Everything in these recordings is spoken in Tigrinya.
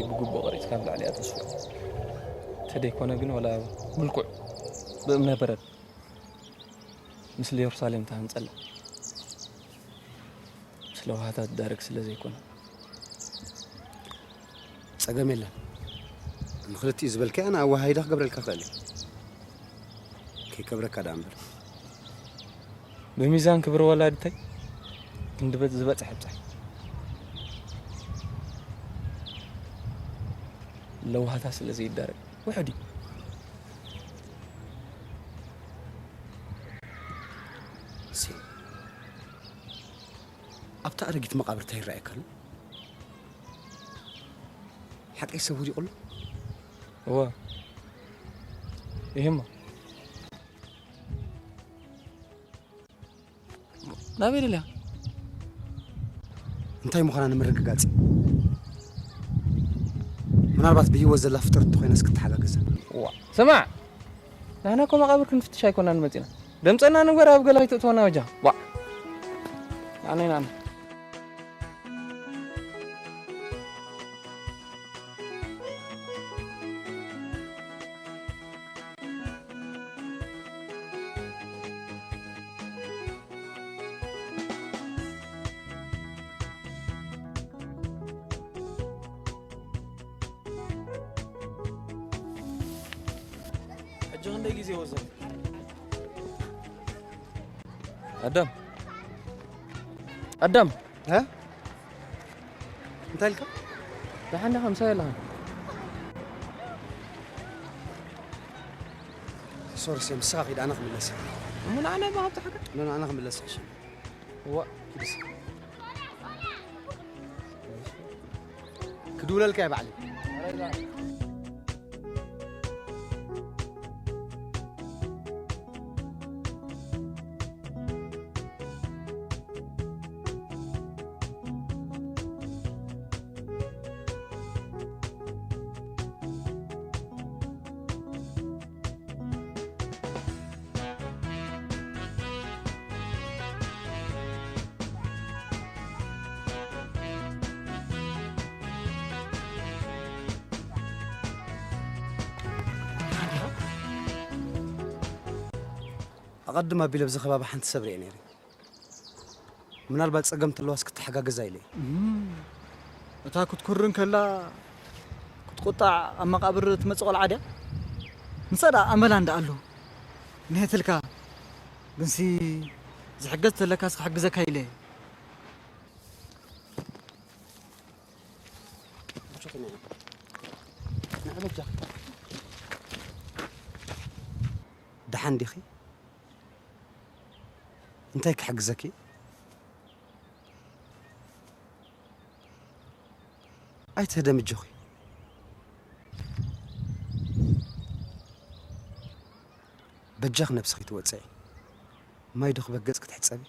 ብግቡእ ቀሪጽካ ኣብ ልዕሊኣ ተስፍዖ። ተደይኮነ ግን ዋላ ምልኩዕ ብእምነ በረድ። ምስሊ የሩሳሌም ትሃንጸላ። ስለ ውሃታት ዳረግ ስለ ዘይኮነ። ጸገም የለን። ንኽልቲኡ ዝበልካዮ ኣነ ኣወሃሂዳ ክገብረልካ እኽእል እየ። ከይከብረካ ደኣ እምበር። ብሚዛን ክብሪ ወላዲተይ ክንዲ ዝበጽሕ ይብጻሕ። ለውሃታ ስለ ዘይዳረግ ውሕድ እዩ። እሲ፣ ኣብታ ኣረጊት መቓብር እንታይ ይረኣየካ ኣሎ? ሓቀይ ሰብ ወዲቑ ኣሎ? እወ። ይህማ። ናበይ ደልያ? እንታይ ምዃና ንምርግጋጽ። ምናልባት ብህይወት ዘላ ፍጥረት እንተኾይናስ ክትሓጋገዛ። ዋ፣ ስማዕ! ንሕና እኮ መቓብር ክንፍትሽ ኣይኮናን መጺና። ደምጸና ንግበር ኣብ ገላ ከይትእትወና በጃ። ዋ! ኣነ፣ ኣነ። ሕጂ ክንደይ ግዜ ወዘ? ኣዳም። ኣዳም። እ? እንታይ ኢልካ? ደሓን ዲኻ? ምሳይ ኣለኻ? ሶሪ፣ ሴም፣ ንስኻ ኺድ፣ ኣነ ክምለስ። እሞ ንዓና እባ ካብቲ ሓገር? ኖ፣ ኖ፣ ኣነ ክምለስ፣ ሕሽ። እዋ፣ ኪድስ። ክድውለልካ እየ ባዕለይ። ኣቐድም ኣቢለ ኣብዚ ከባቢ ሓንቲ ሰብ ርእየ ነይረ። ምናልባት ጸገም ተለዋስ ክትሓጋገዛ ኢለ እየ። እም፣ እታ ክትኩርን ከላ ክትቁጣዕ ኣብ መቓብር ትመጽእ ቆልዓ ድያ? ንሳ ደኣ ኣመላ እንዳ ኣሎ። ንሄትልካ፣ ግንሲ ዝሕገዝ ተለካስ ክሕግዘካ ኢለ እየ። ንዕ በጃ። ደሓን ዲኺ? እንታይ ክሕግዘኪ? ኣይትህደሚ ኣጆኺ። በጃኺ ነብስኺ ትወጽዒ። ማይ ዶ ክበግጽ ክትሕጸቢ?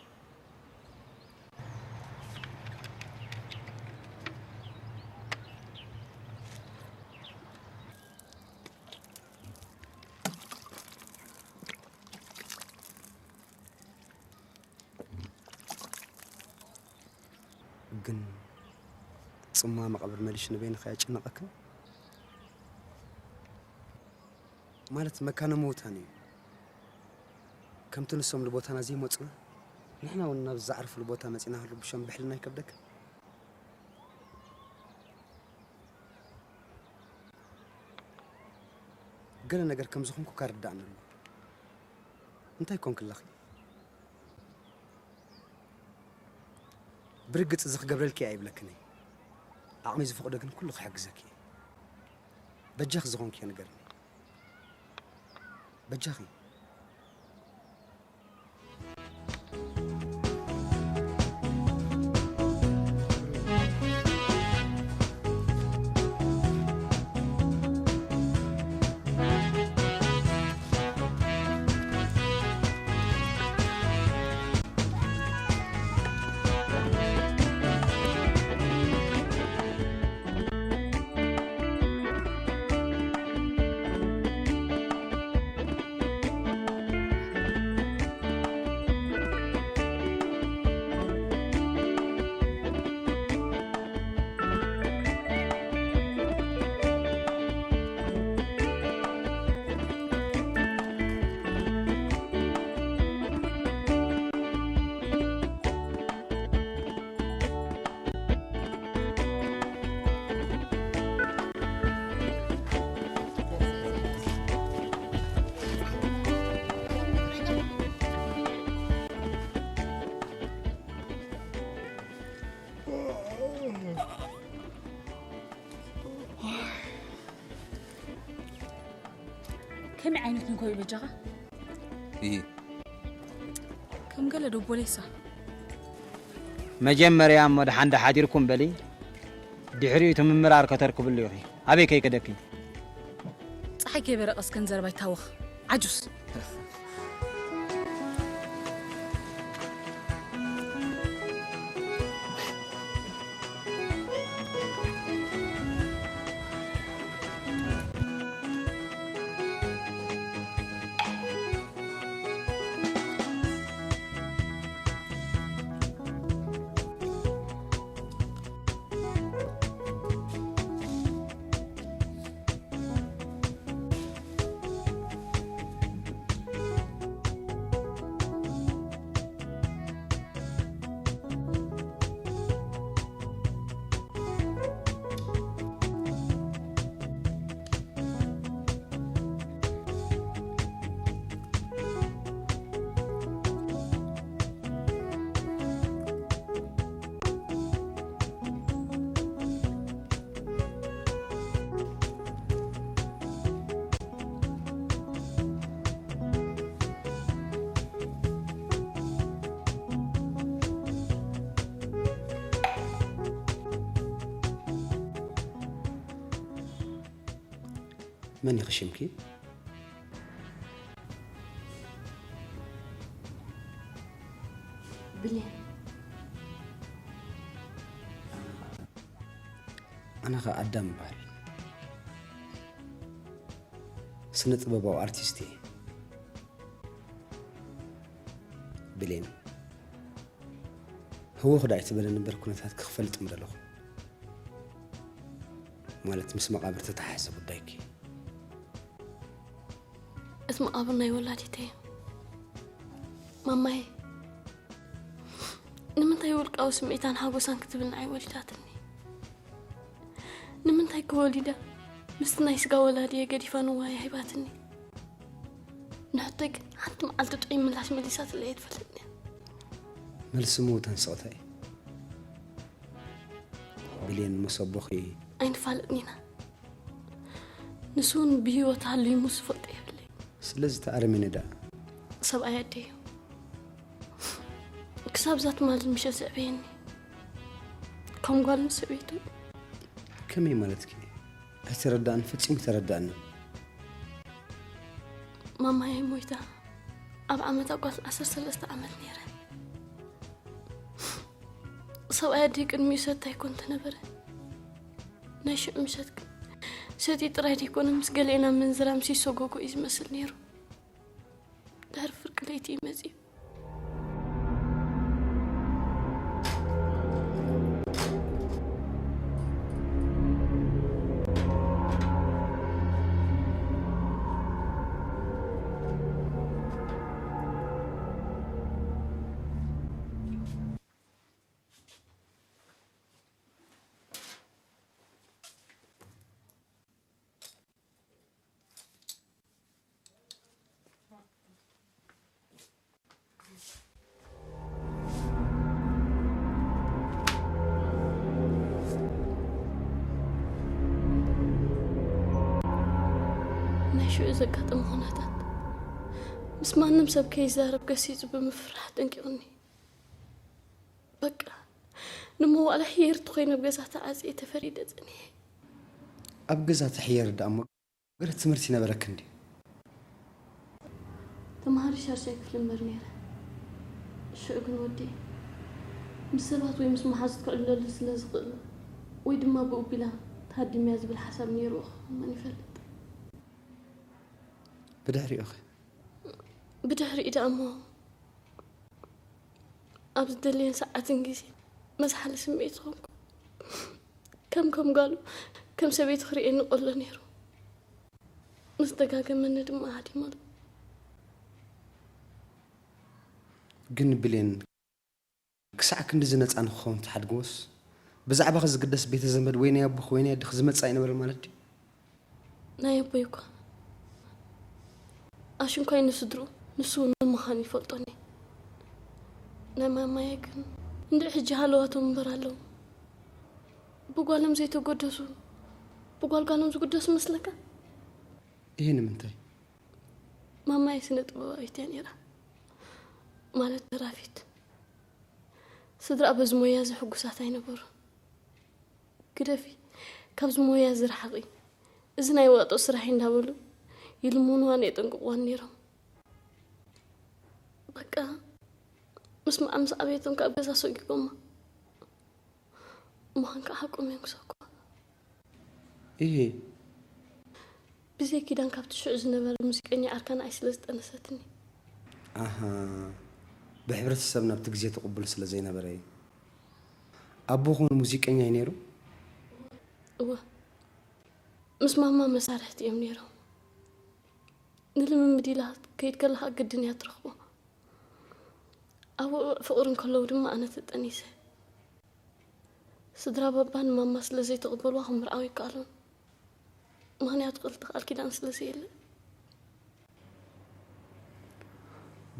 ግን ጽምዋ መቓብር መሊሹ ንበይንኻ የጨንቐክን? ማለት መካነ ምዉታን እዩ። ከምቲ ንሶም ንቦታና ዘይመጹና፣ ንሕና እውን ናብ ዝዓርፍሉ ቦታ መጺና ክንርብሾም ብሕልና ኣይከብደክን? ገለ ነገር ከም ዝኾንኩ ካርዳእኒ ኣሎ። እንታይ ኮንክለኺ? ብርግጽ እዚ ክገብረልኪ እየ ኣይብለክን እየ። ዓቕሚ ዝፈቕዶ ግን ኩሉ ክሕግዘኪ እየ። በጃኺ ዝኾንክዮ ንገርኒ። በጃኺ። ከመይ ዓይነት ንኮ እዩ በጃኻ? ይሂ ከም ገለ ዶ ቦሌሳ? መጀመርያ እሞ ደሓን ዶ ሓዲርኩም በሊ። ድሕሪኡ እቲ ምምራር ከተርክብሉ ኢኺ። ኣበይ ከይከደኪ? ፀሓይ ከይበረቐስ ከንዘርባ ይታወኽ። ዓጁስ። መን ኢኺ ሽምኪ? ብሌን። ኣነ ኸ ኣዳም እበሃል። ስነ ጥበባዊ ኣርቲስት እየ። ብሌን፣ ህወኽ ዳኣ ኣይትበለኒ እምበር ኩነታትኪ ክፈልጥ ምደለኹ። ማለት ምስ መቓብር ተተሓሓዘ ጉዳይኪ። እቲ መቓብር ናይ ወላዲተይ እዩ። ማማየ፣ ንምንታይ ውልቃዊ ስምዒታን ሓጎሳን ክትብል ንዓይ ወሊዳትኒ? ንምንታይ ክወሊዳ ምስቲ ናይ ስጋ ወላዲየ ገዲፋ ንዋየ ሂባትኒ? ንሕቶይ ግን ሓንቲ መዓልቲ ጥዑይ ምላሽ መሊሳትለይ ኣይትፈልጥን እያ። መልሲ ምዉተን ስቕታ እዩ። ብሌን፣ ምስ ኣቦኺ ኣይንፋለጥን ኢና። ንሱ እውን ብህይወት ሃልዩ ምስ ዝፈልጦ የብለይ። ስለዚ ተኣረሚኒ ደኣ። ሰብኣይ ኣደይ እዩ። ክሳብ እዛ ትማሊ ምሸት ዘዕበየኒ ከም ጓል ንሰበይቱ። ከመይ ማለትኪ? ኣይተረዳእን፣ ፈጺሙ ኣይተረዳእንን። ማማየ ሞይታ ኣብ ዓመታ ጓል ዓሰርተ ሰለስተ ዓመት ነይረ። ሰብኣይ ኣደይ ቅድሚኡ ሰታይ እኮ እንተነበረ፣ ናይ ሽዑ ምሸት ግን ሰትዩ ጥራይ ዘይኮነ ምስ ገሊኤና ምንዝራ ምስ ይሰጎጎ እዩ ዝመስል ነይሩ። ድሕሪ ፍርቂ ለይቲ እዩ መጺኡ። ናይ ሽዑ ዘጋጠመ ኩነታት ምስ ማንም ሰብ ከይዛረብ ገሲጹ ብምፍራሕ ጠንቂቑኒ። በቃ ንመዋእለ ሕየርቲ ኮይነ ኣብ ገዛ ተዓጽየ ተፈሪደ ጸኒሐ። ኣብ ገዛ ትሕየሪ ደኣ እሞ ገለ ትምህርቲ ይነበረኪ እንድዩ። ተምሃሪ ሻድሻይ ክፍሊ እምበር ነይረ። ሽዑ ግን ወዲ ምስ ሰባት ወይ ምስ መሓዙት ክዕለሉ ስለ ዝኽእሉ ወይ ድማ ብኡ ቢላ ተሃዲመያ ዝብል ሓሳብ ነይርዎ ክኸውን ይፈልጥ። ብድሕሪኡ ኸ? ብድሕሪኡ ደኣ እሞ ኣብ ዝደለየን ሰዓትን ግዜ መዝሓሊ ስምዒት ኾንኩ። ከም ከም ጓሉ ከም ሰበይቲ ክርእየኒ ቆሎ ነይሩ። ምስ ደጋገመኒ ድማ ሃዲመሉ። ግን ብሌን፣ ክሳዕ ክንድዚ ነጻ ንክኸውን ትሓድግዎስ፣ ብዛዕባኺ ዝግደስ ቤተ ዘመድ ወይ ናይ ኣቦኺ ወይ ናይ ኣደኺ ዝመጽእ ኣይነበረን ማለት ድዩ? ናይ ኣቦይ እኳ ኣሽንኳይ ንስድሩ ንሱ እውን ምዃኑ ይፈልጦኒ። ናይ ማማየ ግን እንድዒ ሕጂ ሃለዋቶም እምበር ኣለዉ። ብጓሎም ዘይተጎደሱ ብጓልጓሎም ዝጉደሱ መስለካ? ይሄ ንምንታይ? ማማይ ስነ ጥበባዊት እያ ነይራ፣ ማለት ደራፊት። ስድራ በዚ ሞያ እዚ ሕጉሳት ኣይነበሩን። ግደፊ፣ ካብዚ ሞያ እዚ ርሓቒ፣ እዚ ናይ ዋጦ ስራሕ እዩ እንዳበሉ ይልምኑዋን የጠንቅቑዋን ነይሮም። በቃ፣ ምስ መኣ ምስ ዓበየቶም ካብ ገዛ ሰጒጎማ። ምዃን ከዓ ሓቆም እዮም ክሰብኩ። እሄ። ብዘይ ኪዳን ካብቲ ሽዑ ዝነበረ ሙዚቀኛ ዓርካ ንዓይ ስለ ዝጠነሰትኒ። ኣሃ፣ ብሕብረተሰብና ኣብቲ ግዜ ትቕቡል ስለ ዘይነበረ እዩ። ኣቦኹም ሙዚቀኛ እዩ ነይሩ? እወ፣ ምስ ማማ መሳርሕቲ እዮም ነይሮም። ንልምምድ ኢላ ክትከይድ ከለኻ ግድን እያ ትረኽቦ። ኣብ ውዕዉዕ ፍቕሪ እንከለዉ ድማ ኣነ ተጠኒሰ። ስድራ ባባ ንማማ ስለ ዘይተቐበልዋ ክምርዓው ኣይከኣሉን። ምኽንያቱ ክልተ ቃል ኪዳን ስለ ዘየለ።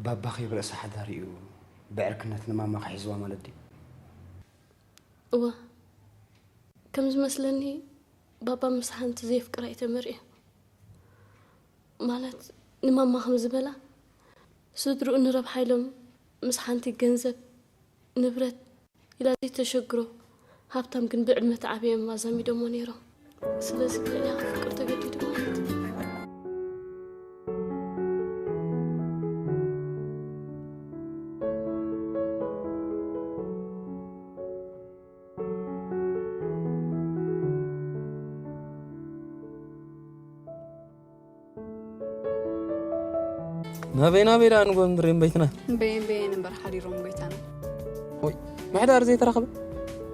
ባባ ኸይብ ርእሰ ሓዳሪ እዩ፣ ብዕርክነት ንማማ ክሕዝዋ ማለት ድዩ? እወ፣ ከም ዝመስለኒ ባባ ምስ ሓንቲ ዘየፍቅራ እዩ ተመርዕዩ። ማለት ንማማ ከም ዝበላ ስድርኡ ንረብሓ ኢሎም ምስ ሓንቲ ገንዘብ ንብረት ኢላ ዘይተሸግሮ ሃብታም ግን ብዕድመ ተዓብዮም ኣዛሚዶሞ ነይሮም። ስለዚ ክልያ ፍቅር ተገዲዱ ማለት እዩ። ናበይ ናበይ ደኣ ንጎንድሬን በይትና? በየን በየን እምበር ሓዲሮም ጎይታና። ወይ ምሕዳር ዘይተረኸበ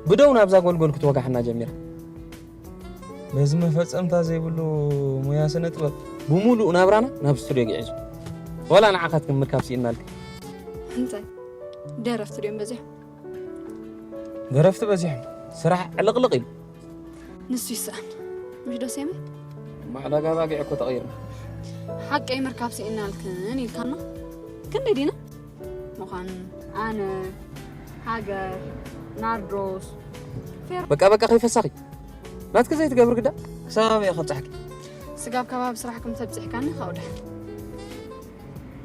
ብደው ናብዛ ጎልጎል ክትወጋሕና ጀሚራ። በዚ መፈጸምታ ዘይብሉ ሞያ ስነ ጥበብ ብምሉእ ናብራና ናብ ስቱድዮ ግዕዙ። ወላ ንዓኻትክን ምርካብ ስኢናልክ። እንታይ ደረፍቲ ድዮም በዚሖም? ደረፍቲ በዚሖም፣ ስራሕ ዕልቕልቕ ኢሉ። ንሱ ይስኣን። ምሽ ዶ ሴመ? ማዕዳጋ ባጊዕ እኮ ተቐይርና። ሓቀይ ምርካብ ስኢናልክን ኢልካና። ክንደይ ዲና? ምዃን ኣነ፣ ሃገር፣ ናርዶስ፣ ፌር በቃ በቃ ከይፈሳኺ። ናትኪ ዘይትገብር ግዳ ክሳብ ኣበይ እየ ከብጽሓኪ? ስጋብ ከባቢ ስራሕኩም ተብጺሕካኒ ካብኡ ደሓን።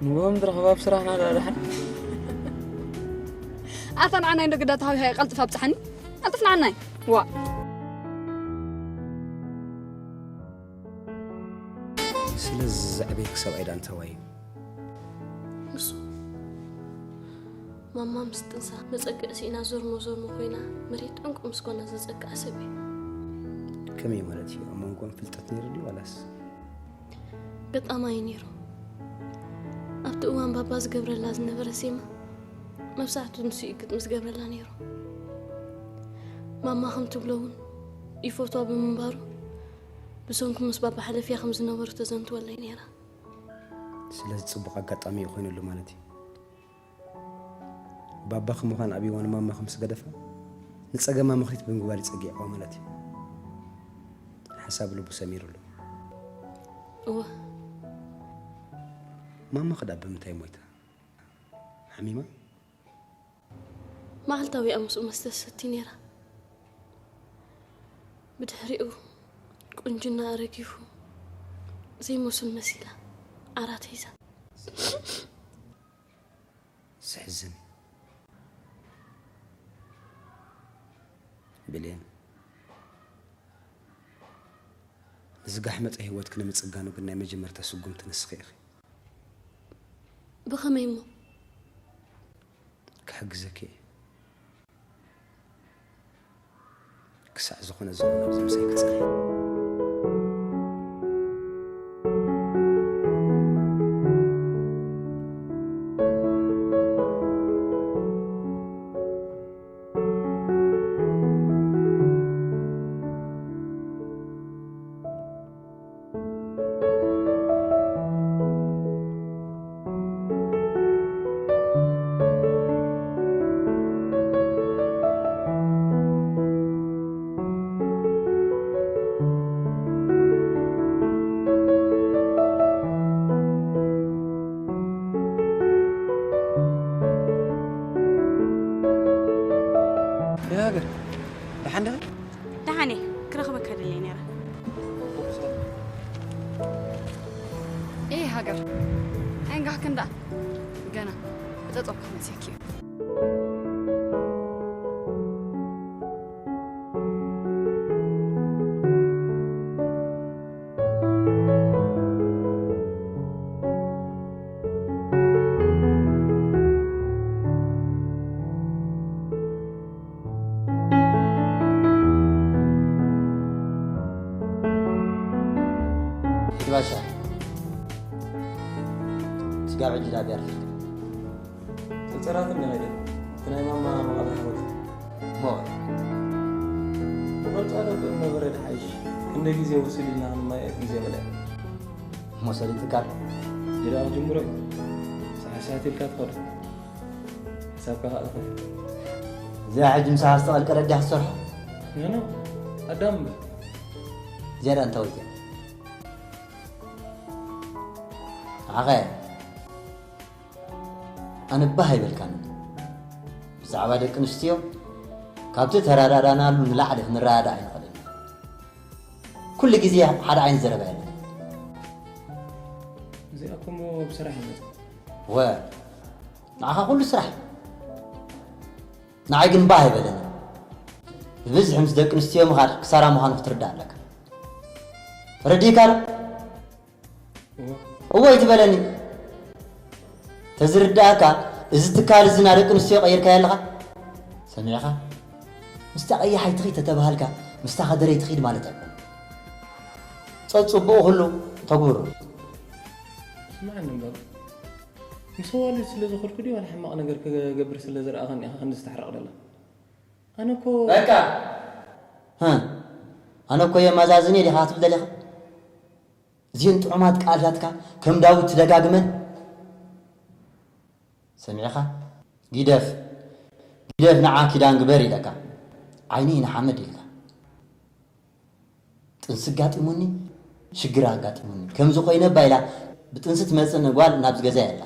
ንጎም ድረኸባ ኣብ ስራሕና ደኣ ደሓን። ኣታ ንዓናይ እንዶ ግዳ ተሃቢሃ ቀልጥፍ ኣብጽሓኒ። ቀልጥፍ ንዓናይ። ዋ። ስለዚ ዘዕበይክ ሰብኣይ ደኣ እንተዋይ እዩ? ንሱ ማማ ምስ ጥንሳ መጸግዒ ስኢና ዞርሞ ዞርሞ ኮይና መሬት ዕንቁ ምስ ኮና ዘጸግዓ ሰብ እዩ። ከመይ ማለት እዩ? ኣብ መንጎኦም ፍልጠት ነይሩ ድዩ ዋላስ? ገጣማይ ነይሩ። ኣብቲ እዋን ባባ ዝገብረላ ዝነበረ ዜማ መብዛሕትኡ ንሱ እዩ ግጥሚ ዝገብረላ ነይሩ። ማማ ከም ትብሎ እውን ይፈትዋ ብምንባሩ ብሰንኩ ምስ ባባ ሕለፍያ ከም ዝነበሩ ተዘንትወለይ ነይራ። ስለዚ ጽቡቕ ኣጋጣሚ እዩ ኮይኑሉ ማለት እዩ። ባባኺ ምዃን ኣብይዋ ንማማኺ ምስ ገደፋ፣ ንጸገማ ምኽሪት ብምግባር ይጸጊዕዋ ማለት እዩ። ሓሳብ ልቡ ሰሚሩሉ። እወ። ማማኺ ደኣ ብምንታይ ሞይታ? ሓሚማ? መዓልታዊ እያ ምስኡ መስተ ትሰቲ ነይራ። ብድሕሪኡ ቁንጅና ረጊፉ ዘይመስል መሲላ ዓራት ሒዛ። ዘሕዝን እዩ። ብሌን፣ ንዝጋሕመጠ ህይወትኪ ንምጽጋኑ ግን ናይ መጀመርታ ስጉምቲ ንስኺ ኢኺ። ብኸመይ እሞ? ክሕግዘኪ እየ። ክሳዕ ዝኾነ ዝኾነ ኣብዚ ምሳይ ክጸንሕ። ሃገር ኣይንጋህክን ደኣ። ገና ብጠጠው ክትመፅየኪ እዩ። ባሻ፣ ስጋብ ሕጂ ዳኣ ቢያ ረኺብካ? ጸራትን ገለ ገለ። እቲ ናይ ማማ መቓብር ሓወልቲ። እሞ? ብቐልጣ ዶ ክእመ በረድ ሓይሽ? ክንደይ ግዜ ወሲዱልና ክንማየጥ ግዜ መሊኣ። እሞ ሰሊጥካ? ጅዳ ክጅምሮ እዩ። ሰሓት ሰሓት ኢልካ ትኸዶ። ሕሳብካ ከኣ ትኸፍል። እዚኣ ሕጂ ምሳኻ ዝተቐልቀለት ድያ ክትሰርሖ? ኖ፣ ኖ። ኣዳም እምበር። እዚኣ ደኣ እንታይ ወዲኣ? ንዓኸ ኣነ ባህ ኣይበልካን። ብዛዕባ ደቂ ኣንስትዮ ካብቲ ተረዳዳናሉ ንላዕሊ ክንረዳዳእ ኣይንኽእልን። ኩሉ ግዜ ሓደ ዓይነት ዘረባ የለን። እዚኣ እኮ እሞ ብስራሕ ይመጽእ። ወ፣ ንዓኻ ኩሉ ስራሕ። ንዓይ ግን ባህ ኣይበለንን። ብብዝሒ ምስ ደቂ ኣንስትዮ ምኻድ ክሳራ ምዃኑ ክትርዳእ ኣለካ። ረዲእካ ዶ? እወ። እወ ኣይትበለኒ። ተዝርዳእካ፣ እዚ ትካል እዚ ና ደቂ ኣንስትዮ ቀይርካዮ ኣለኻ። ሰሚዕኻ? ምስታ ቀያሓይቲ ኺድ ተተባሃልካ፣ ምስታ ከደረይቲ ኺድ ማለት ኣይኮነን። ጸጽቡቑ ኩሉ ተግብሮ። ስምዓኒ እምበር፣ ምስ ኣዋልድ ስለ ዝኾድኩ ድዩ ዋላ ሕማቕ ነገር ክገብር ስለ ዝረኣኻኒ ኢኻ ክንድዚ ተሕርቕ ደላ? ኣነ እኮ በቃ። ሀ፣ ኣነ እኮ የመዛዝን እየ ዲኻ ክትብል ደሊኻ? እዚን ጥዑማት ቃላትካ ከም ዳዊት ትደጋግመን። ሰሚዕኻ? ጊደፍ፣ ጊደፍ ንዓ ኪዳን ግበር ኢለካ። ዓይኒ ንሓመድ ኢልካ። ጥንሲ ኣጋጢሙኒ፣ ሽግር ኣጋጢሙኒ። ከምዚ ኮይነ እባ ኢላ ብጥንሲ ትመጽእ ጓል ናብዚ ገዛ የላ።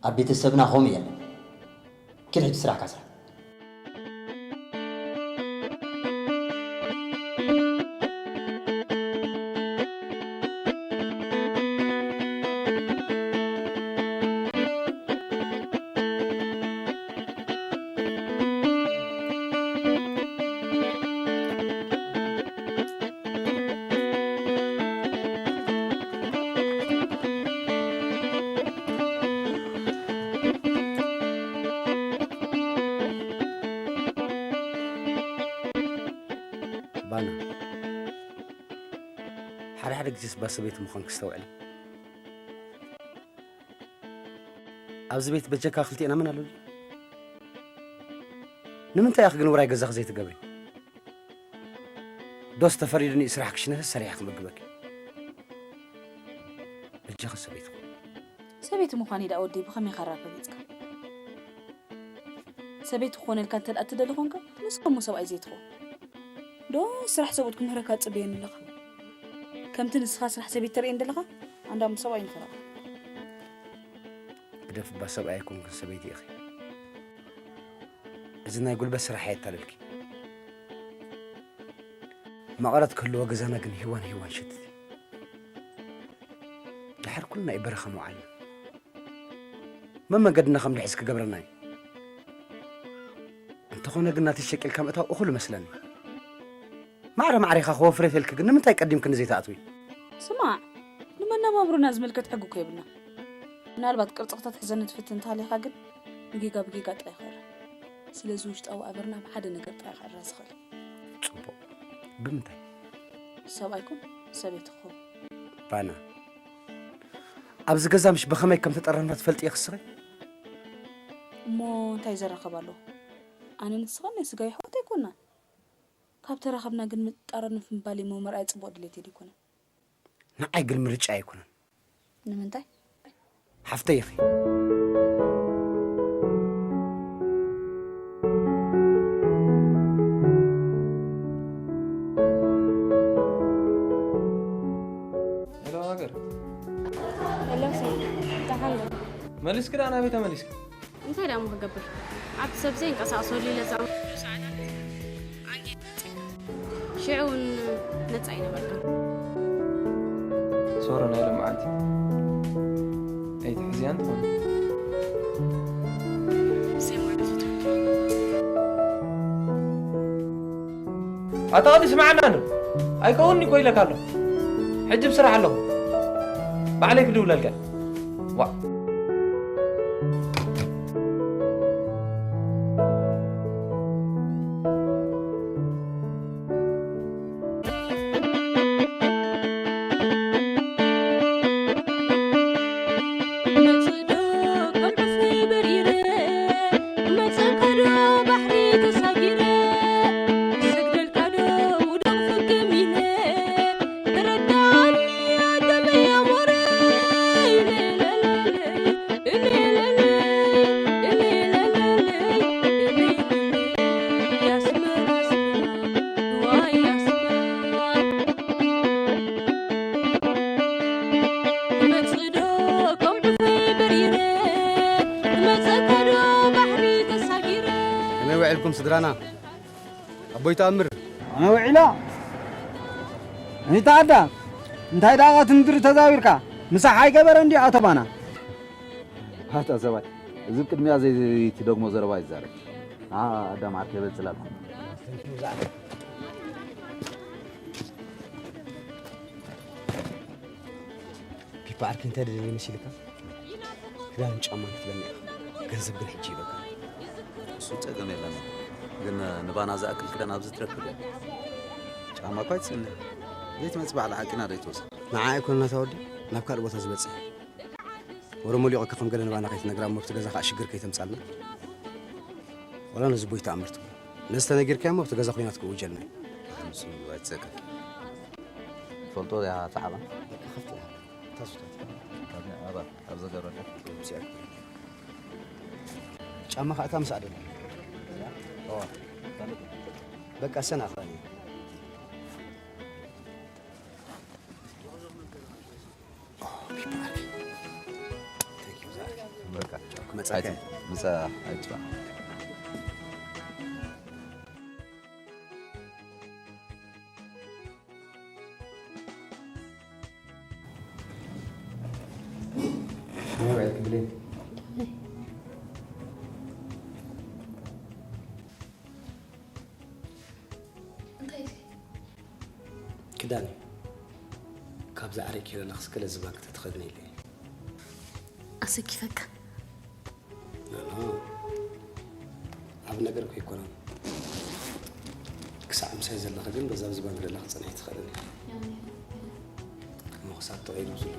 ኣብ ቤተሰብና ከምኡ የለን። ኪድ ሕጂ ስራሕካ ስራሕ። ባና፣ ሓደ ሓደ ግዜስ ባሰበይቲ ምዃን ክስተውዕል። ኣብዚ ቤት በጀካ ክልቲኤና መን ኣሎ? ንምንታይ ኢኺ ግን ውራይ ገዛኺ ዘይትገብሪ? ዶስ ተፈሪዱኒ ስራሕ ክሽነሰ ሰሪሐ ክምግበኪ? በጃኺ ሰበይቲ ኩኒ። ሰበይቲ ምዃን ኢዳ ወዲ ብኸመይ ኻራ ፈሊጥካ? ሰበይቲ ክኾነልካ እንተ ደኣ ትደሊ ኮንካ፣ ንስኻ እሞ ሰብኣይ ዘይትኸውን። ዶ ስራሕ ሰብኡት ክምህረካ ትጽበየኒ ኣለኻ? ከምቲ ንስኻ ስራሕ ሰበይቲ ተርእየኒ ዘለኻ፣ ኣንዳ እሞ ሰብኣይ ንፈረቓ። ግደፍ እባ ሰብኣይ ኣይኮንክን ሰበይቲ ኢኺ። እዚ ናይ ጉልበት ስራሕ ኣየታልልኪ። መቐረት ክህልዎ ገዛና ግን ሂዋን ሂዋን ሸትት እዩ። ድሓር ኩልና እዩ በረኻ ምውዓልና። መመንገድና ከም ድሕዝ ክገብረና እዩ። እንተኾነ ግን ናተይ ሸቂልካ ምእታው እኹል መስለኒ። ማዕረ ማዕሪኻ ክወፍር እየ ተልኪ ግን ንምንታይ ቀዲምክኒ ዘይትኣትዊ? ስማዕ፣ ንመነባብሮና ዝምልከት ሕጊ እኮ የብልና። ምናልባት ቅርጺ ክተትሕዘኒ ትፍትን እንተሃሊኻ ግን ንጌጋ ብጌጋ ጥራይ ክእረ። ስለዚ ውሽጣዊ ኣበርና ብሓደ ነገር ጥራይ ክእረ ዝኽእል። ጽቡቕ። ብምንታይ? ሰብኣይ ኩን ሰበይቲ ክኹን። ባና፣ ኣብዚ ገዛ ምሽ ብኸመይ ከም ተጠረና ትፈልጢ ኢኺ እስኺ? እሞ እንታይ ዘራኸብ ኣለዎ? ኣነ ንስኻን ናይ ስጋ ኣሕዋት ኣይኮናን። ካብ ተራኸብና ግን ምጥጣረን ምፍንባል እሞ ምርኣይ ጽቡቕ ድሌት ኣይኮነን። ንዓይ ግን ምርጫ ኣይኮነን። ንምንታይ? ሓፍተይ ኢኺ። ሄሎ ሃገር። ሄሎ ሰይድ፣ ደሓን ዶ? መሊስኪ ደኣ ናበይ ተመሊስኪ? እንታይ ደኣ እሞ ክገብር? ኣብቲ ሰብ ዘይንቀሳቐሰሉ ኢለ ዝኣመንኩሉ ሰዓታት ኣንጊ-፣ ሽዑ እውን ነጻ ኣይነበርካን። ሶሮ ናይ ሎምዓንቲ ኣይትሕዝያን ትኾን። ኣታ ቐዲ ስምዓና ዶ? ኣይከውንኒ እኮ ኢለካ ኣለኹ። ሕጂ ብስራሕ ኣለኹ። ባዕለይ ክድውለልካ። ዋ። ከመይ ውዒልኩም ስድራና? ኣቦይ ተኣምር። ኣነ ውዒላ። ኣንታ ኣዳም፣ እንታይ ደኣ ትንድሪ ተዛዊርካ? ምሳሕ ኣይገበረ እንድዩ ኣተባና። ኣታ ሰብኣይ፣ እዚ ቅድሚያ ዘይትደግሞ ዘረባ ይዛረብ። ኣ-፣ ኣዳም ዓርከይ በል ጽላልኩም። ፒፓ ዓርከይ እንታይ ደለየ መሲልካ? ክዳንን ጫማን ክትብለኒ ኢኻ። ገንዘብ ግን ሕጂ ይበቃ። እሱ ጸገም የለን። ግን ንባና ዝኣክል ክዳን ኣብዚ ትረክብ ድያ? ጫማ እኳ ኣይትጽንሕ። ዘይትመጽእ በዓል ዓቂና ዶ ይትወስድ? ንዓ ኣይኮነን ናታ ወዲ፣ ናብ ካልእ ቦታ ዝበጽሕ። ወረ ሞሊቑካ ከም ገለ ንባና ከይትነግራ እሞ ኣብቲ ገዛ ከኣ ሽግር ከይተምጻልና። ወላ ነዚ ቦይ ተኣምር ትብሎ። ነዚ ተነጊርካዮ እሞ ኣብቲ ገዛ ኲናት ክእውጀልና እዩ። ንሱ ኣይትዘከር። ትፈልጦ እያ እቲ ዓቐን? በቃ ከፍት እያ። ታስታት። ኣብዚ፣ ኣብ፣ ኣብ ዘገረደ። ጫማ ከዓ እታ ምስ ኣደዳ። ኦ። በቃ ሰና ኸኒ። ኦ፣ ፒፓ ዓርከይ። Thank you፣ ዛር። በቃ። ክመጻካ። ኣይቲ-፣ ምጻ ኣይጥፋ። መውዕል ክብለይ። እንታይ እዩ? ክዳን እዩ። ካብዛ ዓሪቅ ኪሎ ናኽስ ገለ ዝባን ክተትኸድኒ ኢለ እየ። ኣሰኪፈካ። ኖ፣ ኖ። ኣብ ነገር እኮ ኣይኮነን። ክሳዕ ምሳይ ዘለኺ ግን በዛ ብዝባን ክደላ ክትጸንሒ ትኽእልን ኢኺ። እሞ ክሳብ ተቐይሩ ዝሎ።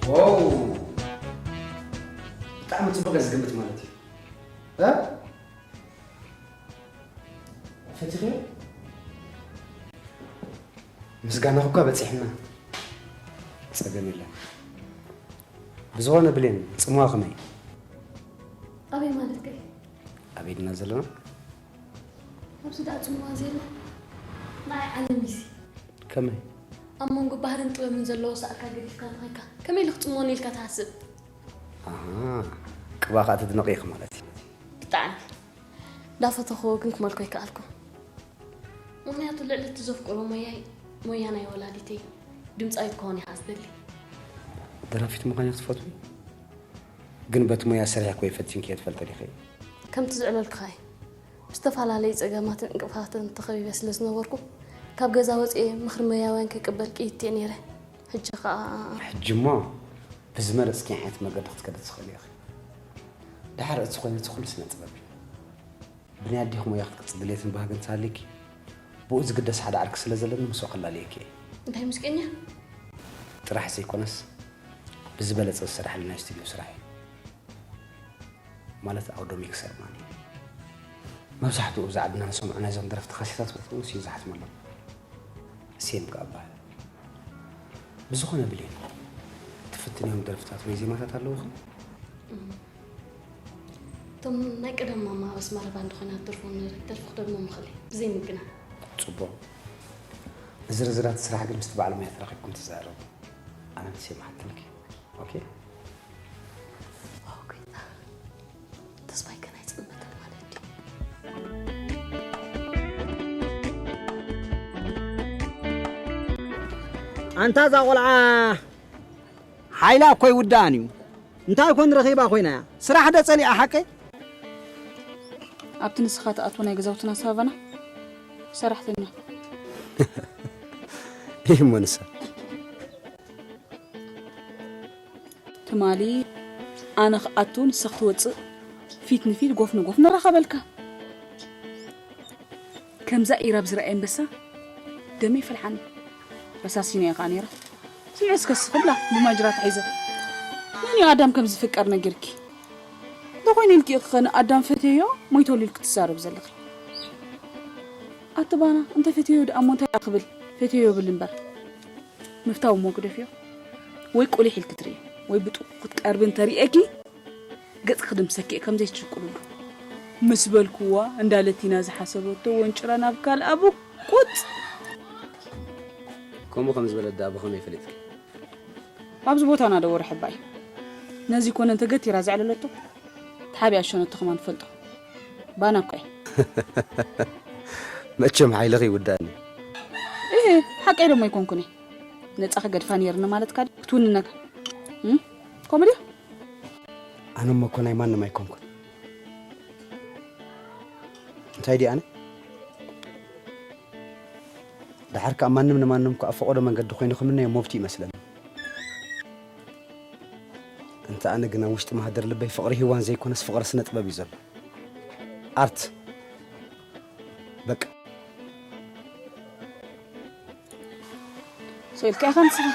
ዋው! ብጣዕሚ ጽቡቕ እየ ዝግምት ማለት እዩ። እ? ፈቲኽዮ? ምስጋናኹ እኳ በጺሕና። ጸገም የለን። ብዝኾነ ብሌን፣ ጽምዋ ከመይ? ኣበይ ማለት ከ? ኣበይ ድና ዘለና? ኣብዚ ደኣ ጽምዋ ዘሎ? ንዓይ ዓለም እዩሲ። ከመይ? ኣብ መንጎ ባህርን ጥበብን ዘለዎ ሰኣካ ገዲፍካ እንተኸይካ፣ ከመይ ኢሉ ክጽምወኒ ኢልካ ትሓስብ? ኣሃ፣ ቅባ ኸኣ ትድነቒ ኢኺ ማለት እዩ። ብጣዕሚ። እንዳፈተኽዎ ግን ክመልኮ ኣይከኣልኩን። ምኽንያቱ ልዕሊ እቲ ዘፍቅሮ ሞያይ፣ ሞያ ናይ ወላዲተይ፣ ድምጻዊት ክኾን እየ ዝደሊ። ደራፊት ምዃን ኢኺ ትፈትዊ? ግን በቲ ሞያ ሰሪሕኪ ወይ ፈቲንኪዮ ትፈልጢ ዲኺ? ከምቲ ዝዕለልኩኻ እየ። ብዝተፈላለዩ ጸገማትን ዕንቅፋትን ተኸቢበ ስለ ዝነበርኩ፣ ካብ ገዛ ወጺኤ ምኽሪ ሞያውያን ክቅበል ቅይጥቲ እየ ነይረ። ሕጂ ኸኣ ሕጂ እሞ ብዝመረጽክዮ ዓይነት መገዲ ክትከዲ ትኽእሊ ኢኺ። ደሓር እቲ ዝኾነ እቲ ኩሉ ስነ ጥበብ እዩ። ብናይ ኣዴኺ ሞያ ክትቅጽሊ ድሌትን ባህግን እንተሃልዩኪ፣ ብኡ ዝግደስ ሓደ ዓርኪ ስለ ዘለኒ ምስኡ ከላልየኪ እየ። እንታይ ሙዚቀኛ? ጥራሕ ዘይኮነስ፣ ብዝበለጸ ዝሰርሓሉ ናይ ስቱድዮ ስራሕ እዩ። ማለት ኣውዶ ሚክሰር ማለት እዩ። መብዛሕትኡ ኣብዚ ዓድና ንሰምዖ ናይዞም ደረፍቲ ካሴታት እውን ስዩ ዝሓትመሎም። እሴም ከኣ እበሃል። ብዝኾነ ብሌን፣ ትፍትንዮም ደርፍታት ወይ ዜማታት ኣለዉኺ? እም። እቶም ናይ ቀደም ማማ ኣብ ኣስመራ ባንድ ኮይና ትደርፎም ነይረ፣ ደርፊ ክደግሞም እኽእል እየ፣ ብዘይ ምግናን። ጽቡቕ። ዝርዝራት ስራሕ ግን ምስቲ በዓል ሞያ ተራኺብኩም ትዛረቡ። ኣነ ምስ የመሓትልኪ። ኦኬ? ኦኬ። ተስፋይ ገና ኣይጸንበተን ማለት ድዩ? ኣንታ እዛ ቖልዓ ሓይላ እኮ ይውዳእን እዩ። እንታይ ኮን ረኺባ ኮይና እያ? ስራሕ ዶ ጸሊኣ ሓቀይ? ኣብቲ ንስኻ ትኣትዎ ናይ ገዛውትና ሳቫና ሰራሕተኛ። እዩ እሞ ንሳ። ትማሊ ኣነ ክኣቱ ንሳ ክትወጽእ ፊት ንፊት ጎፍ ንጎፍ ንራኸበልካ። ከምዛ ኢራብ ዝረኣየ ኣንበሳ ደመይ ፈልሓኒ። ረሳሲነ እየ ከኣ ነይረ። ስምዒ እስከ ስኽብላ ብማጅራት ሒዘ። መን እዩ ኣዳም ከም ዝፍቀር ነጊርኪ? እንተኾይኑ ኢልኪ ኢኺ ከ ንኣዳም ፈትየዮ ሞይተሉ ኢልኪ ትዛረብ ዘለኺ? ኣቲ ባና እንተ ፈትየዮ ደኣ እሞ እንታይ ደኣ ክብል? ፈትየዮ ብል እምበር። ምፍታው እሞ ግደፍዮ። ወይ ቁሊሕ ኢልኪ ትርእዮ ወይ ብጥቑ ክትቀርቢ እንተርእየኪ ገጽ ክድምሰኪ እየ ከም ዘይትሽቅሉሉ። ምስ በልክዋ እንዳ ለቲና ዝሓሰበቶ ወንጭራ ናብ ካልኣ ብቁጽ። ከምኡ ከም ዝበለት ደኣ ብኸመይ ፈሊጥኪ? ኣብዚ ቦታና ዶ ወርሒ ባይ ነዚ ኮነ እንተ ገቲራ ዘዕለለቶ ተሓቢኣ ሸነቶ ከማን ትፈልጦ። ባና እኮ እየ። መቸም ሓይልኺ ይውዳእኒ። እህ፣ ሓቀይ ደሞ ኣይኮንኩን እየ። ነጻ ክገድፋ ነይርኒ ማለትካ ድዩ? ክትውንነካ። እም? ከምኡ ድዩ? ኣነ እሞ እኮ ናይ ማንም ኣይኮንኩን። እንታይ ድየ ኣነ? ደሓር ከኣ ማንም ንማንም እኮ ኣብ ፈቐዶ መንገዲ ኮይኑ ክምነዮ መብቱ ይመስለኒ። እንተ ኣነ ግን ኣብ ውሽጢ ማህደር ልበይ ፍቕሪ ሂዋን ዘይኮነስ ፍቕሪ ስነ ጥበብ እዩ ዘሎ። ኣርት። በቃ። ስቕ ኢልካ ኢኻ ንስኻ።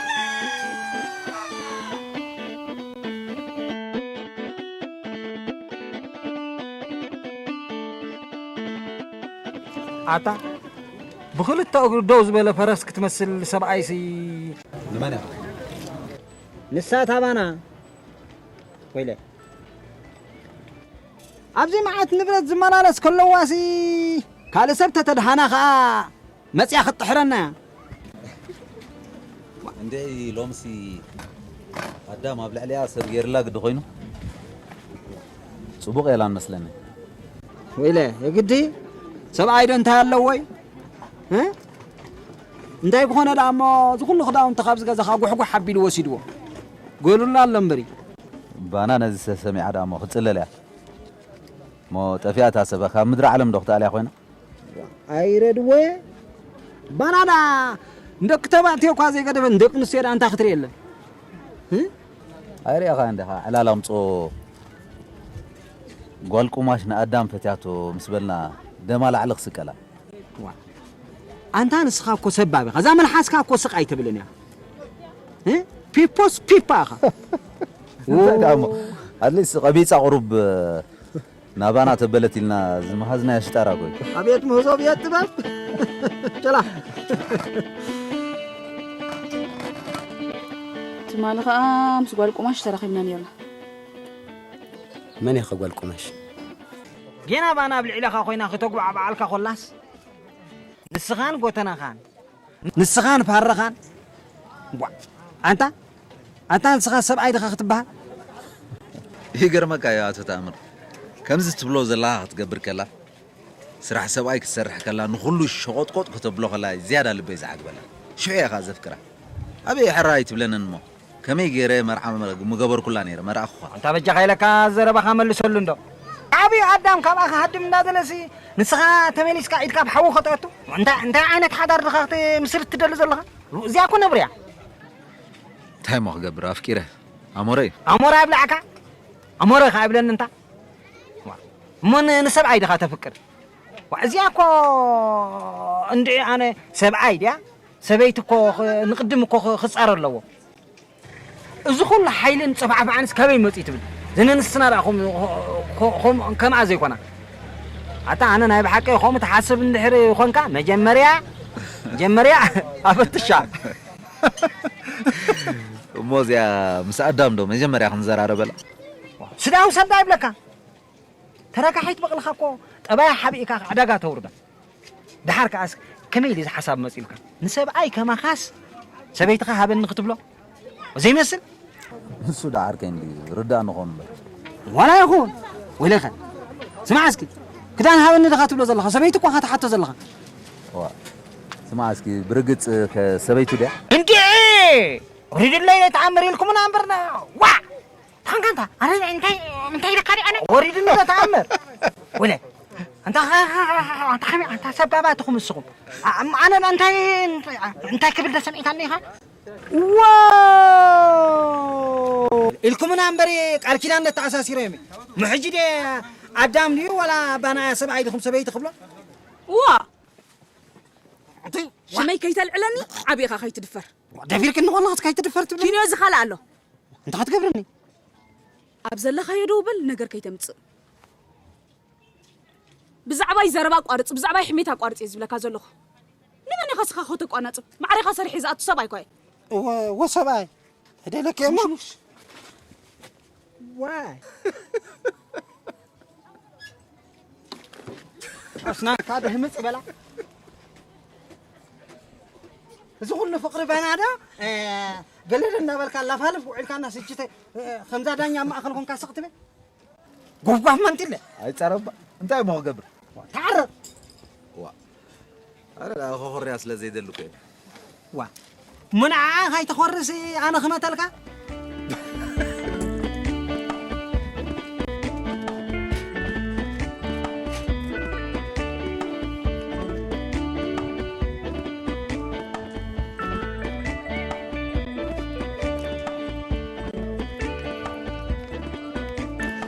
ኣታ ብኽልተ እግሩ ደው ዝበለ ፈረስ ክትመስል ሰብኣይሲ ንመን ኢኻ? ንሳ ታባና ወይለ ኣብዚ መዓት ንብረት ዝመላለስ ከለዋሲ ካልእ ሰብ ተተድሃና ኸኣ መጽያ ክትጥሕረና እያ። እንዴ ሎምሲ ኣዳም ኣብ ልዕሊኣ ሰብ ገይርላ ግዲ ኮይኑ ጽቡቕ የላን መስለኒ። ወይለ የግዲ ሰብኣይ ዶ እንታይ ኣለዎ ወይ? እ? እንታይ ክኾነ ደኣ እሞ እዚ ኩሉ ክዳውንቲ ካብዚ ገዛ ካብ ጉሕጉሕ ኣቢሉ ወሲድዎ። ጎሉላ ኣሎ እምበሪ። ባና ነዚ ሰ-፣ ሰሚዓ ደኣ እሞ ክትጽለል እያ። እሞ ጠፊኣ እታ ሰብ ካብ ምድሪ ዓለም ዶ ክትኣልያ ኮይና? ኣይረድዎ። ባና ደኣ ንደቂ ተባዕትዮ እኳ ዘይገደፈ ንደቂ ኣንስትዮ ደኣ እንታይ ክትርኢ የለን። እ? ኣይሪኣኻን ዲኻ ዕላል ኣምጽኦ ጓል ቁማሽ ንኣዳም ፈትያቶ ምስ በልና ደማ ላዕሊ ክስቀላ። ዋ። ኣንታ ንስኻ እኮ ሰባብ ኢኻ። እዛ መልሓስካ እኮ ስቕ ኣይትብልን እያ። እ? ፒፖስ ፒፓ ኢኻ። እንታይ ደኣ እሞ? ኣትሊስት ቀቢጻ ቁሩብ ናባና ተበለት ኢልና ዝመሃዝናያ ሽጣራ እኮ እዩ። ኣቤት ምህዞ፣ ኣቤት ጥበብ። ጨላ። ትማሊ ኸኣ ምስ ጓል ቁማሽ ተራኺብና ኔርና። መን ኢኻ ጓል ቁማሽ? ጌና ባና ኣብ ልዕለኻ ኮይና ክተጉባዕ በዓልካ ኮላስ ንስኻን ጎተናኻን ንስኻን ፋረኻን። ቧ፣ ኣንታ፣ ኣንታ ንስኻ ሰብኣይ ዲኻ ክትበሃል? ይገርመካ እዩ ኣቶ ተኣምር። ከምዚ ትብሎ ዘለኻ ክትገብር ከላ፣ ስራሕ ሰብኣይ ክትሰርሕ ከላ፣ ንኹሉ ሸቖጥቆጥ ከተብሎ ከላ፣ ዝያዳ ልበይ ዝዓግበላ። ሽዑ እየ ኸኣ ዘፍቅራ። ኣበይ ሕራይ ትብለንን እሞ፣ ከመይ ገይረ መርዓ ምገበርኩላ ነይረ፣ መርኣኹኻ። ኣንታ በጃኻ ኢለካ ዘረባኻ መልሰሉ እንዶ። ዓብዩ ኣዳም ካብኣ ክሃድም እንዳደለሲ፣ ንስኻ ተመሊስካ ኢድካ ኣብ ሓዊ ከተእቱ? እንታይ፣ እንታይ ዓይነት ሓዳር ድኻ ክትምስርት ትደሊ ዘለኻ? እዚኣ እኮ ነብሪ እያ። እንታይ እሞ ክገብር ኣፍቂረ? ኣሞረ እዩ። ኣሞረ ኣብላዕካ? ኣሞረ ከ ኣይብለኒ እንታ? ዋ፣ እሞ ን-፣ ንሰብኣይ ድኻ ተፍቅር? ዋ፣ እዚኣ እኮ እንድዒ ኣነ ሰብኣይ ድያ? ሰበይቲ እኮ ኽ-፣ ንቕድም እኮ ኽ-፣ ክጻረ ኣለዎ። እዚ ኩሉ ሓይልን ጽፋዕፋዕንስ ካበይ መጺኡ ትብል? ዘነንስትና ደኣ ከም-፣ ከም-፣ ከምኣ ዘይኮና። ኣታ ኣነ ናይ ብሓቂ ከምኡ ትሓስብ እንድሕር ኮንካ፣ መጀመርያ፣ መጀመርያ ኣፈትሻ። እሞ እዚኣ ምስ ኣዳም ዶ መጀመርያ ክንዘራረበላ? ስዳው ሰዳ ይብለካ። ተረካሒት በቕልኻ እኮ ጠባያ ሓቢእካ ዕዳጋ ተውርዳ። ደሓር ከኣስ ከመይ ኢሉ እዚ ሓሳብ መጺኡልካ? ንሰብኣይ ከማኻስ ሰበይትኻ ሃበኒ ክትብሎ ዘይመስል? ንሱ ደሓር ከይንዲ ርዳእ ንኾን እምበር። ዋላ ይኹን ወይለኸ ስማዕ እስኪ፣ ክዳን ሃበኒ ድኻ ትብሎ ዘለኻ? ሰበይቲ እኳ ኢኻ ትሓቶ ዘለኻ። ዋ፣ ስማዕ እስኪ፣ ብርግጽ ከ ሰበይቲ ድያ? እንዴ! ሪድለይ ተኣምር ኢልኩምና እምበርና። ዋ! ታንካንታ ኣነ እንታይ እንታይ ኢልካ ዲ ኣነ? ወሪድኒ ዶ ተኣምር? ወለ፣ ኣንታ ኣንታ ከመይ ኣንታ ሰብ ባባ ትኹም እስኹም። ኣነ እንታይ እንታይ ክብል ዶ ሰሚዕካኒ ኢኻ? ዋ! ኢልኩምና እምበር ቃል ኪዳን ነተኣሳሲሮም እዮም። ምሕጂ ደ ኣዳም ድዩ ዋላ ኣባና ሰብኣይ ድኹም ሰበይቲ ክብሎ? ዋ! ኣቲ ሽመይ ከይተልዕለኒ ዓቢኻ ከይትድፈር። ደፊርክኒ ከለኻስ ከይትድፈር ትብለኒ? ኪንዮ ዝኻልእ ኣሎ። እንታይ ክትገብረኒ? ኣብ ዘለኻዮ ደው በል፣ ነገር ከይተምጽእ። ብዛዕባይ ዘረባ ኣቋርጽ፣ ብዛዕባይ ሕሜት ኣቋርጽ እየ ዝብለካ ዘለኹ። ንመን ኢኻ ስኻ ከተቋናጽብ? ማዕሬኻ ሰሪሐ ዝኣቱ ሰብ ኣይኮ እየ። እወ፣ እወ ሰብኣይ። ተደለክ እሞ። ሙሽ፣ ሙሽ። ዋይ። ኣስናንካ ደህምጽ በላ። እዚ ኩሉ ፍቕሪ በናዳ፣ እ፣ ገለል እናበልካ ላፋልፍ ውዒልካና ስጅተ፣ እ፣ ከምዛ ዳኛ ኣብ ማእከል ኮንካ ስቕ ትብል? ጎብጓብ መንጢለ። ኣይጸረባ። እንታይ እሞ ክገብር? ተዓረቕ። ዋ። ኣረ፣ ደኣ ክኾርያ ስለ ዘይደሊ እኮ እየ። ዋ። ምንዓኣ ካይተኾርስ ኣነ ክመተልካ?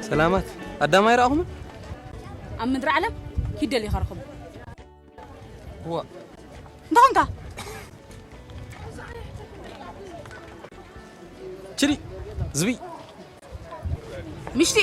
ሰላማት፣ ኣዳም ኣይረኣኹምን? ኣብ ምድሪ ዓለም ኪድ ደሊኻ ርኸቦ። ዋ። እንታይ ኾንካ? ችዲ፣ ዝብኢ። ምሽቲ።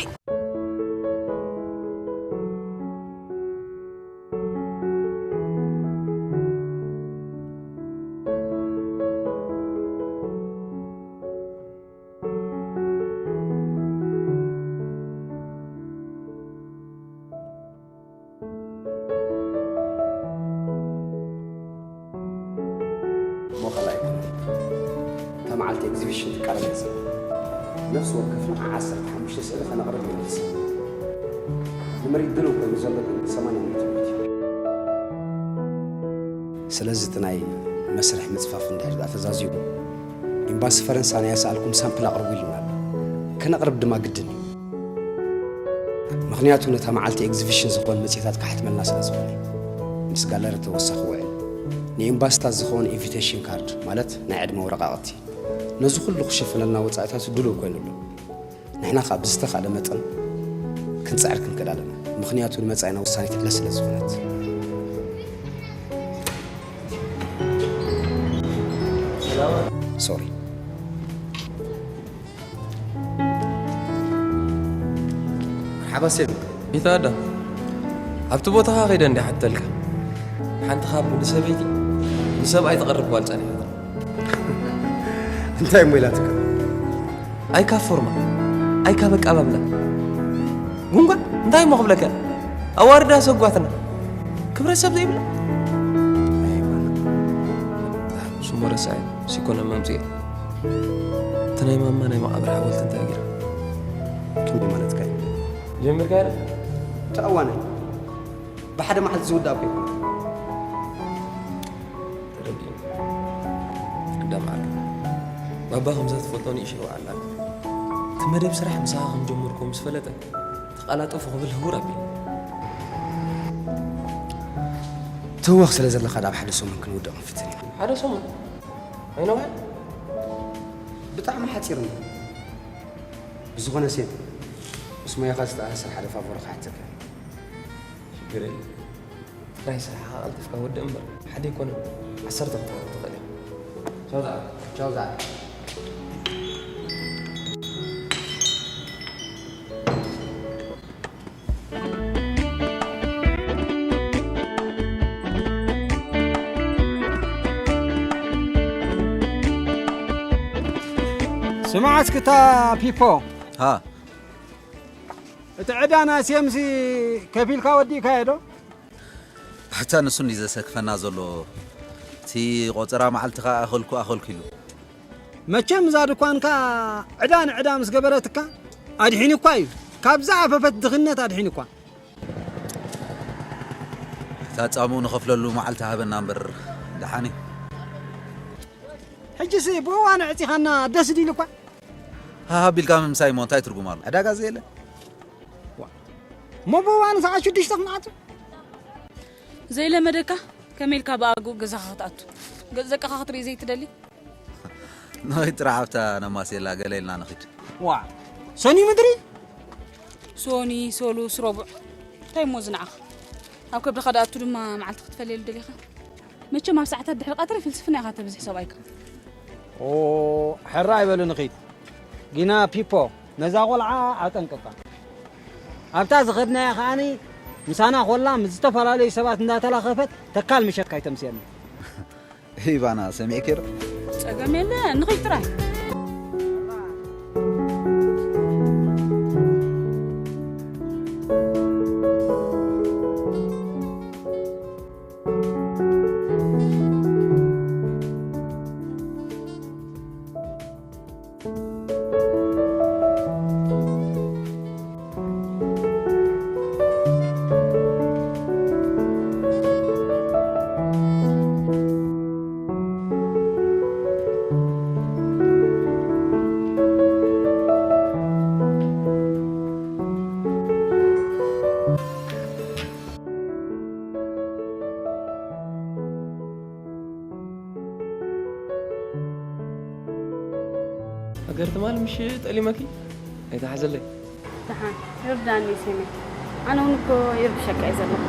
እሞ ካልኣይ ኩነታት፣ እታ መዓልቲ ኤግዚቢሽን ትቃረብ እያ ዘላ። ነፍሲ ወከፍና ዓሰርተ ሓሙሽተ ስእሊ ከነቕርብ ኢና ንሕሰብ። ንምርኢት ድሉው ኮይኑ ዘሎ ግን ሰማንያ ሚእቲ ሚእቲ እዩ። ስለዚ እቲ ናይ መስርሕ ምጽፋፍ እንድሕር ደኣ ተዛዚሙ፣ ኤምባሲ ፈረንሳ ናይ ኣስኣልኩም ሳምፕል ኣቕርቡ ኢሉና ኣሎ። ከነቕርብ ድማ ግድን እዩ። ምኽንያቱ ነታ መዓልቲ ኤግዚቢሽን ዝኾን መጽሔታት ክሓትመልና ስለ ዝኾነ፣ ምስ ጋለሪ ተወሳኺ ውዕል፣ ንኤምባሲታት ዝኸውን ኢንቪቴሽን ካርድ፣ ማለት ናይ ዕድመ ወረቓቕቲ፣ ነዚ ኩሉ ክሽፍነልና ወጻኢታት ድሉው ኮይኑ ኣሎ። ንሕና ከኣ ብዝተኻእለ መጠን ክንጽዕር ክንክእል ኣለና። ምኽንያቱ ንመጻኢና ወሳኒት ዕለት ስለ ዝኾነት። ሶሪ። መርሓባ ሴም። ይታዳ። ኣብቲ ቦታኻ ከይደ እንዲ ሓተልካ። ሓንቲ ካብ ንሰበይቲ ንሰብኣይ ትቐርብ ጓል ጸኒሓ። እንታይ እሞ ኢላትካ? ኣይ ካብ ፎርማ፣ ኣይ ካብ ኣቀባብላ። ጉንጓ፣ እንታይ እሞ ክብለካ? ኣዋርዳ ሰጓትና። ክብረት ሰብ ዘይብላ። ኣይ፣ ማን? ስሙ ረሳዕዮ፣ ሲኮነ መምጽኤ። እቲ ናይ ማማ ናይ መቓብር ሓወልቲ እንታይ ገይራ? ክንዲ ማለትካ እዩ? ጀሚርካ ዶ? ተኣዋነ። ብሓደ መዓልቲ ዝውዳእ እኮ ኣይኮነን። ተረዲኡ። ኣዳም ዓርኪ። ባባ ከምዛ ትፈልጦ ንእሽቶ ይውዓል ኣሎ። እቲ መደብ ስራሕ ምሳኻ ከም ጀመርኩ ምስ ፈለጠ፣ ተቓላጠፉ ክብል ህውር ኣቢሉ። ትህወኽ ስለ ዘለኻ፣ ዳብ ሓደ ሰሙን ክንውድእ ክንፍትን ኢና። ሓደ ሰሙን? ኣይነውሐን? ብጣዕሚ ሓጺር እምበር። ብዝኾነ ሴም፣ ምስ ሞያኻ ዝተኣሳሰር ሓደ ፋቮር ክሓተካ። ሽግር የለን። ጥራይ ስራሕኻ ቀልጢፍካ ወድእ እምበር፣ ሓደ ኣይኮነን፣ ዓሰርተ ክትወድእ ትኽእል ኢኻ። ቻው ዝዓርከይ። ቻው ዝዓርከይ። ስማዕ እስኪ እታ ፒፖ። ሃ። እቲ ዕዳ ናይ ሴምሲ ከፊልካ ወዲእካዮ ዶ? ኣታ ንሱ እንዲ ዘሰክፈና ዘሎ። እቲ ቆጸራ መዓልቲ ከኣ ኣኸልኩ ኣኸልኩ ኢሉ። መቸም እዛ ድኳንካ ዕዳ ንዕዳ ምስ ገበረትካ ኣድሒኑኳ እዩ። ካብዛ ኣፈፈት ድኽነት ኣድሒኑኳ። እታ ጻምኡ ንኸፍለሉ መዓልቲ ሃበና እምበር ደሓን እዩ። ሕጂስ ብእዋኑ ዕጺኻና ደስ ዲሉኳ። ሃሃ ቢልካ ምምሳይ እሞ እንታይ ትርጉም ኣሎ? ዕዳጋ ዘየለ? ዋ። እሞ ብእዋኑ ሰዓት ሽዱሽተ ክንዓጹ? ዘይለመደካ ከመይ ኢልካ ብኣግኡ ገዛኻ ክትኣቱ? ገጽ ደቅኻ ክትርኢ ዘይትደሊ? ንኸይድ ጥራሕ ኣብታ ነማሴላ ገለ ኢልና ንኺድ። ዋ። ሰኒ ምድሪ? ሶኒ፣ ሰሉስ፣ ረቡዕ። እንታይ እሞ እዚ ንዓኻ? ኣብ ከብድኻ ድኣቱ ድማ መዓልቲ ክትፈልየሉ ደሊኻ? መቸም ኣብ ሰዓታት ድሕሪ ቀትሪ ፍልስፍና ኢኻ ተብዝሕ ሰብኣይካ። ኦ፣ ሕራይ በሉ ንኺድ። ጊና ፒፖ፣ ነዛ ቆልዓ ኣጠንቅቃ። ኣብታ ዝኸድናያ ከኣኒ ምሳና ኮላ ምስ ዝተፈላለዩ ሰባት እንዳተላኸፈት ተካል ምሸት ካይተምስየና። ሂባና ሰሚዕኪ ዶ? ጸገም የለ፣ ንኺድ ጥራይ። ሃገር ትማል ምሽ ጠሊመኪ ኣይተሓዘለይ። ደሓን ይርዳኒ ሰመይ። ኣነ እውን እኮ ይርብሸካ እዩ ዘለኹ።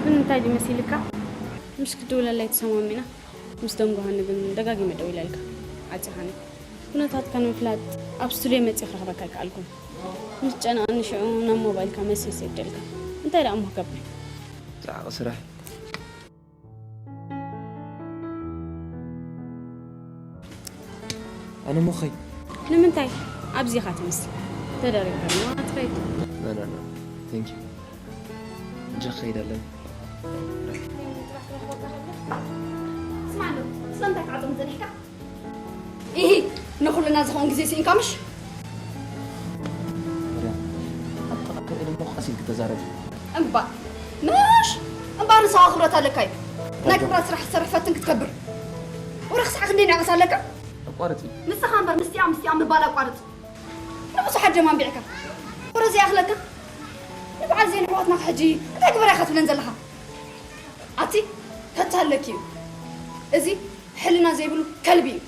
ግን እንታይ ድዩ መሲልካ? ምሽ ክድውለለይ ተሰማሚና። ምስ ደንጎሃኒ ግን ደጋጊመ ደዊለልካ። ዓጺኻኒ። ኩነታትካ ንምፍላጥ ኣብ ስቱድዮ መጺእ ክረኽበካ ኣይከኣልኩን። ምስ ጨነቐኒ ሽዑ ናብ ሞባይልካ መሴጅ ሰዲደልካ። እንታይ ደኣ እሞ ክገብር? ጻዕቂ ስራሕ። ኣነ እሞ ኸይ ንምንታይ? ኣብዚ ኢኻ ትመስል። ተደሪብካ ድማ ትኸይድ። ኖ፣ ኖ፣ ኖ። ቴንክ ዩ። ሕጂ ክኸይድ ኣለኒ። ስማዕ ኣሎ፣ ስለምንታይ ክትዓጽም ጸኒሕካ? ኢሂ፣ ንኹልና ዝኾን ግዜ ስኢንካ ምሽ? ማርያም፣ ኣብ ጥቓ ክርኢ እሞ ቀስ ኢልኪ ተዛረቢ። እምባ፣ ምሽ፣ እምባ ንስኻ ክብረት ኣለካ እዩ። ናይ ክብራት ስራሕ ትሰርሕ ፈትን ክትከብር። ወረ ክሳዕ ክንደይ ንዕቀት ኣለካ? ኣቋርጺ። ንስኻ እምበር ምስቲኣ ምስቲኣ ምባል ኣቋርጽ። ንብዙሓት ደም ኣንቢዕካ። ወረ ዘይኣኽለካ። ንበዓል ዜን ኣሕዋትና ሕጂ እንታይ ግበራ ኢኻ ትብለን ዘለኻ? ኣቲ ተታለኪ እዩ። እዚ ሕልና ዘይብሉ ከልቢ እዩ።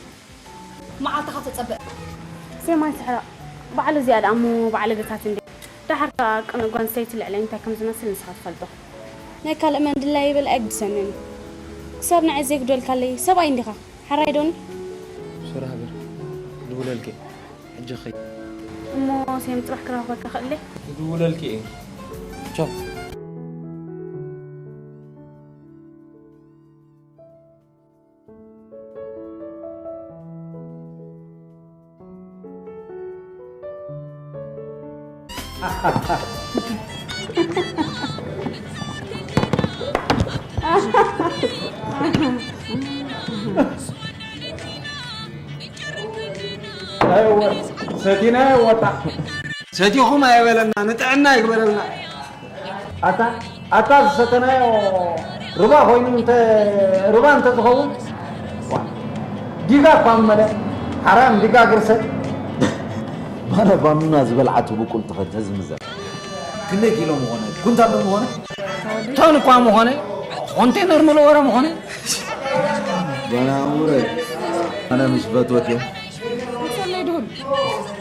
መዓልትኻ ተጸበ። ሴማይ ትሕረቕ። ባዕሉ እዚኣ ደኣ እሞ ባዕለገታት እንዴ። ደሓር ከኣ ቅኑዕ ጓል ኣንስተይቲ ልዕለይ እንታይ ከም ዝመስል ንስኻ ትፈልጦ። ናይ ካልእ መን ድላይ ይበል ኣይግድሰንን እዩ። ክሳብ ንዓይ ዘይግደልካለይ ሰብኣይ እንዲኻ። ሓራይ ዶኒ? ሶሪ ሃገር። ድውለልኪ። ሕጂ ኸይ። እሞ ሴም ጽባሕ ክረኽበካ ክእለ? ክድውለልኪ እየ። ቻው። ሰቲና ወጣ። ሰቲኹም ኣይበለና፣ ንጥዕና ይግበረልና። ኣታ፣ ኣታ ዝሰተናዮ ሩባ ኮይኑ እንተ፣ ሩባ እንተ ዝኸውን፣ ዋ፣ ዲጋ እኳ መለ፣ ሓራም ዲጋ ግርሰ። ባና ባኑና ዝበልዓት ብቁል ተኸተ ዝምዘር። ክንደይ ኪሎ ምኾነ? ኩንታል ዶ ምኾነ? ቶን እኳ ምኾነ፣ ኮንቴነር ምልወረ ምኾነ። ባና እምረ፣ ኣነ ምሽ ፈትወት እየ። ሰለይ ድሁል።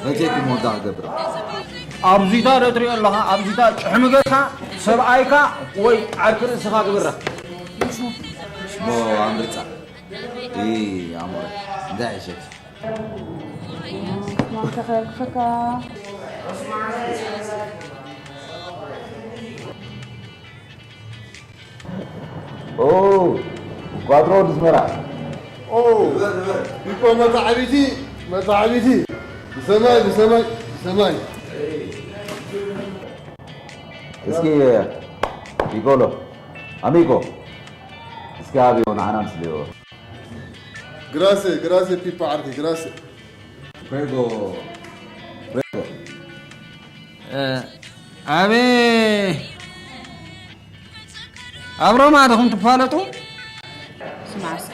ፈትየኩም ወዳ ክገብር። ኣብዚታ ዶ ትሪኦ ኣለኻ? ኣብዚታ ጭሕሚ ገጽካ፣ ሰብኣይካ ወይ ዓርኪ ርእስኻ ግብራ። ሞ ኣምርጻ። ኢ ኣሞረ። እንታይ ዕሸት? ማንታ ከርክፈካ። ኦ፣ ኳትሮ ወዲ ኣስመራ። ኦ፣ ቢኮ መታዕቢቲ፣ መታዕቢቲ። ብሰማይ፣ ብሰማይ፣ ብሰማይ። እስኪ ፒኮሎ፣ አሚጎ፣ እስኪ አብዮ ንዓና ምስልዮ። Grazie, grazie Pippo Arti, grazie. Prego, prego. ኣበይ ኣብ ሮማ ዲኹም ትፋለጡ? ስማዕ እስከ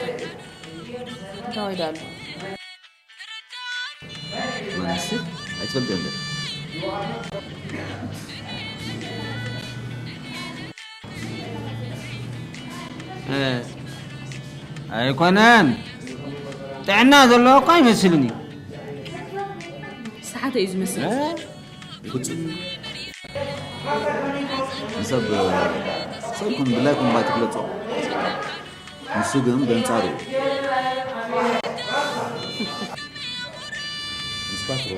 እንታይ ወይዳ ኣሎ? ማንስ ኣይትፈልጥዮ እንደ ኣይኮነን፣ ጥዕና ዘለዎ እኳ ኣይመስልን እዩ። ሰሓተ እዩ ዝመስል። ፍጹም ንሰብ ሰብኩም ድላይኩም ባይ ትግለጾ። ንሱ ግን በንጻሩ እዩ። ምስ ፓትሮ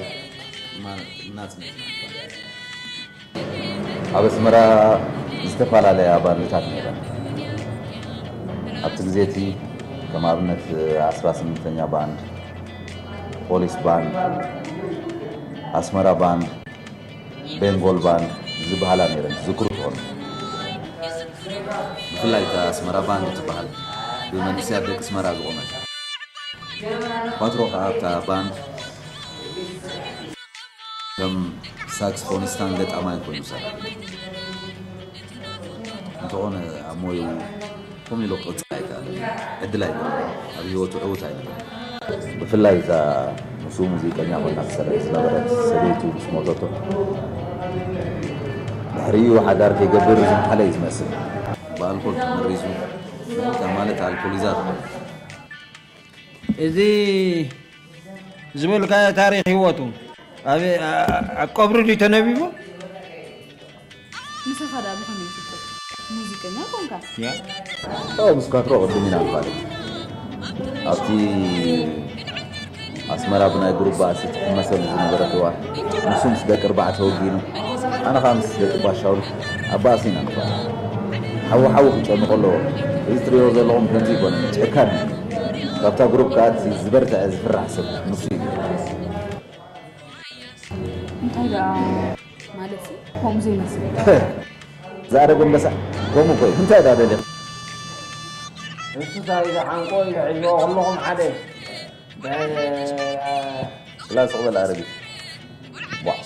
ናጽነት ኣብ ኣስመራ ዝተፈላለያ ባንድታት ነይረን። ኣብቲ ግዜ እቲ ከም ኣብነት ዓስራ ስምንተኛ ባንድ፣ ፖሊስ ባንድ፣ ኣስመራ ባንድ፣ ቤንጎል ባንድ ዝበሃላ ነይረን። ትዝክሩ ትኾኑ። ብፍላይ እታ ኣስመራ ባንድ ትበሃል ብመንእሰያት ደቂ ኣስመራ ዝቖመት። ፓትሮ ከዓ ኣብታ ባንድ ከም ሳክስፎኒስታን ገጣማይን ኮይኑ ይሰርሕ። እንተኾነ ኣብ ሞይኡ ከምኡ ኢሉ ክቕጽል ኣይከኣለን። ዕድል ኣይነበሮን። ኣብ ህይወቱ ዕዉት ኣይነበረን። ብፍላይ እዛ ምስኡ ሙዚቀኛ ኮይና ትሰርሕ ዝነበረት ሰበይቱ ምስ ሞተቶ ድሕሪኡ ሓዳር ከይገብር ዝመሓለ እዩ ዝመስል። ብኣልኮል ተመሪዙ፣ ሞተ ማለት ኣልኮሊዛት ኮይኑ። እዚ ዝበልካዮ ታሪኽ ህይወቱ ኣብ ኣብ ቀብሩ ድዩ ተነቢቡ? ንስኻ ደኣ ብኸመይ ይፍጠር? ሙዚቀኛ ኮንካ? ያ ኦ ምስ ካትሮ ቅድም ኢና ንፋለጥ ኣብቲ ኣስመራ ብናይ ጉሩባ ኣሲ ትሕመሰሉ ዝነበረት እዋን ንሱ ምስ ደቂ ኣርባዕተ ወጊኑ ኣነ ከዓ ምስ ደቂ ባሻውል ኣብ ባእሲ ኢና ንፋለጥ ሓዊ ሓዊ ክጨኑ ከለዎ እዚ ትሪኦ ዘለኹም ከምዚ ይኮነ ጨካን እዩ ካብታ ጉሩብ ከዓ እቲ ዝበርትዐ ዝፍራሕ ሰብ ንሱ እዩ እንታይ ደኣ ማለት ከምኡ ዘይመስል ዝኣደጎ ኣንበሳ ከምኡ እኮ እዩ እንታይ ዳ ደሊኻ ንሱ ሳይ ዝሓንቆ እዩ ሕዝዎ ኩልኹም ሓደ ላ ስቕ በል ኣረጊት ቧዕ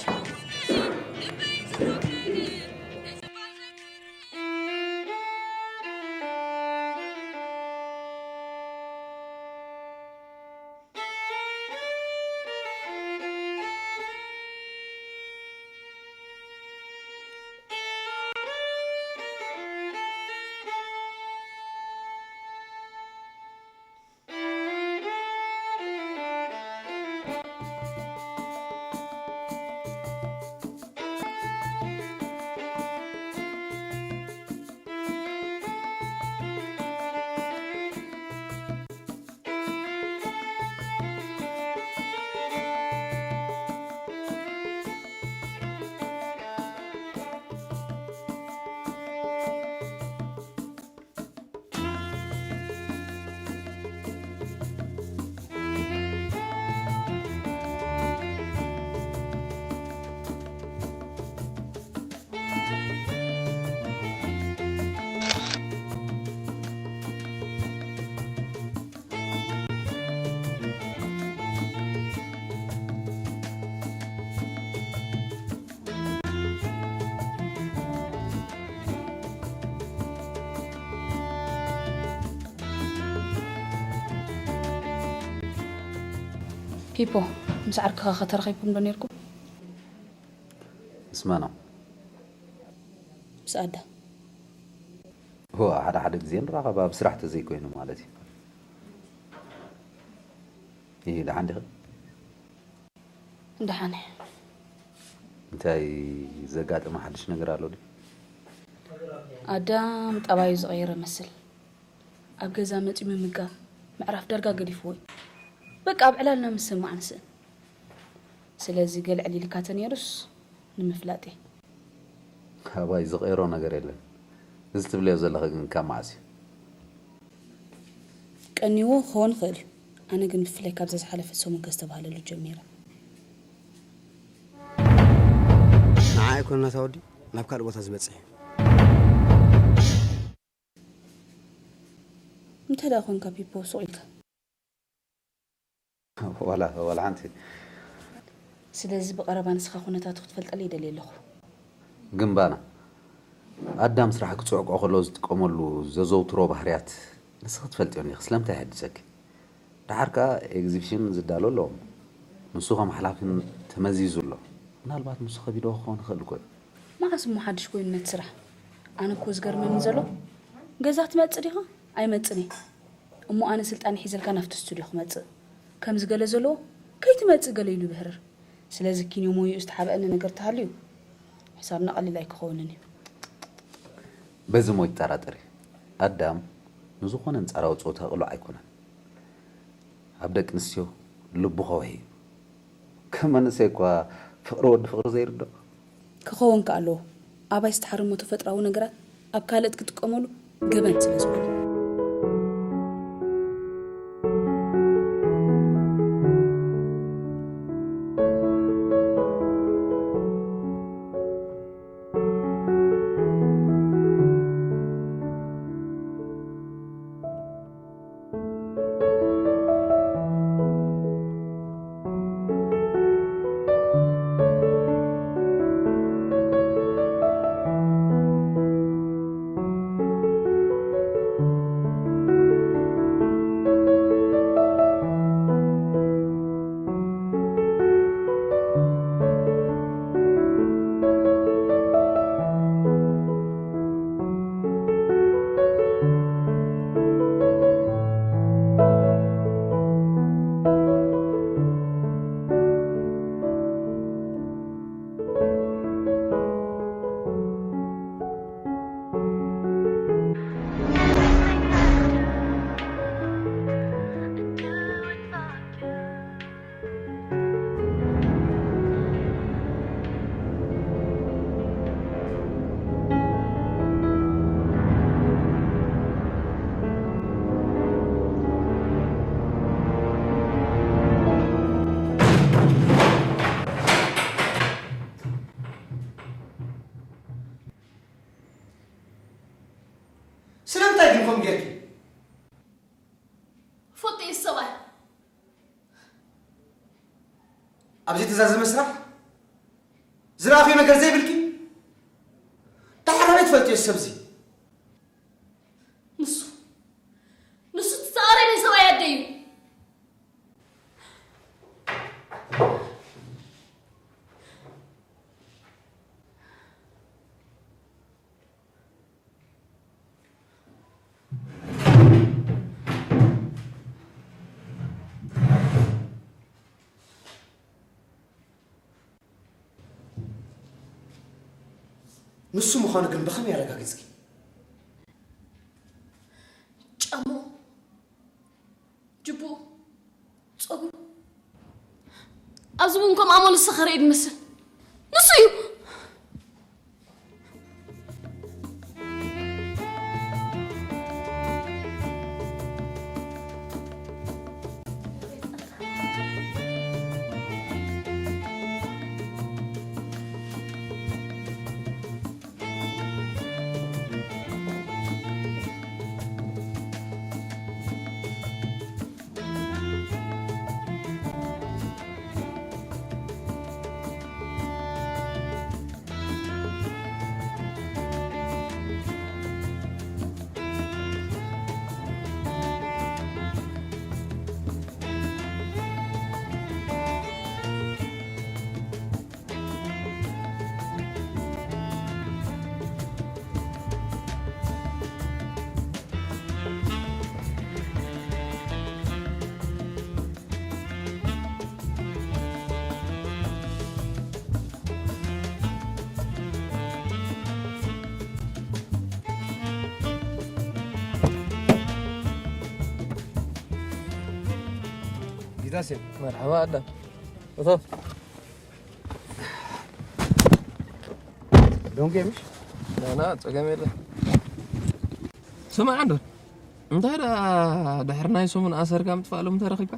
ፒፖ ምስ ዓርክኻ ከተራኺብኩም ዶ ነርኩም? ምስ መኖም? ምስ ኣዳ። ሆ ሓደ ሓደ ግዜ ንራኸብ ኣብ ስራሕ ተዘይኮይኑ ማለት እዩ። ይህ ደሓን ዲኺ? ደሓነ። እንታይ ዘጋጠመ ሓድሽ ነገር ኣሎ ድዩ? ኣዳም ጠባዩ ዝቐየረ መስል። ኣብ ገዛ መፂኡ ምምጋብ ምዕራፍ ዳርጋ ገዲፍዎ እዩ። በቃ ኣብ ዕላልና ምስማዕ ንስእን። ስለዚ ገለ ዕሊልካ ተነይሩስ ንምፍላጥ እየ። ካባይ ዝቐይሮ ነገር የለን። እዚ ትብልዮ ዘለኺ ግን ካብ መዓስ እዩ? ቀኒዎ ክኸውን ይኽእል እዩ። ኣነ ግን ብፍላይ ካብዛ ዝሓለፈት ሰሙን ከስተብሃለሉ ጀሚረ። ንዓ ኣይኮነና ታወዲ ናብ ካልእ ቦታ ዝበጽሕ እዩ። እንታይ ደኣ ኮንካ ፒፖ ሱቕ ኢልካ? ዋላ ዋላ ሓንቲ። ስለዚ ብቐረባ ንስኻ ኩነታቱ ክትፈልጠለይ ይደልየ ኣለኹ። ግንባና ኣዳም ስራሕ ክጽዕቆ ከሎ ዝጥቀመሉ ዘዘውትሮ ባህርያት ንስኺ ትፈልጥዮ ኒኺ፣ ስለምንታይ ይሕድሰኪ? ደሓር ከኣ ኤግዚቢሽን ዝዳሎ ኣለዎም። ንሱ ከም ሓላፊን ተመዚዙ ኣሎ። ምናልባት ንሱ ከቢድዎ ክኸውን ይኽእል እኮ እዩ። መዓስ እሞ ሓድሽ ኮይኑ ነቲ ስራሕ? ኣነ እኮ ዝገርመኒ ዘሎ ገዛ ትመጽእ ዲኻ? ኣይመጽእን እየ። እሞ ኣነ ስልጣን ሒዘልካ ናብቲ ስቱድዮ ክመጽእ ከምዚ ገለ ዘለዎ ከይትመጽእ ገለ ኢሉ ብህርር። ስለዚ ኪንዮ ሞይኡ ዝተሓብአኒ ነገር ተሃልዩ ሕሳብና ቀሊል ኣይክኸውንን እዩ። በዚ ሞ ይጠራጠር እዩ። ኣዳም ንዝኾነ ኣንጻራዊ ጾታ ቅሉዕ ኣይኮነን። ኣብ ደቂ ኣንስትዮ ልቡ ከውሒ እዩ። ከም መንእሰይ እኳ ፍቕሪ ወዲ ፍቕሪ ዘይርድኦ። ክኸውን ከኣ ኣለዎ። ኣባይ ዝተሓረሞ ተፈጥራዊ ነገራት ኣብ ካልእት ክጥቀመሉ ገበን ስለ ዝኾነ። ስለምንታይ ግን ከምኡ ጌርኪ? ፎቶ እዩ ሰብኣይ። ኣብ ዘይተዛዘመ ስራሕ ዝረኣኽዮ ነገር ዘይብልኪ? ደሓር ኣበይ ትፈልጥዮ ሰብዚ? ንሱ ንሱ እቲ ተቓራኒ ሰብኣይ ኣደይ እዩ። ንሱ ምዃኑ ግን ብኸመይ ኣረጋጊጽኪ? ጫምኡ፣ ጅብኡ፣ ጸጉሩ ኣብዚ እውን ከም ኣመሉ ዝሰኸረ እዩ ዝመስል። ንሱ እዩ። ጊታሴ መርሓባ ኣዳም። እቶፍ። ዶንጌ ምሽ? ናና ጸገም የለ። ስማዕ እንዶ እንታይ ደኣ ድሕሪ ናይ ሰሙን ኣሰርካ ምጥፋእ ሎም ተረኺብካ?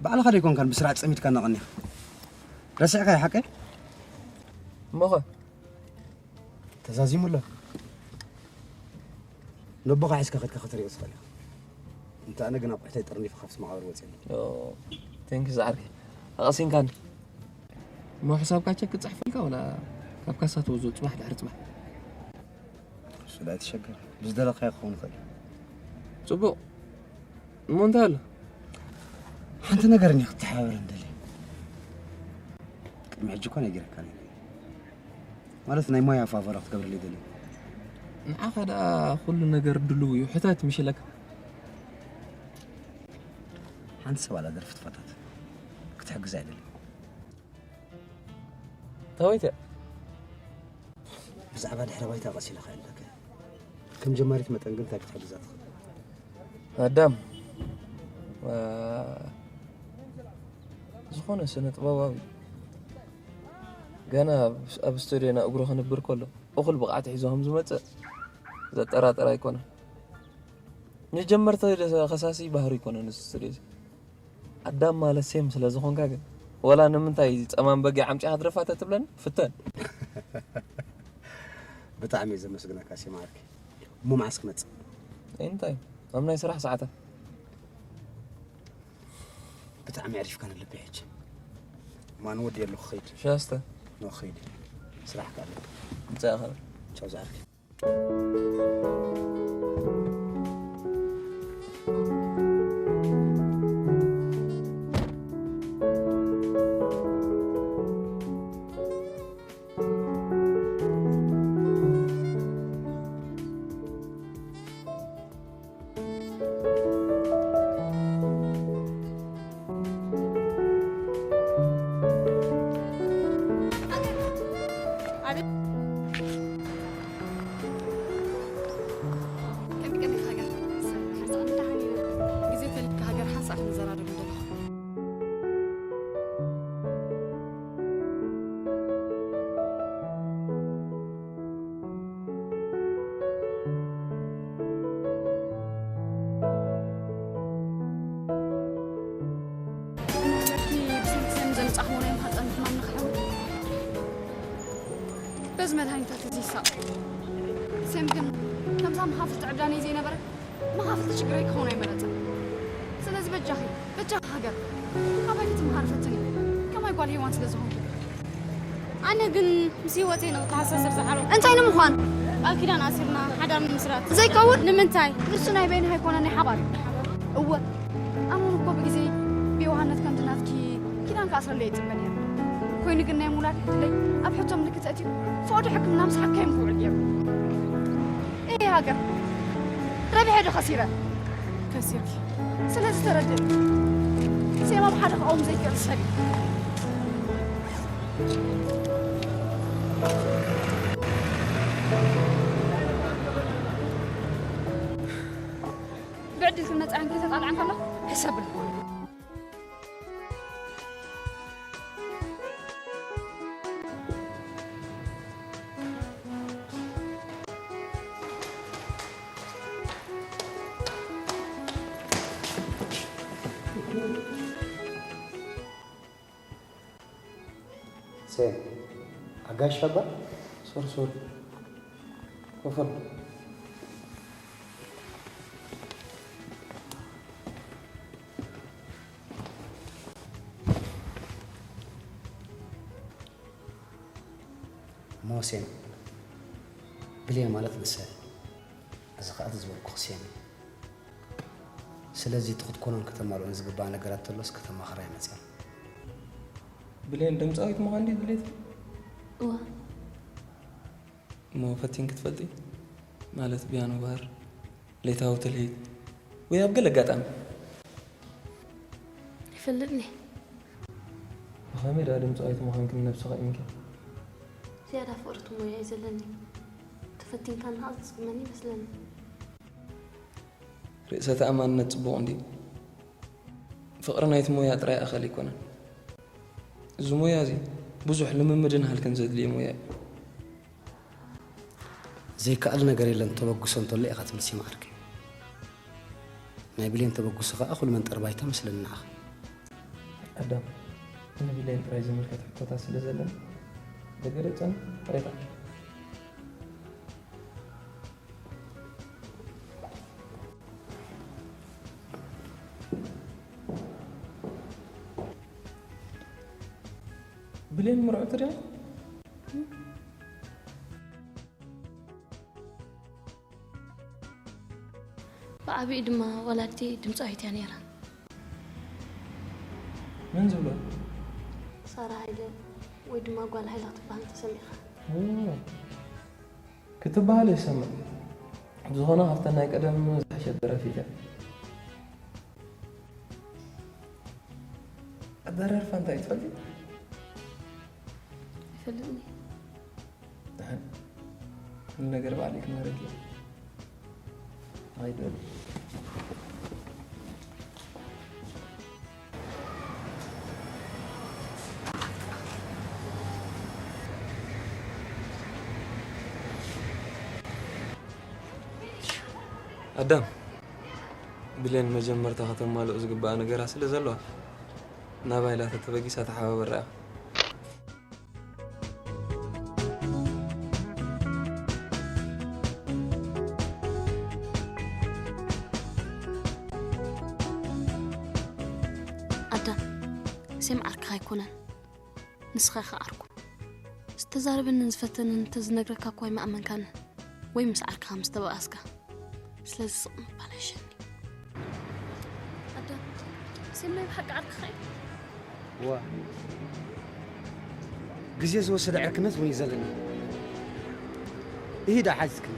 ባዕልኻ ደይኮንካን ብስራሕ ጸሚድካ ነቐኒኻ ረሲዕካ ሓቀይ? እሞኸ? ተዛዚሙ ኣሎ። ነቦኻ ሒዝካ ከድካ ክትሪኦ ትኽእል ኢኻ። እንተ ኣነ ግን ኣቑሑተይ ጠርኒፈ ካብቲ መቓብር ወፂኤ ኣለኹ። ቴንክ ዝዓርከይ ኣቐሲንካኒ። እሞ ሕሳብካ ቸክ ክፅሕፈልካ ወላ ካብ ካሳ ተወዝኦ ፅባሕ ድሕሪ ፅባሕ? እሱ ዳ ኣይትሸገር፣ ብዝደለኻዮ ክኸውን ይኽእል እዩ። ፅቡቕ። እሞ እንታይ ኣሎ? ሓንቲ ነገር እኒ ክትተሓባበረ እንደሊ። ቅድሚ ሕጂ እኮ ነጊረካ ነይረ። ማለት ናይ ሞያ ፋቨራ ክትገብርለይ ደሊ። ንዓኻ ደኣ ኩሉ ነገር ድልው እዩ። ሕተት ምሽለካ። ሓንቲ ሰብ ኣላ ደርፊ ትፈታት ክትሕግዛ ኣይደሊ። ታወይተ ብዛዕባ ድሕረ ባይታ ቀስ ኢለ ከእለካ። ከም ጀማሪት መጠን ግን እንታይ ክትሕግዛ ትኽእል? ኣዳም ዝኾነ ስነ ጥበባዊ ገና ኣብ ስቱድዮና እግሩ ክንብር ከሎ እኹል ብቕዓት ሒዞ ከም ዝመፅእ ዘጠራጥር ኣይኮነን። ንጀመርቲ ከሳሲ ባህሪ ኣይኮነን እዚ ስቱድዮ እዚ። ኣዳም ማለት ሴም ስለ ዝኾንካ ግን ወላ ንምንታይ ጸማም በጊዕ ኣምጺኻ ትደፋ ተትብለኒ ፍተን። ብጣዕሚ እየ ዘመስግነካ ሴም ዓርከይ። እሞ መዓስ ክመጽእ? እንታይ ኣብ ናይ ስራሕ ሰዓታት ብጣዕሚ ኣዕሪፍካ ንልቢ ሕጂ። ማን ወዲ ኣለኹ ኸይድ። ሻስተ ኖ ኸይድ። ስራሕ ካለ። እንታይ ኣኸለ ቻው ዝዓርከይ። ከመይ ቀኒኻ ሃገር? ሓንሳእ ንደሓን ኢና። ግዜ ተሊካ ሃገር ሓንሳእ ክንዘራረብ ንደለኹ። ንወለድኪ ብሰንኪ ሰም ዘምጻእኽዎ ናይ ማህጸን ሕማም ንኽሕውይ በዚ መድሃኒታት እዚ ይሳቕ። ሴም ግን ከምዛ መኻፍልቲ ዕብዳነይ ዘይነበረ መኻፍልቲ ሽግረይ ክኸውን ኣይመረጸን። ስለዚ በጃኺ፣ በጃኺ ሃገር፣ ካባይኪ ትምሃር ፈትኒ። ከማይ ጓል ሄዋን ስለ ዝኾንኪ። ኣነ ግን ምስ ህይወተይ ንክተሓሳሰር ዝሓለኹ እንታይ ንምዃን? ቃል ኪዳን ኣሲርና ሓዳር ንምስራት። ዘይከውን? ንምንታይ? ንሱ ናይ በይንኻ ኣይኮነን፣ ናይ ሓባር እዩ። እወ፣ ኣነ እውን እኮ ብግዜ ብየዋህነት ከምቲ ናትኪ ኪዳን ክኣስረለይ ይጽበ ነይረ። ኮይኑ ግን ናይ ምውላድ ዕድለይ ኣብ ሕቶ ምልክት ኣእትዩ ፍቓዱ ሕክምና ምስ ሓካይም ክውዕል ገይሩ። እየ ሃገር፣ ረቢሐ ዶ ከሲረ? ከሲርኪ። ስለዚ ተረድእኒ። ሴም ኣብ ሓደ ክቐውም ዘይክእል ሰብ እዩ። ብዕድል ክመጻ ከይተጣልዐን ከሎ ሕሰብሉ። ሴም ኣጋሽ ሸባ ሶር ሶር ኮፈር ሞሴም ብሌን ማለት ንሳ እያ። እዚ ኸኣ እቲ ዝበልኩ ክስየም እዩ። ስለዚ እቲ ክትኮኖን ከተማልኦን ዝግባኣ ነገራት ተሎስ ከተማኽራ እየ መፅያ። ብሌን ድምፃዊት ምዃን ድዩ ድሌት? እዋ እሞ ፈቲን ክትፈልጢ ማለት ቢያኖ ባር ሌታዊ ትልሂት ወይ ኣብ ገለ ኣጋጣሚ ይፈልጥኒ ብኸመይ ደኣ ድምፃዊት ምዃንክን ነብስኻ ኢንኪ ዝያዳ ፍቕሪ እቲ ሞያ እዩ ዘለኒ ተፈቲንካ እናቐፅመኒ ይመስለኒ ርእሰ ተኣማንነት ጽቡቕ እንድዩ ፍቕሪ ናይቲ ሞያ ጥራይ ኣኸል ኣይኮነን እዚ ሞያ እዚ ብዙሕ ልምምድን ሃልክን ዘድልዮ ሞያ እዩ ዘይከኣል ነገር የለን ተበግሶ እንተሎ ኢኻ ትብል ሲማ ዓርከይ ናይ ብሌን ተበግሶ ከዓ እኹል መንጠር ባይታ መስለኒ ንዓኻ ኣዳም ንብሌን ጥራይ ዝምልከት ሕቶታት ስለ ዘለኒ ተገለጸን ሬታ። ብሌን ምርዕቲ ድያ? ብዓቢኡ ድማ ወላዲተይ ድምጻዊት እያ ነይራ። መን ዝብሎ? ሳራ ሃይለ ወይ ድማ ጓል ሃይለ ክትበሃል ተሰሚዕካ? ኦ፣ ክትበሃል ይሰምዕ። ብዝኾነ ካብተን ናይ ቀደም ዝሓሸት ደራፊት እያ። ኣደራርፋ እንታይ ትፈልጢ? ኣይፈልጥን እየ። ደሓን፣ ኩሉ ነገር ባዕለይ ክምህረኪ እየ። ኣይደል። ኣዳም፣ ብሌን መጀመርታ ከተማልኦ ዝግባኣ ነገራት ስለ ዘለዋ፣ ናባይ ኢላ ተተበጊሳ ተሓባበራ ኢኻ። ኣዳም፣ ሴም ዓርክኻ ኣይኮነን፣ ንስኻ ኢኻ ዓርኩ። ዝተዛረበንን ዝፈተንን እንተዝነግረካ እኳ ኣይምኣመንካንን፣ ወይ ምስ ዓርክኻ ምስ ተበኣስካ። ስለዚ ስቕ ምባል ኣይሸኒ። ኣዳም፣ ሴም ናይ ብሓቂ ዓርክኻ እዩ? ዋ፣ ግዜ ዝወሰደ ዕርክነት እውን እዩ ዘለኒ። ይሂዳ ሓዚትክኒ።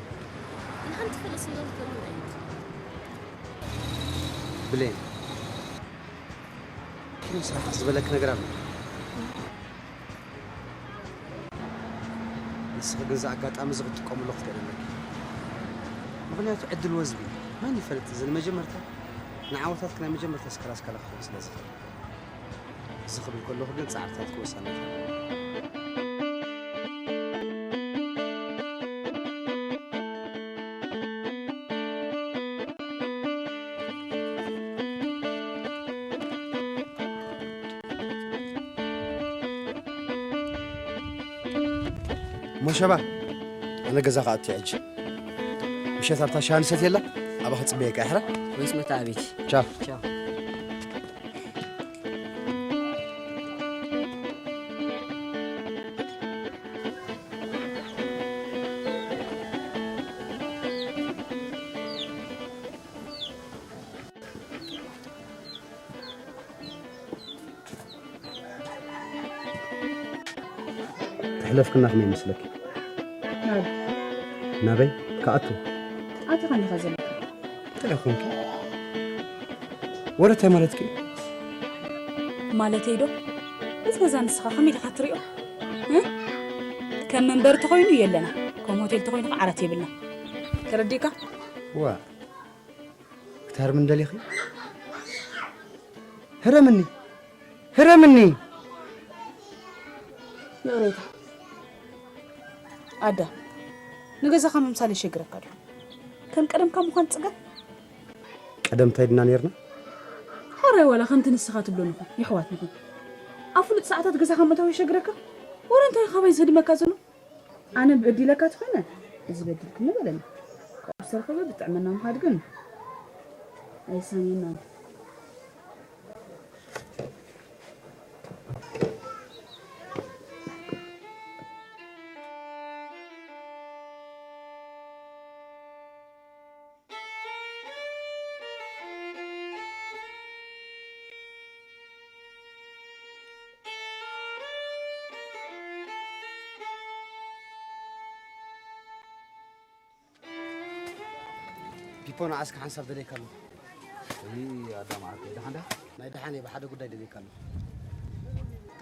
ንሓንቲ ፈለስ እንዶ ዝፈልጥ እዩ። ብሌን፣ ኪኖ ስራሕ ዝበለክ ነገር ኣሎ። ንስኺ ግን እዚ ኣጋጣሚ እዚ ክትጥቀምሉ ክትክእል ኣለኪ። ምኽንያቱ ዕድል ወዝቢ እዩ። መን ይፈልጥ፣ እዚ ንመጀመርታ ንዓወታትኪ ናይ መጀመርታ ስክራስካላ ክኸውን ስለ ዝኽእል። እዚ ክብል ከለኹ ግን ጻዕርታትኪ ወሳነት ኣለዎ። ሞሸባ፣ ኣነ ገዛ ክኣቱ እየ ሕጂ። ምሸት ኣብታ ሻሂ ንሰትየላ ኣብኣ ክጽበየካ እየ፣ ሕራ? ወይስ መታ ኣቤት? ቻው። ቻው። ክሕለፍክና ከመይ ይመስለኪ? ናበይ? ናበይ? ክኣቱ? ኣቲኻ እንዲኻ ዘለካ። እንታይ ኮንኪ? ወረ እንታይ ማለትኪ? ማለተይ ዶ? እዚ ገዛ ንስኻ ከመይ ኢኻ ትሪኦ? እ? ከም መንበሪ ተኾይኑ የለና፣ ከም ሆቴል ተኾይኑ ከዓ ዓራት የብልና። ተረዲእካ? ዋ፣ ክትሃርምኒ ደሊኺ? ህረምኒ! ህረምኒ! ይቕሬታ። ኣዳም፣ ንገዛኻ ምምሳል የሸግረካ ዶ? ከም ቀደምካ ምዃን ትጽገም? ቀደም እንታይ ድና ነይርና? ሕራይ ዋላ ከምቲ ንስኻ ትብሎ ንኹን፣ የሕዋት ንኹን። ኣብ ፍሉጥ ሰዓታት ገዛኻ ምእታው የሸግረካ? ወረ እንታይ እዩ ካባይ ዝህድመካ ዘሎ? ኣነ በዲለካ ተኾይነ፣ እዚ በዲልክኒ በለኒ። ካብኡ ዝተረኸበ ብጥዕምና ምኻድ ግን ኣይሳንየናን። ፒፖ፣ ንዓስካ ሓንሳብ ደልየካ ኣለኹ። እይ፣ ኣዳም ዓርከይ፣ ደሓን ዳ? ናይ ደሓን እየ፣ ብሓደ ጉዳይ ደልየካ ኣለኹ።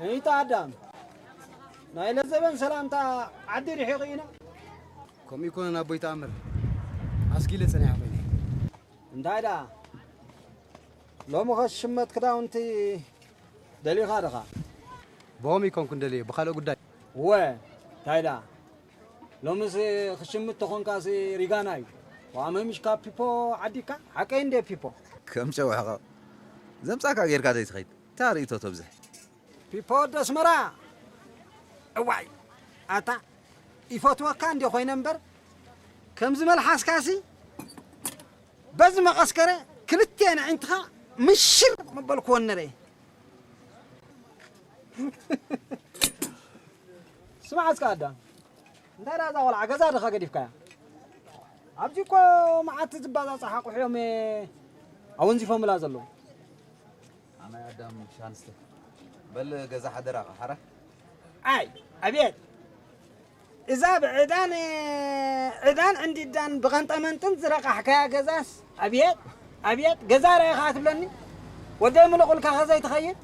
እይታ ኣዳም፣ ናይ ለዘበን ሰላምታ ዓዲ ርሒቑ ኢና። ከምኡ ይኮነን ኣቦይ ተኣምር፣ ኣስጊለ ጸኒሐ ኮይነ። እንታይ ደኣ? ሎሚ ኸስ ሽመት ክዳውንቲ ደሊኻ ድኻ? ብኸምኡ ይኮንኩ እንደልየ፣ ብኻልእ ጉዳይ። እወ፣ እንታይ ደኣ? ሎምስ ክሽምት ተኾንካሲ ሪጋና እዩ። ዋመ ምሽ ካብ ፒፖ ዓዲካ? ሓቀይ እንደ ፒፖ? ከም ጨው ሕቐቕ። ዘምጻእካ ጌርካ ዘይትኸይድ። እንታይ ርእይቶ ተብዝሕ? ፒፖ ወዲ ኣስመራ! እዋይ! ኣታ ይፈትወካ እንዲ ኮይነ እምበር፣ ከምዚ መልሓስካሲ በዚ መቐስከረ ክልቴን ኣዒንትኻ ምሽር መበልክዎ ነረ። ስማዕ እስከ ኣዳም፣ እንታይ ደኣ እዛ ቆልዓ ገዛ ድኻ ገዲፍካያ? ኣብዚ እኮ መዓት ዝባዛጽ ሓቑሑ እዮም ኣወንዚፎምላ ዘለዉ። ኣነ ኣዳም ሻንስተ በል ገዛ ሓደራ ሓራ። ኣይ ኣቤት፣ እዛ ብዕዳን ዕዳን ዕንዲዳን ብቐንጠመንጥን ዝረቓሕካያ ገዛስ፣ ኣቤት ኣቤት፣ ገዛ ርኢኻ ትብለኒ? ወደይ ምልቑልካ ከዘይትኸይድ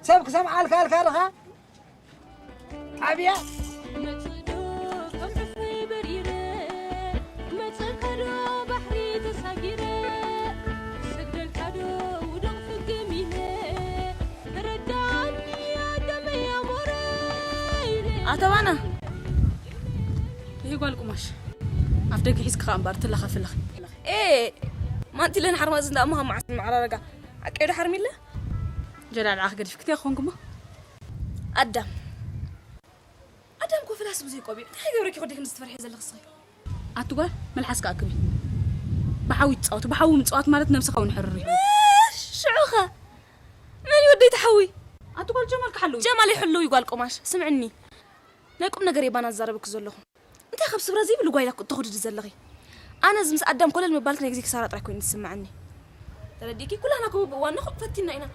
ሰብ ክሰምዓልካ ኣልካ ድኻ? ጣብያ። መጽእ ዶ ከም ዕፍሪ በሪረ፣ መጸእካ ዶ ባሕሪ ተሳጊረ፣ ሰግደልካ ዶ ውደቕ ፍግም ኢለ፣ ተረዳኒ ኣደመይ ኣሞረ ኢለ። ኣተባና። ይህ ጓል ቁማሽ ኣፍ ደገ ሒዝኪ ከኣ እምበር ትለኻፍለኺ። ኤ፣ ማንቲለን ሓርማዝ እንዳ እሞ ካብ መዓስ መዓራረጋ? ኣቀይዶ ሓርሚለ? ጀላል ዓኽ ገዲፍኪ እንታይ ኮንኩሞ? ኣዳም። ኣዳም እኮ ፍላስ ብዘይ ቆቢዕ። እንታይ ገይረኪ ኮዲክ ምስ ትፈርሒ ዘለኺ ስኺ? ኣቲ ጓል፣ መልሓስካ ኣክቢ። ብሓዊ ትጻወቱ። ብሓዊ ምጽዋት ማለት ነብስኻ እውን ሕርር እዩ። እሽ፣ ሽዑኸ? መን እዩ ወደይ ተሓዊ? ኣቲ ጓል፣ ጀማል ክሓልው እዩ። ጀማል ይሕልው እዩ ጓል ቆማሽ። ስምዕኒ። ናይ ቁም ነገር እየ ባና ዝዛረበኪ ዘለኹ። እንታይ ካብ ስብራ ዘይብሉ ጓይላ ተኹድዲ ዘለኺ? ኣነ እዚ ምስ ኣዳም ኮለል ምባልኪ ናይ ግዜ ክሳራ ጥራይ ኮይኑ ዝስምዓኒ። ተረዲእኪ? ኩላና ክቡብ እዋን ንኹ ፈቲና ኢና።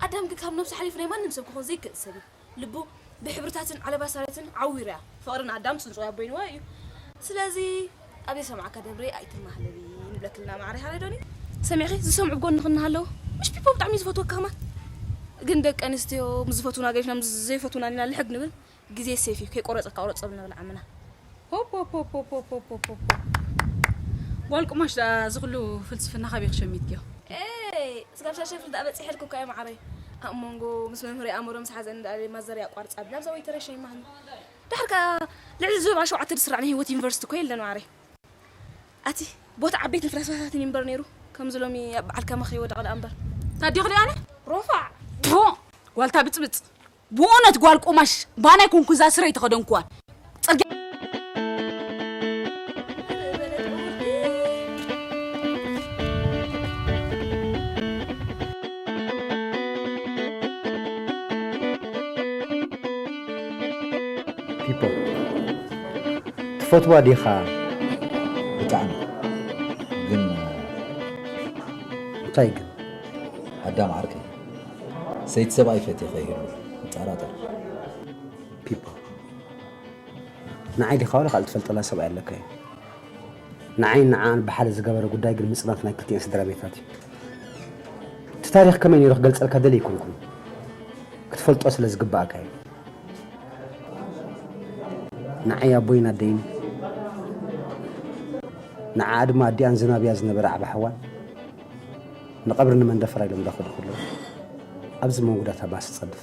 ኣዳም ግን ካብ ነብሱ ሓሊፉ ናይ ማንም ሰብ ክኾን ዘይክእል ሰብ እዩ። ልቡ ብሕብርታትን ዓለባሳረትን ዓዊሩ እያ። ፍቕርን ኣዳም ስንጹ ኣቦይንዋ እዩ። ስለዚ ኣብ ዘይሰማዕካ ደብረ ኣይትማህለቢ ንብለክልና ማዕረ ሃለ ዶኒ። ሰሚዕኺ? ዝሰምዑ ብጎንኺ እናሃለዉ ምሽ ፒፖ ብጣዕሚ እዩ ዝፈትወካ ከማን። ግን ደቂ ኣንስትዮ ምስ ዝፈትውና ገዲፍና ምስ ዘይፈትውና ኢና ልሕግ ንብል። ግዜ ሴፍ እዩ፣ ከይቆረጸካ ቁረጽ ብልና በል ዓምና። ሆፕ፣ ሆፕ፣ ሆፕ። ጓል ቁማሽ ደኣ እዚ ኩሉ ፍልስፍና ካበይ ክሸሚትክዮ? ኤይ፣ ስጋብ ሻሸ ፍልጥ ኣበጺሐልኩ እኮ እየ ማዓረይ። ኣብ መንጎ ምስ መምህር ኣእምሮ ምስ ሓዘን እንዳለ ማዘር ያቋርጻ ብላ ብዛ ወይ ተረሸይ ማህን። ድሓር ከኣ ልዕሊ ዞባ ሸውዓተ ዝስራዕ ናይ ህይወት ዩኒቨርሲቲ እኮ የለን ማዓረይ። ኣቲ ቦታ ዓበይትን ፍላስፋታትን ይንበር ነይሩ። ከምዚ ሎሚ ኣብ በዓል ከማኺ ወደቐ ደኣ እምበር። ታዲዮ ክልኣነ? ሮፋዕ። ፎ! ጓልታ ብጽብጽ። ብእውነት ጓል ቆማሽ ባናይ ኮንኩ እዛ ስረ ኣይተኸደንኩዋን። ጽርግያ ፒፖ፣ ትፈትዋ ዲኻ? ብጣዕሚ። ግን እንታይ ግን? ኣዳም ዓርከይ፣ ሰይቲ ሰብኣይ ፈትየ ከይህሉ እጠራጠር። ፒፖ፣ ንዓይ ዲኻ ዋላ ካልእ ትፈልጠላ ሰብኣይ ኣለካ እዩ? ንዓይን ንዓኣን ብሓደ ዝገበረ ጉዳይ ግን ምጽናት ናይ ክልቲኤን ስድራ ቤታት እዩ። እቲ ታሪኽ ከመይ ነይሩ ክገልጸልካ ደልየ ኣይኮንኩን። ክትፈልጦ ስለ ዝግብኣካ እዩ። ንዓይ ኣቦይን ኣደይን፣ ንዓኣ ድማ ኣዲኣን ዝናብያ ዝነበረ ዓቢ ሓዋን፣ ንቐብሪ ንመንደፈራ ኢሎም እንዳኸዱ ከለዉ፣ ኣብዚ መንጉዳታ ባስ ትጸድፍ።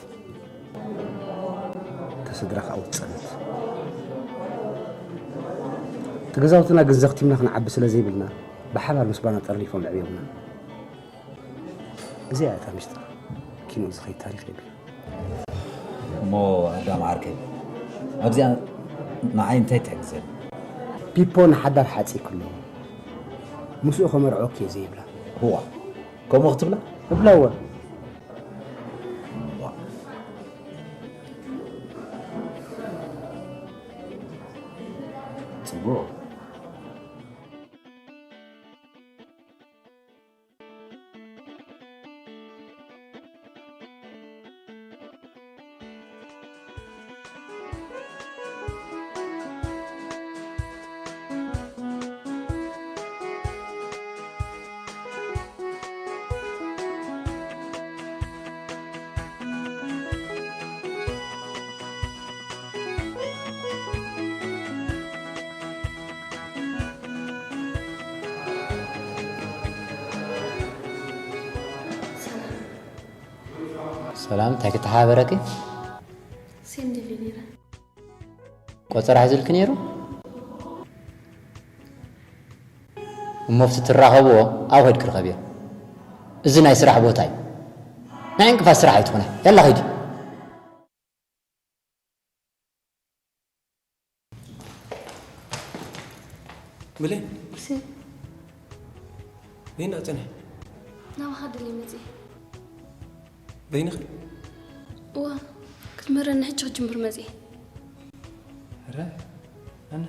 እታ ስድራ ከኣ ትጸንት። እቲ ገዛውትና ግን ዘኽቲምና ክንዓቢ ስለ ዘይብልና፣ ብሓባር ምስ ባና ጠርኒፎም ኣዕብዮምና። እዚኣ እያ እታ ሚስጥር። ኪኖ ዝኸይድ ታሪኽ የብሉን። እሞ ኣዳም ዓርከይ፣ ኣብዚኣ ንዓይ እንታይ ትሕግዘኒ? ፒፖ ንሓዳር ሓጺ ክሎ፣ ምስኡ ከመርዖኪ እየ ዘይብላ። እዋ፣ ከምኡ ክትብላ? እብላ እወ። እዋ። ጽቡቕ። ሰላም፣ እንታይ ክተሓባበረኪ? ሴንድሊ ነይረ። ቆጸራ ሒዙልኪ ነይሩ? እሞ ኣብቲ ትራኸብዎ ኣብኡ ከይድኪ ርኸብዮ። እዚ ናይ ስራሕ ቦታ እዩ። ናይ ዕንቅፋት ስራሕ ኣይትኹነ። ያላ ኺዲ። ብሌን፣ እሺ። በይና ጽንሕ። ናባኻ ድልየ መጽእ። በይንኺ? እዋ፣ ክትምህረኒ ሕጂ ክጅምር መጽእ። ኧረ፣ ኣነ።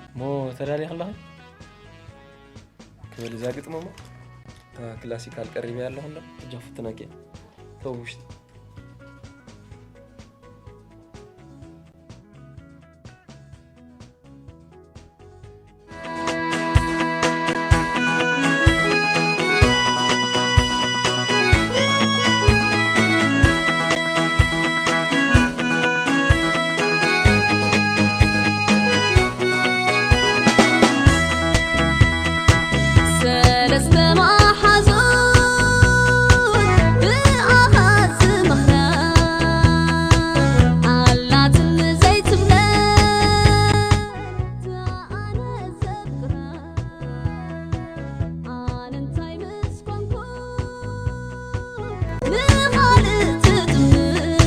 እሞ ተዳሊኺ ኣለኺ? ክብል እዛ ግጥሚ እሞ፣ እታ ክላሲካል ቀሪበያ ኣለኹ እንዳ፣ ሕጂ ክፍትነኪ እየ። ተው ውሽጢ። ሰለስተ መሓዙት ብኣኻ ዝመኽራ ኣላትኒ ዘይትብለ ኣነ ዘፍቅራ ኣነ እንታይ ምስ ኮንኩ ንኻልእ ትጥምት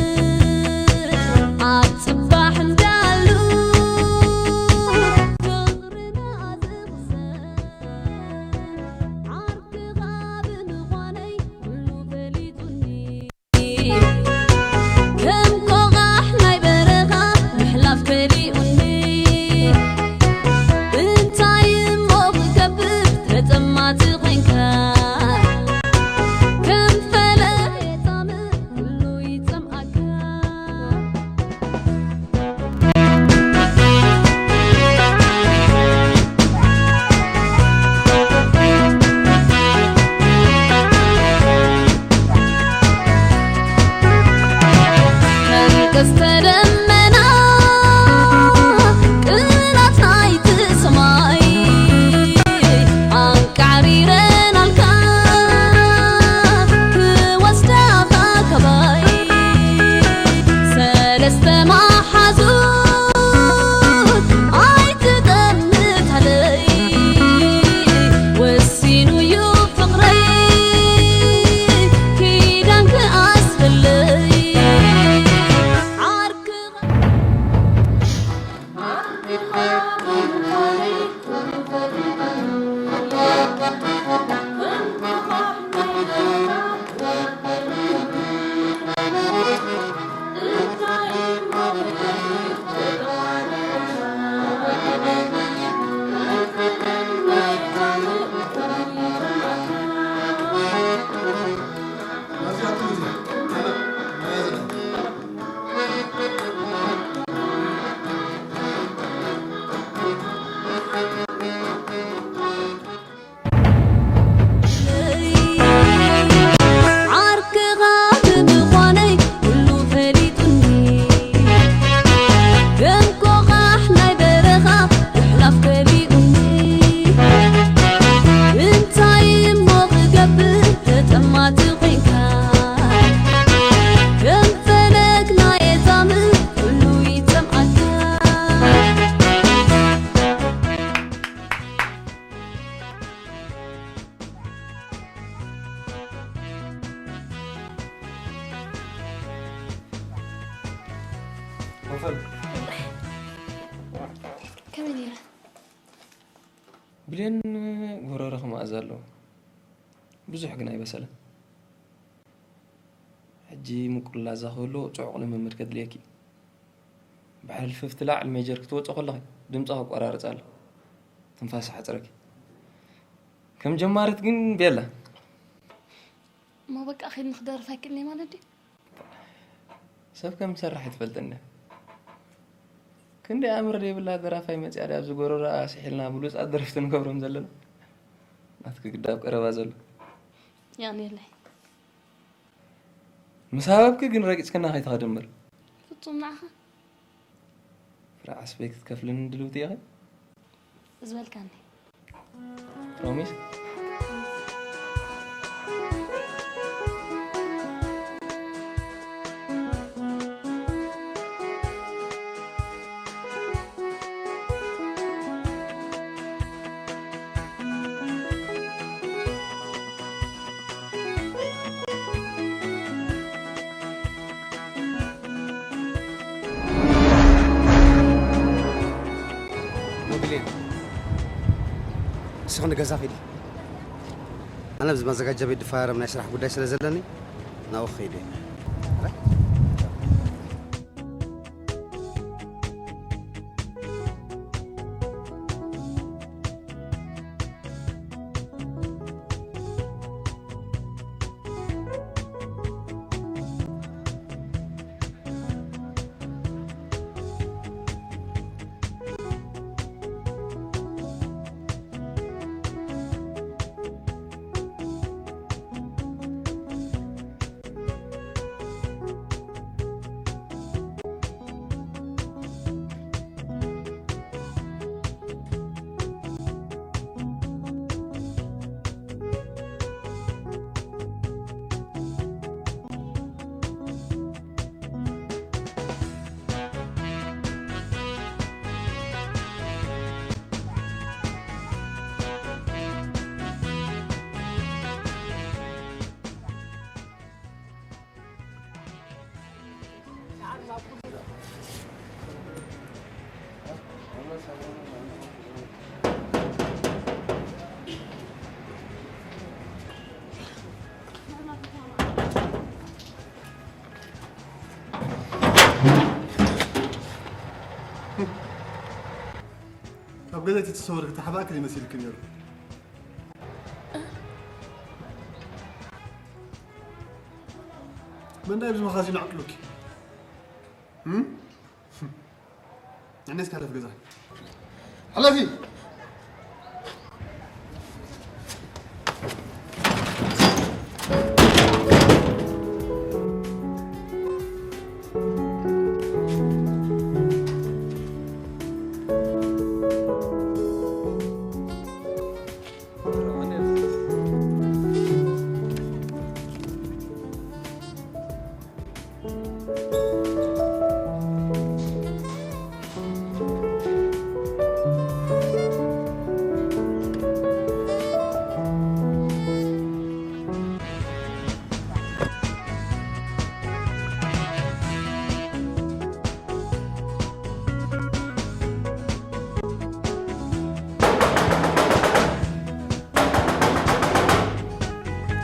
ኣብ ጽባሕ እንዳሉ ፍቕርና ዝኽሰር ዓርክኻ ብምዃነይ ኩሉ ፈሊጡኒ። ከም ቆቓሕ ናይ በረኻ ምሕላፍ ከሊኡኒ። እንታይ እሞ ክገብር ተጠማቲ ኮይንካ? ከም ፈለግ የጻምእ ኩሉ ይጸምኣካ። ከም ቀስተ ደመና ቅላት ናይቲ ሰማይ ኣንቃዕሪረናልካ ክወስዳኻ ካባይ ሰለስተ መሓዙት ኣይትጠምታለይ ወሲኑ እዩ ፍቕረይ ኪዳን ክኣስረለይ ዓርክኻ ዓርክኻ ብምዃነይ ኩሉ ፈሊጡኒ ከም ቆቓሕ ናይ በረኻ ምሕላፍ ከሊኡኒ እንታይ እሞ ክገብር ተጠማቲ ኮይንካ ከም ፈለግ ናይ የዛምእ ኩሉ ይጸምኣካ መፈል ከመይ ነይራ? ብሌን ጎረሮ ክመኣዝ ኣለዎ። ብዙሕ ግን ኣይበሰለን። ሕጂ ምቁር ላዛ ክህልዎ ጽዑቕ ልምምድ ከድልየኪ። ብሕልፍፍቲ ላዕሊ ሜጀር ክትወጽእ ከለኺ ድምጺ ከቋራርጽ ኣሎ። ትንፋስ ሓጽረኪ። ከም ጀማሪት ግን ቤላ። እሞ በቃ ኺድ ንኽደርፍ ኣይክእልን ማለት ድዩ? ሰብ ከም ዝሰርሕ ኣይትፈልጥን ድያ? ክንደይ ኣምር ዘይብላ ደራፋይ መጽያ ድያ ኣብዚ ጎረሮኣ ስሒልና ብሉጻት ደረፍቲ ንገብሮም ዘለና? ናትኪ ግዳ ኣብ ቀረባ ዘሎ። የቕንየለይ። ምስ ሃበብኪ ግን ረጊጽክና ከይትኸዲ እምበር። ፍጹም ንዓኻ። ፍረ ዓስበይ ክትከፍልኒ ድልውቲ ኢኺ? ዝበልካኒ። ፕሮሚስ? ንስኺ ንገዛ ኺዲ። ኣነ ኣብዚ ማዘጋጃ ቤት ድፋረም ናይ ስራሕ ጉዳይ ስለ ዘለኒ ናብኡ ክኸይድ እየ። ኣብ ገዛ እቲ ተሰወረ ክተሓባእክን ይመስልክ ነይሩ። መንዳይ ብዚ መኻዚን ኣዕቅሉኪ። እም? ንዕነስ ካለፍ ገዛ። ሓላፊ!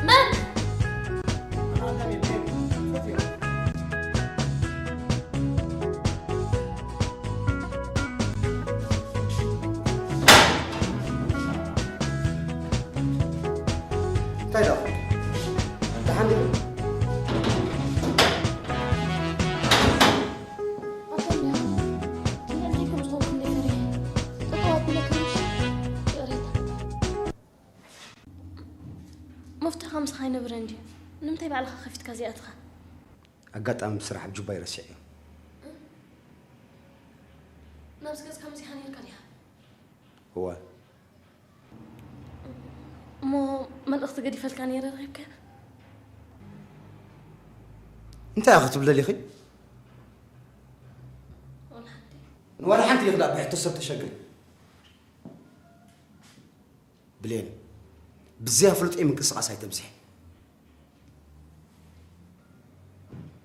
መን? እንታይ ደኣ? ደሓን ዲኺ? ኣቶምያ፣ እንታይ ከም ዝኾንኩ እንደ ፈሪሐ። ጠጠው ኣቢለካ ምሽ? ይቕሬታ። መፍትሕኻ ምሳኻ ኣይነብረን ድዩ? ንምንታይ ባዕልኻ ከፊትካ ዘይኣትኻ? ኣጋጣሚ ስራሕ ኣብ ጁባ ይረስዕ እዩ። ናብዚ ገጽካ መጺኻ ነይርካ ዲኻ? እወ። እሞ መልእኽቲ ገዲፈልካ ነይረ ረኺብካያ? እንታይ ኢኺ ክትብሊ ደሊኺ? ዋላ ሓንቲ። ንዋላ ሓንቲ ኢኺ ደኣ ብሕቶ ሰብ ተሸግሪ። ብሌን፣ ብዘይ ኣፍልጦ ምንቅስቓስ ኣይተብዝሒ።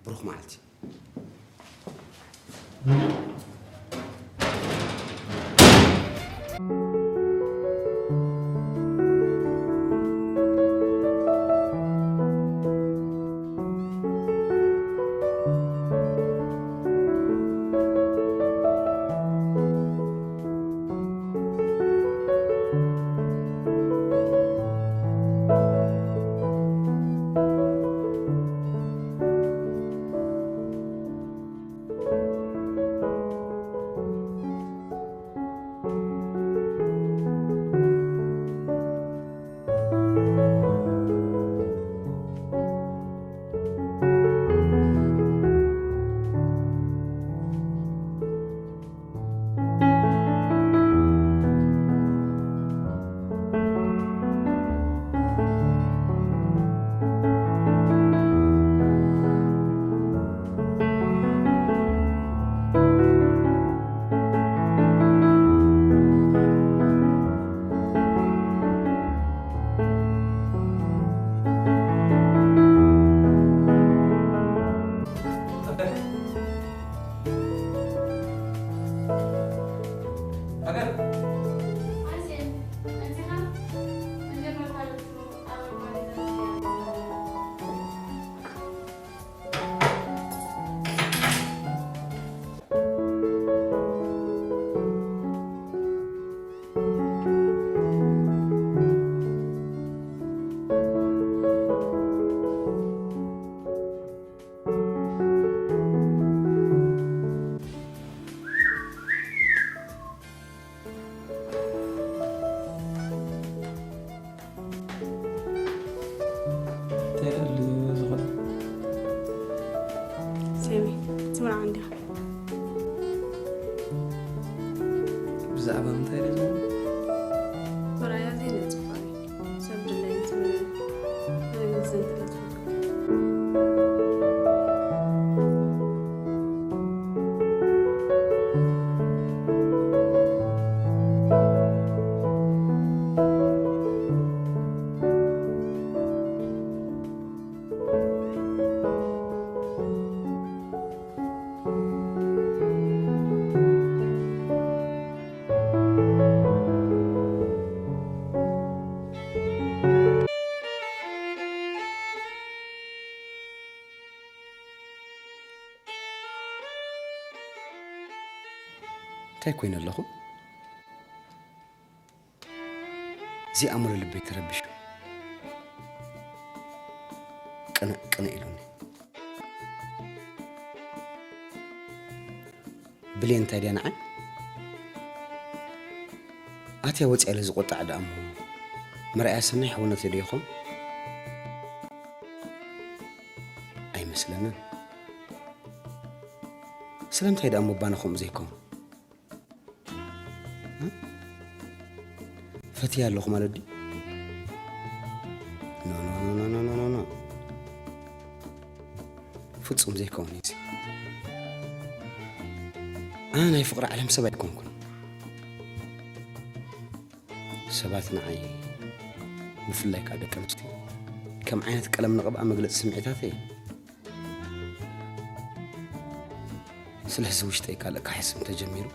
ብሩኽ መዓልቲ። እንታይ ኮይነ ኣለኹ? እዚ ኣእምሮ ልበይ ተረቢሹ ቅንእ ቅንእ ኢሉኒ። ብሌን እንታይ ድያ ንዓይ? ኣትያ ወፂኣ ኢለ ዝቆጣዕ ደኣ እሞ መርኣያ ሰናይ ሕውነተይ ዶ ይኾን? ኣይመስለንን። ስለምንታይ ደኣ እሞ ባና ከምኡ ዘይከውን? ፈትያ ኣለኹ ማለት ድዩ? ኖ፣ ኖ፣ ኖ፣ ኖ፣ ኖ፣ ኖ፣ ኖ። ፍጹም ዘይከውን እዩ እዚ። ኣነ ናይ ፍቕሪ ዓለም ሰብ ኣይኮንኩን። ሰባት ንዓይ፣ ብፍላይ ከኣ ደቂ ኣንስትዮ፣ ከም ዓይነት ቀለም ንቕብኣ መግለጺ ስምዒታተይ እዩ። ስለዚ ውሽጠይ ካልእ ክሓስም ተጀሚሩ፣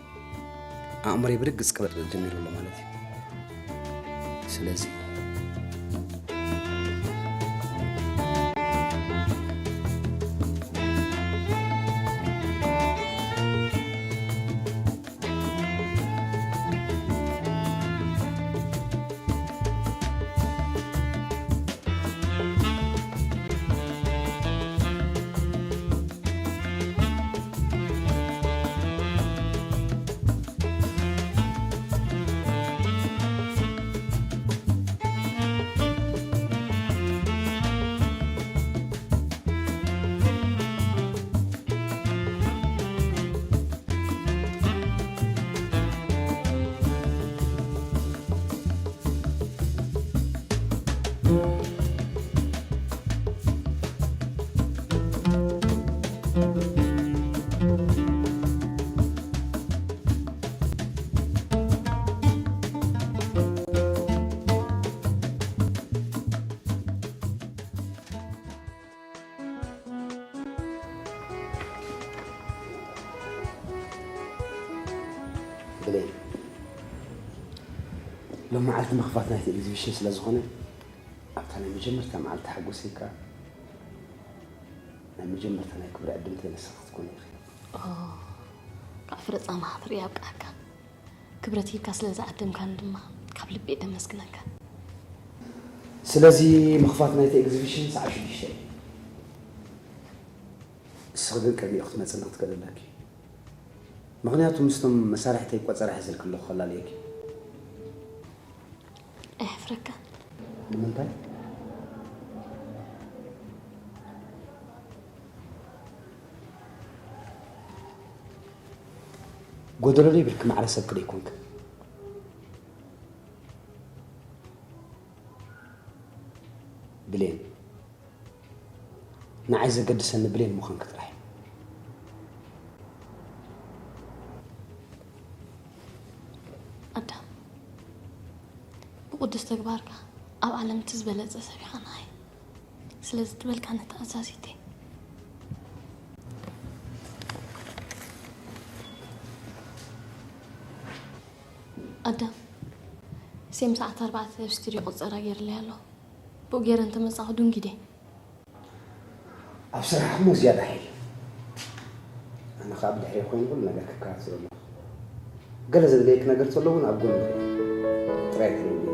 ኣእምሮይ ብርግጽ ክበጥበጥ ጀሚሩ ኣሎ ማለት እዩ። ስለዚ ብሌን፣ ሎም መዓልቲ ምኽፋት ናይቲ ኤግዚቢሽን ስለ ዝኾነ፣ ኣብታ ናይ መጀመርታ መዓልቲ ሓጎሰይ ከኣ ናይ መጀመርታ ናይ ክብሪ ዕድምተይ ንስኺ ክትኮኒ ኢኺ። ኦ፣ ካብ ፍረ ጻማኻ ትርኢ ኣብቅዓካ። ክብረት ሂብካ ስለ ዝዓደምካኒ ድማ ካብ ልቢ እየ ደመስግነካ። ስለዚ ምኽፋት ናይቲ ኤግዚቢሽን ሰዓት ሽዱሽተ እዩ። ንስኺ ግን ቅድሚኡ ክትመጽእኒ ክትክእል ኣለኪ። ምኽንያቱ ምስቶም መሳርሕተይ ቆጸራ ሒዘልኪ ኣለኹ ከላልየኪ። ኣየሕፍረካ። ንምንታይ? ጎደሎ ዘይብልኪ ማዕረ ሰብኪ ዶ ኣይኮንክን? ብሌን፣ ንዓይ ዘገድሰኒ ብሌን ምዃንኪ ጥራሕ እዩ። ኣዳም፣ ብቕዱስ ተግባርካ ኣብ ዓለም እቲ ዝበለጸ ሰብ ኢኻ ንዓይ። ስለዚ ትበልካኒ ተኣዛዚት እየ። ኣዳም፣ ሴም ሰዓት ኣርባዕተ ኣብ ስቱድዮ ቁጸራ ገይርለይ ኣሎ። ብኡ ገይረ እንተመጻኹ ድንጊደ። ኣብ ስራሕ እሞ ዝያዳ ሓይል። ኣነ ኸኣ ብድሕሪ ኮይኑ ኩሉ ነገር ክከታተሎ ኣለኹ። ገለ ዘድልየኪ ነገር ተሎ እውን ኣብ ጎኒ ጥራይ ትደውልኒ።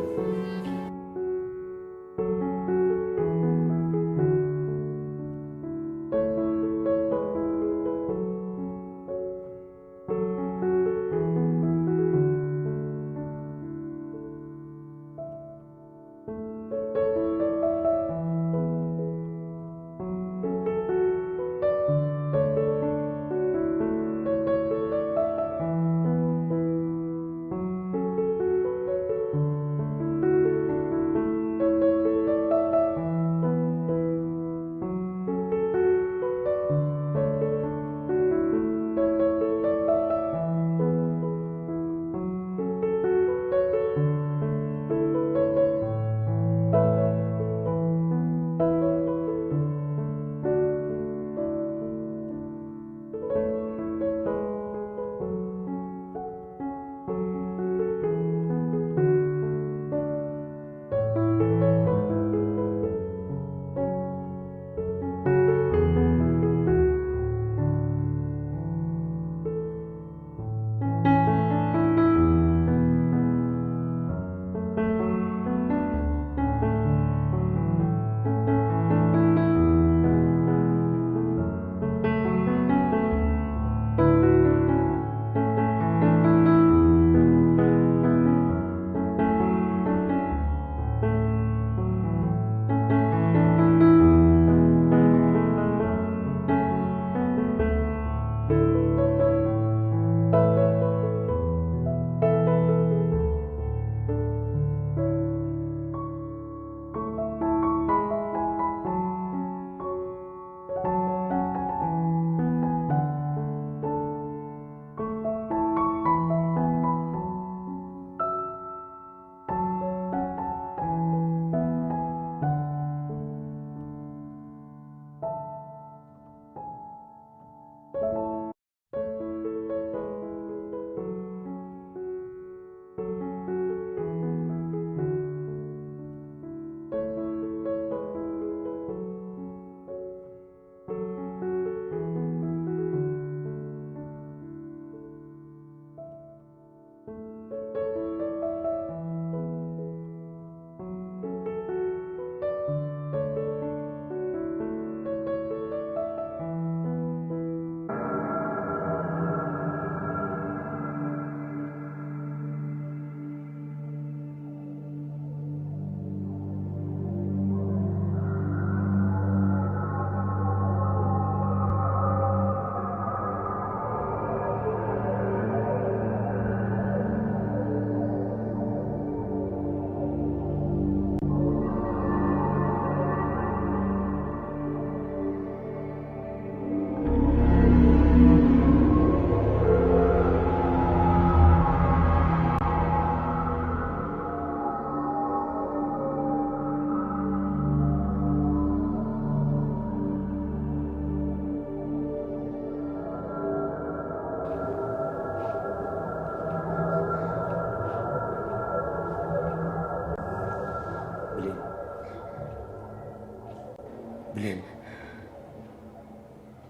ብሌን፣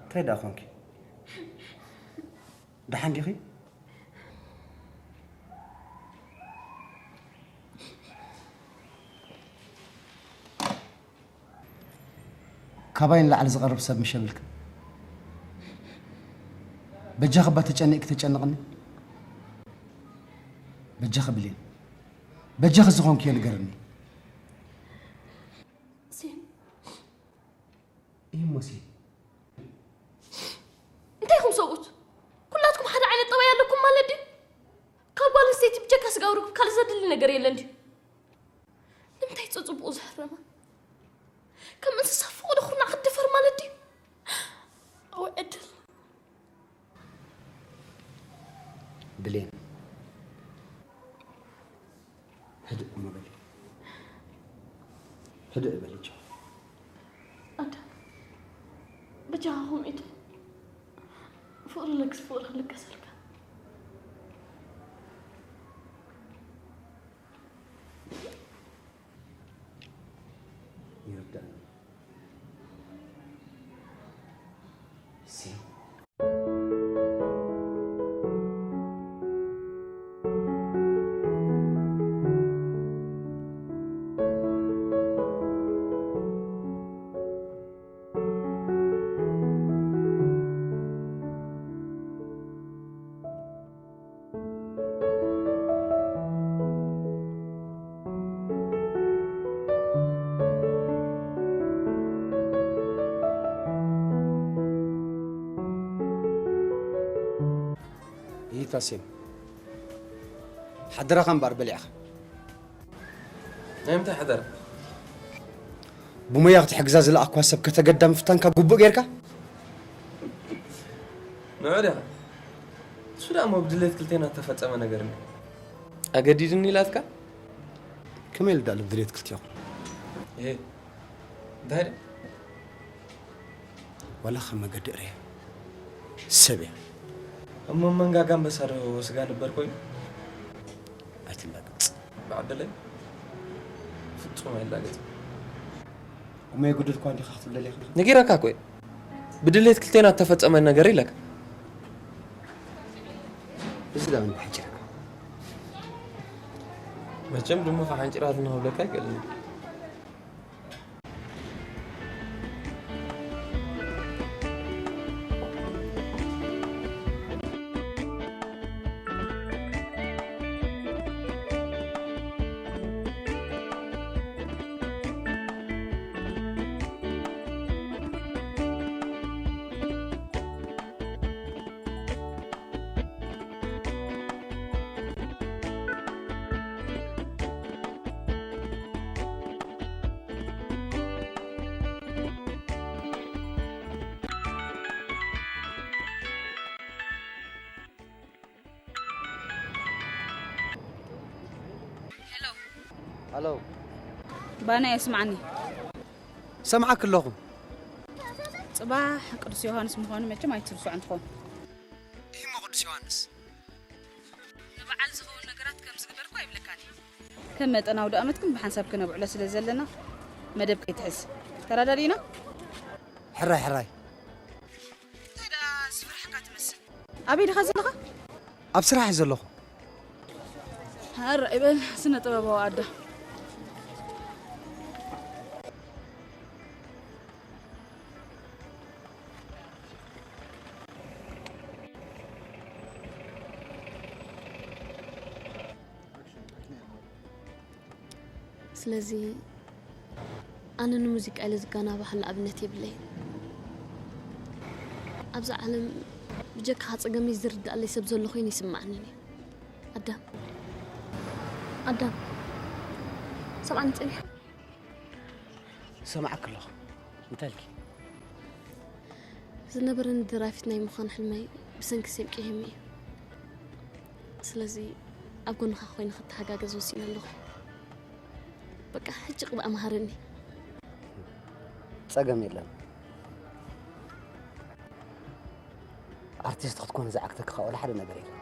እንታይ ደኣ ኾንኪ? ደሓን ዲኺ? ካባይ ንላዕሊ ዝቐርብ ሰብ ምሽ የብልክን። በጃኺ እባ ተጨኒቕኪ ተጨንቕኒ። በጃኺ ብሌን፣ በጃኺ ዝኾንክዮ ንገርኒ። ሴም፣ እሞ ሴም፣ እንታይ ኢኹም ሰብኡት? ኩላትኩም ሓደ ዓይነት ጠባይ ኣለኩም ማለት ድዩ? ካብ ጓል ኣንስተይቲ ብጀካ ስጋዊ ርክብ ካልእ ዘድሊ ነገር የለን ድዩ? ንምንታይ ጸጽብቑ ዘሕረማ? ከም እንስሳ ፍቕሪ ኩርናዕ ክትድፈር ማለት ድዩ? ኣወ ዕድል። ብሌን፣ ህድእ እሞ በሊ። ህድእ በሊ ቻው። ኣዳ፣ በጃኹም ኢደ ፍቕሪ ለግስ ፍቕሪ ክልገሰልካ። ይርዳእኒ። ሲ ይታሴም ሓደራኻ እምበኣር በሊዕኻ። ናይ ምንታይ ሓደራ? ብሞያ ክትሕግዛ ዝለኣኳ ሰብ ከተገዳ ምፍታንካ ግቡእ ጌርካ? ንዑ ዲኻ? እሱ ደኣ እሞ ብድሌት ክልቴና እተፈጸመ ነገር እንድዩ። ኣገዲዱኒ ኢላትካ? ከመይ ኢሉ ደኣ ብድሌት ክልቴኹም? እሄ፣ እንታይ ደኣ? ዋላ ከም መገዲ እርያ ሰብ እያ። እሞ መንጋጋ ኣንበሳ ዶ ስጋ ነበር ኮይኑ? ኣይትላገጽ። ብዓደለይ ፍጹም ኣይላገጽ። እሞ የጉድል እኳ እንዲኻ ክትብለል ኢኻ። ነጊረካ እኮ እየ። ብድሌት ክልቴና እተፈጸመ ነገር ኢለካ። እዚ ዳ ምን ሓጭረካ? መቸም ድሙ ከሓንጭራ ዝንኸብለካ ኣይክእልን። ሃሎ። ባና የስማዕኒ። ሰምዓክ ኣለኹ። ጽባሕ ቅዱስ ዮሃንስ ምዃኑ መቸም ኣይትርስዖን ትኾን። ኢሞ ቅዱስ ዮሃንስ። ንበዓል ዝኸውን ነገራት ከም ዝግበር እኮ ኣይብለካን። ከም መጠን ኣውደ ኣመት ግን ብሓንሳብ ክነብዕሎ ስለ ዘለና መደብ ከይትሕዝ። ተራዳዲና? ሕራይ ሕራይ። እንታይ ደኣ ዝፍርሕካ ትመስል? ኣበይ ዲኻ ዘለኻ? ኣብ ስራሕ እየ ዘለኹ። ኣረ ይበል ስነ ጥበባዊ ኣዳ። ስለዚ ኣነ ንሙዚቃ ኢለ ዝጋና ባህል ኣብነት የብለይን። ኣብዛ ዓለም ብጀካኻ ጸገመይ ዝርድኣለይ ሰብ ዘሎ ኮይኑ ይስምዓኒ እዩ። ኣዳም ኣዳም ሰምዓኒ ጸኒሕካ? ሰማዕክ ኣለኹ። እንታይ ኢልኪ? ዝነበረኒ ደራፊት ናይ ምዃን ሕልመይ ብሰንኪ ሴም ቂሂሙ እዩ። ስለዚ ኣብ ጎንኻ ኮይነ ክተሓጋገዝ ወሲነ ኣለኹ። በቃ ሕጂ ቅብኣ መሃረኒ። ጸገም የለን። ኣርቲስት ክትኮን ዝዓግተካ ወላ ሓደ ነገር የለን።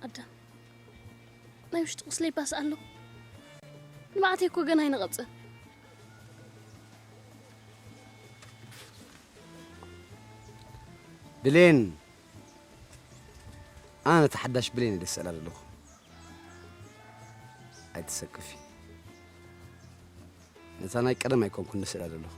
ኣዳም፣ ናይ ውሽጢ ቁስለይ ባስ ኣሎ። ንብዓተይ እኮ ገና ኣይነቐጸን። ብሌን፣ ኣነ ነታ ሓዳሽ ብሌን እየ ደስዕላ ዘለኹ። ኣይትሰክፊ። ነታ ናይ ቀደም ኣይኮንኩን ደስዕላ ዘለኹ።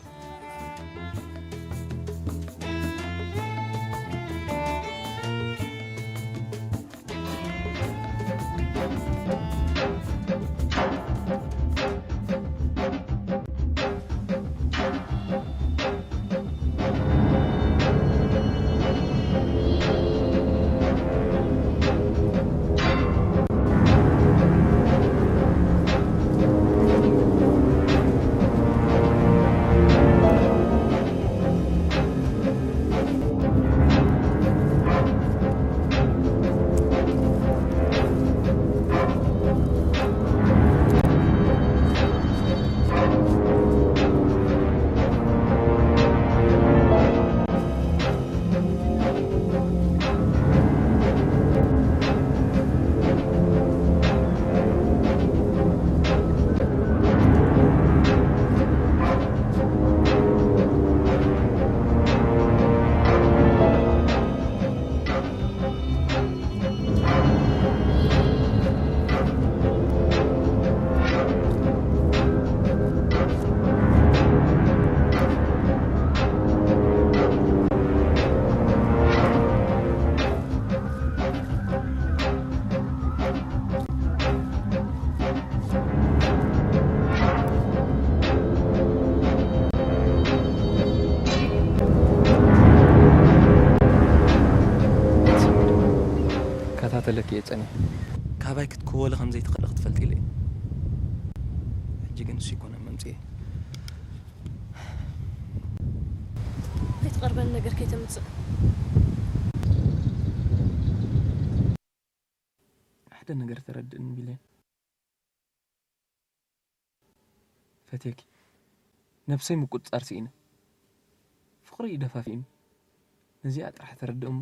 ከታተለኪ እየ ጸኒሐ። ካባይ ክትክወሊ ከም ዘይትኽእሊ ክትፈልጢ ኢለ እየ። ሕጂ ግን እሱ ኣይኮነን መምጽኤ። ከይትቐርበኒ ነገር ከይተምጽእ። ሓደ ነገር ተረድእኒ ቢሌን። ፈትየኪ። ነብሰይ ምቁጽጻር ስኢነ። ፍቕሪ እዩ ደፋፊእኒ። ነዚኣ ጥራሕ ተረድእ እሞ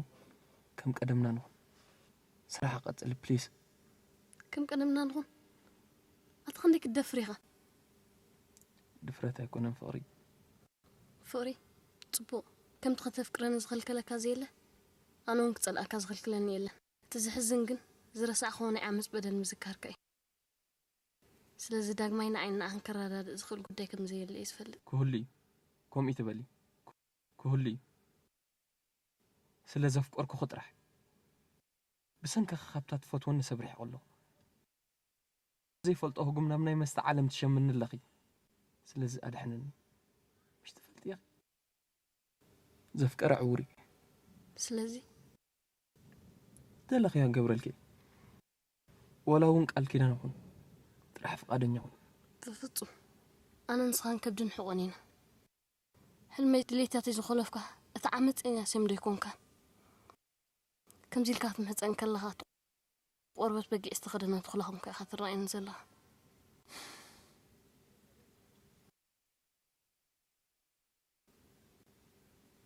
ከም ቀደምና ንኹን። ስራሕ ቀጽሊ ፕሊስ። ከም ቀደምና ንኹን። ኣቲ ክንደይ ክትደፍር ኢኻ? ድፍረት ኣይኮነን ፍቕሪ። ፍቕሪ ጽቡቕ። ከምቲ ከተፍቅረኒ ዝኸልከለካ ዘየለ፣ ኣነ እውን ክጸልኣካ ዝኸልክለኒ የለን። እቲ ዝሕዝን ግን ዝረሳዕክዎ ናይ ዓመጽ በደል ምዝካርካ እዩ። ስለዚ ዳግማይ ንዓይን ንዓኽን ከረዳድእ ዝኽእል ጉዳይ ከም ዘየለ እየ ዝፈልጥ። ክህሉ እዩ። ከምኡ ትበሊ። ክህሉ እዩ። ስለ ዘፍቀርኩኺ ጥራሕ። ብሰንክኺ ካብታ ትፈትወኒ ሰብ ርሒቐ ኣለኹ። ዘይፈልጦ ህጉም ናብ ናይ መስተ ዓለም ትሸምኒ ኣለኺ። ስለዚ ኣድሕንኒ። ምሽ ትፈልጢ ኢኺ። ዘፍቀረ ዕውር እዩ። ስለዚ ደለኽዮ ክገብረልኪ እየ። ዋላ እውን ቃል ኪዳን ይኹን ጥራሕ ፍቓደኛ ኩን። በፍጹም። ኣነን ንስኻን ከብድን ሕቖን ኢና። ሕልመይ ድሌታተይ ዝኾለፍካ እቲ ዓመጸኛ ሴም ዶ ኣይኮንካን? ከምዚ ኢልካ ክትምሕጸን ከለኻ እቲ ቆርበት በጊዕ ዝተኸደነ ተኹላ ከምካ ኢኻ ትረኣየኒ ዘለኻ።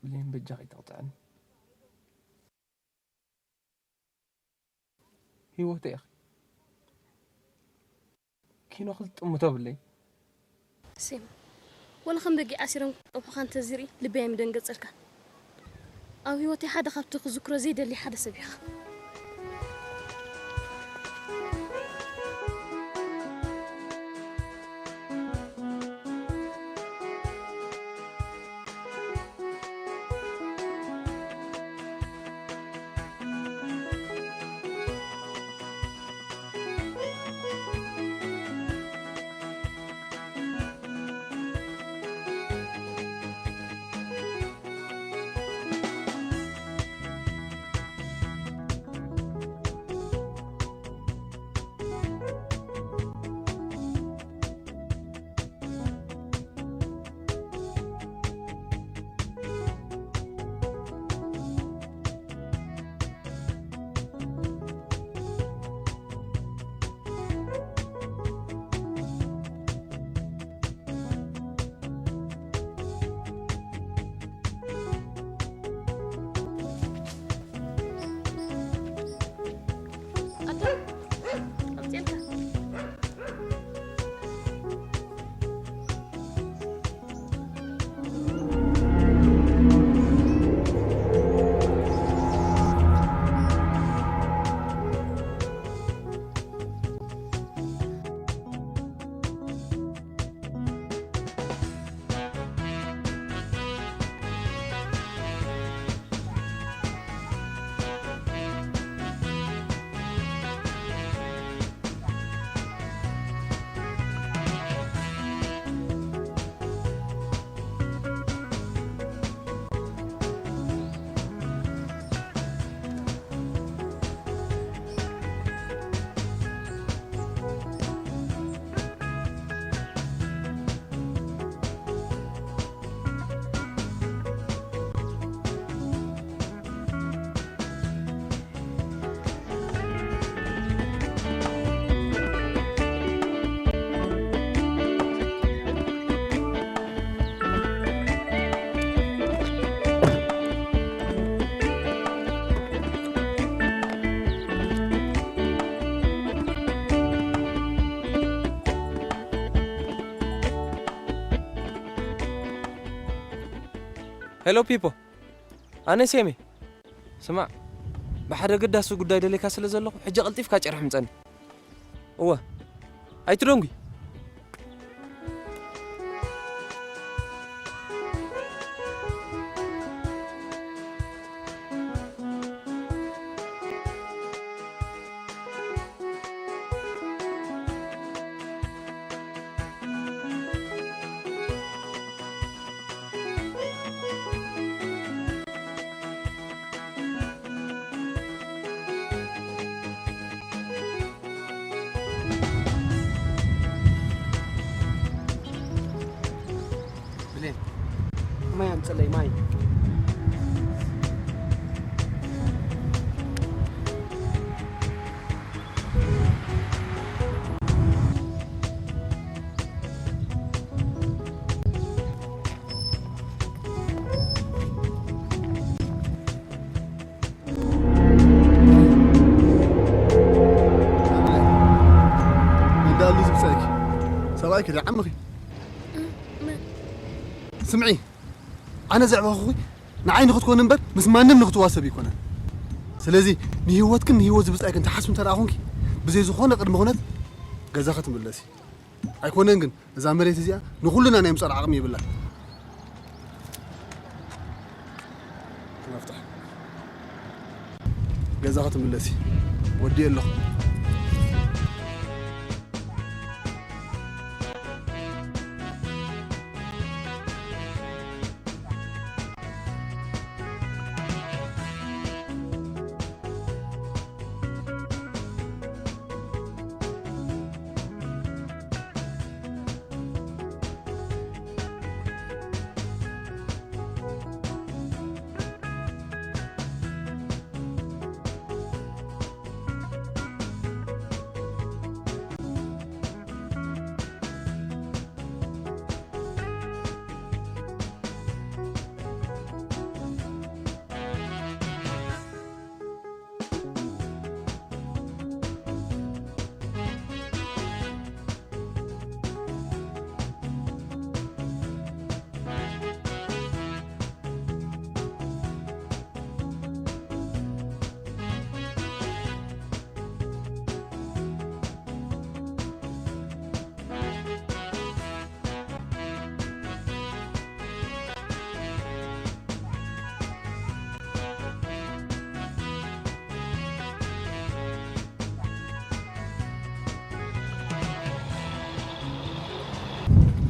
ብሌን በጃኺ ተቕጥዕኒ። ህይወተይ ኢኺ። ኪኖ ክልጥሙ ተብለይ። ሴም፣ ወላ ከም በጊዕ ኣሲሮም ክጠብሑኻ እንተዝርኢ ልበይ ኣይምደንገጸልካን። ኣብ ህይወተይ ሓደ ካብቲ ክዝክሮ ዘይደሊ ሓደ ሰብ ኢኻ። ሄሎ ፒፖ፣ ኣነ ሴሜ። ስማዕ፣ ብሓደ ኣገዳሲ ጉዳይ ደልየካ ስለ ዘለኹ፣ ሕጂ ቀልጢፍካ ጨርሒ ምጸኒ። እወ፣ ኣይትደንጉይ። ብሌን፣ ማይ ኣምፅለይ፣ ማይ። እንዳሉ ዝብፀእኪ ሰብኣይኪ ደዓምኺ። ስምዒ፣ ኣነ ዘዕበኹኺ ንዓይ ንኽትኮኒ እምበር ምስ ማንም ንኽትዋሰብ ይኮነን። ስለዚ ንህይወትክን ንህይወት ዝብፃይክን ትሓስቢ እንተ ደኣ ኮንኪ፣ ብዘይ ዝኾነ ቅድመ ኩነት ገዛኺ ትምለሲ። ኣይኮነን ግን፣ እዛ መሬት እዚኣ ንኹልና ናይ ምጻር ዓቕሚ የብላን። መፍትሕ ገዛኻ ትምለሲ። ወዲ ኣለኹ።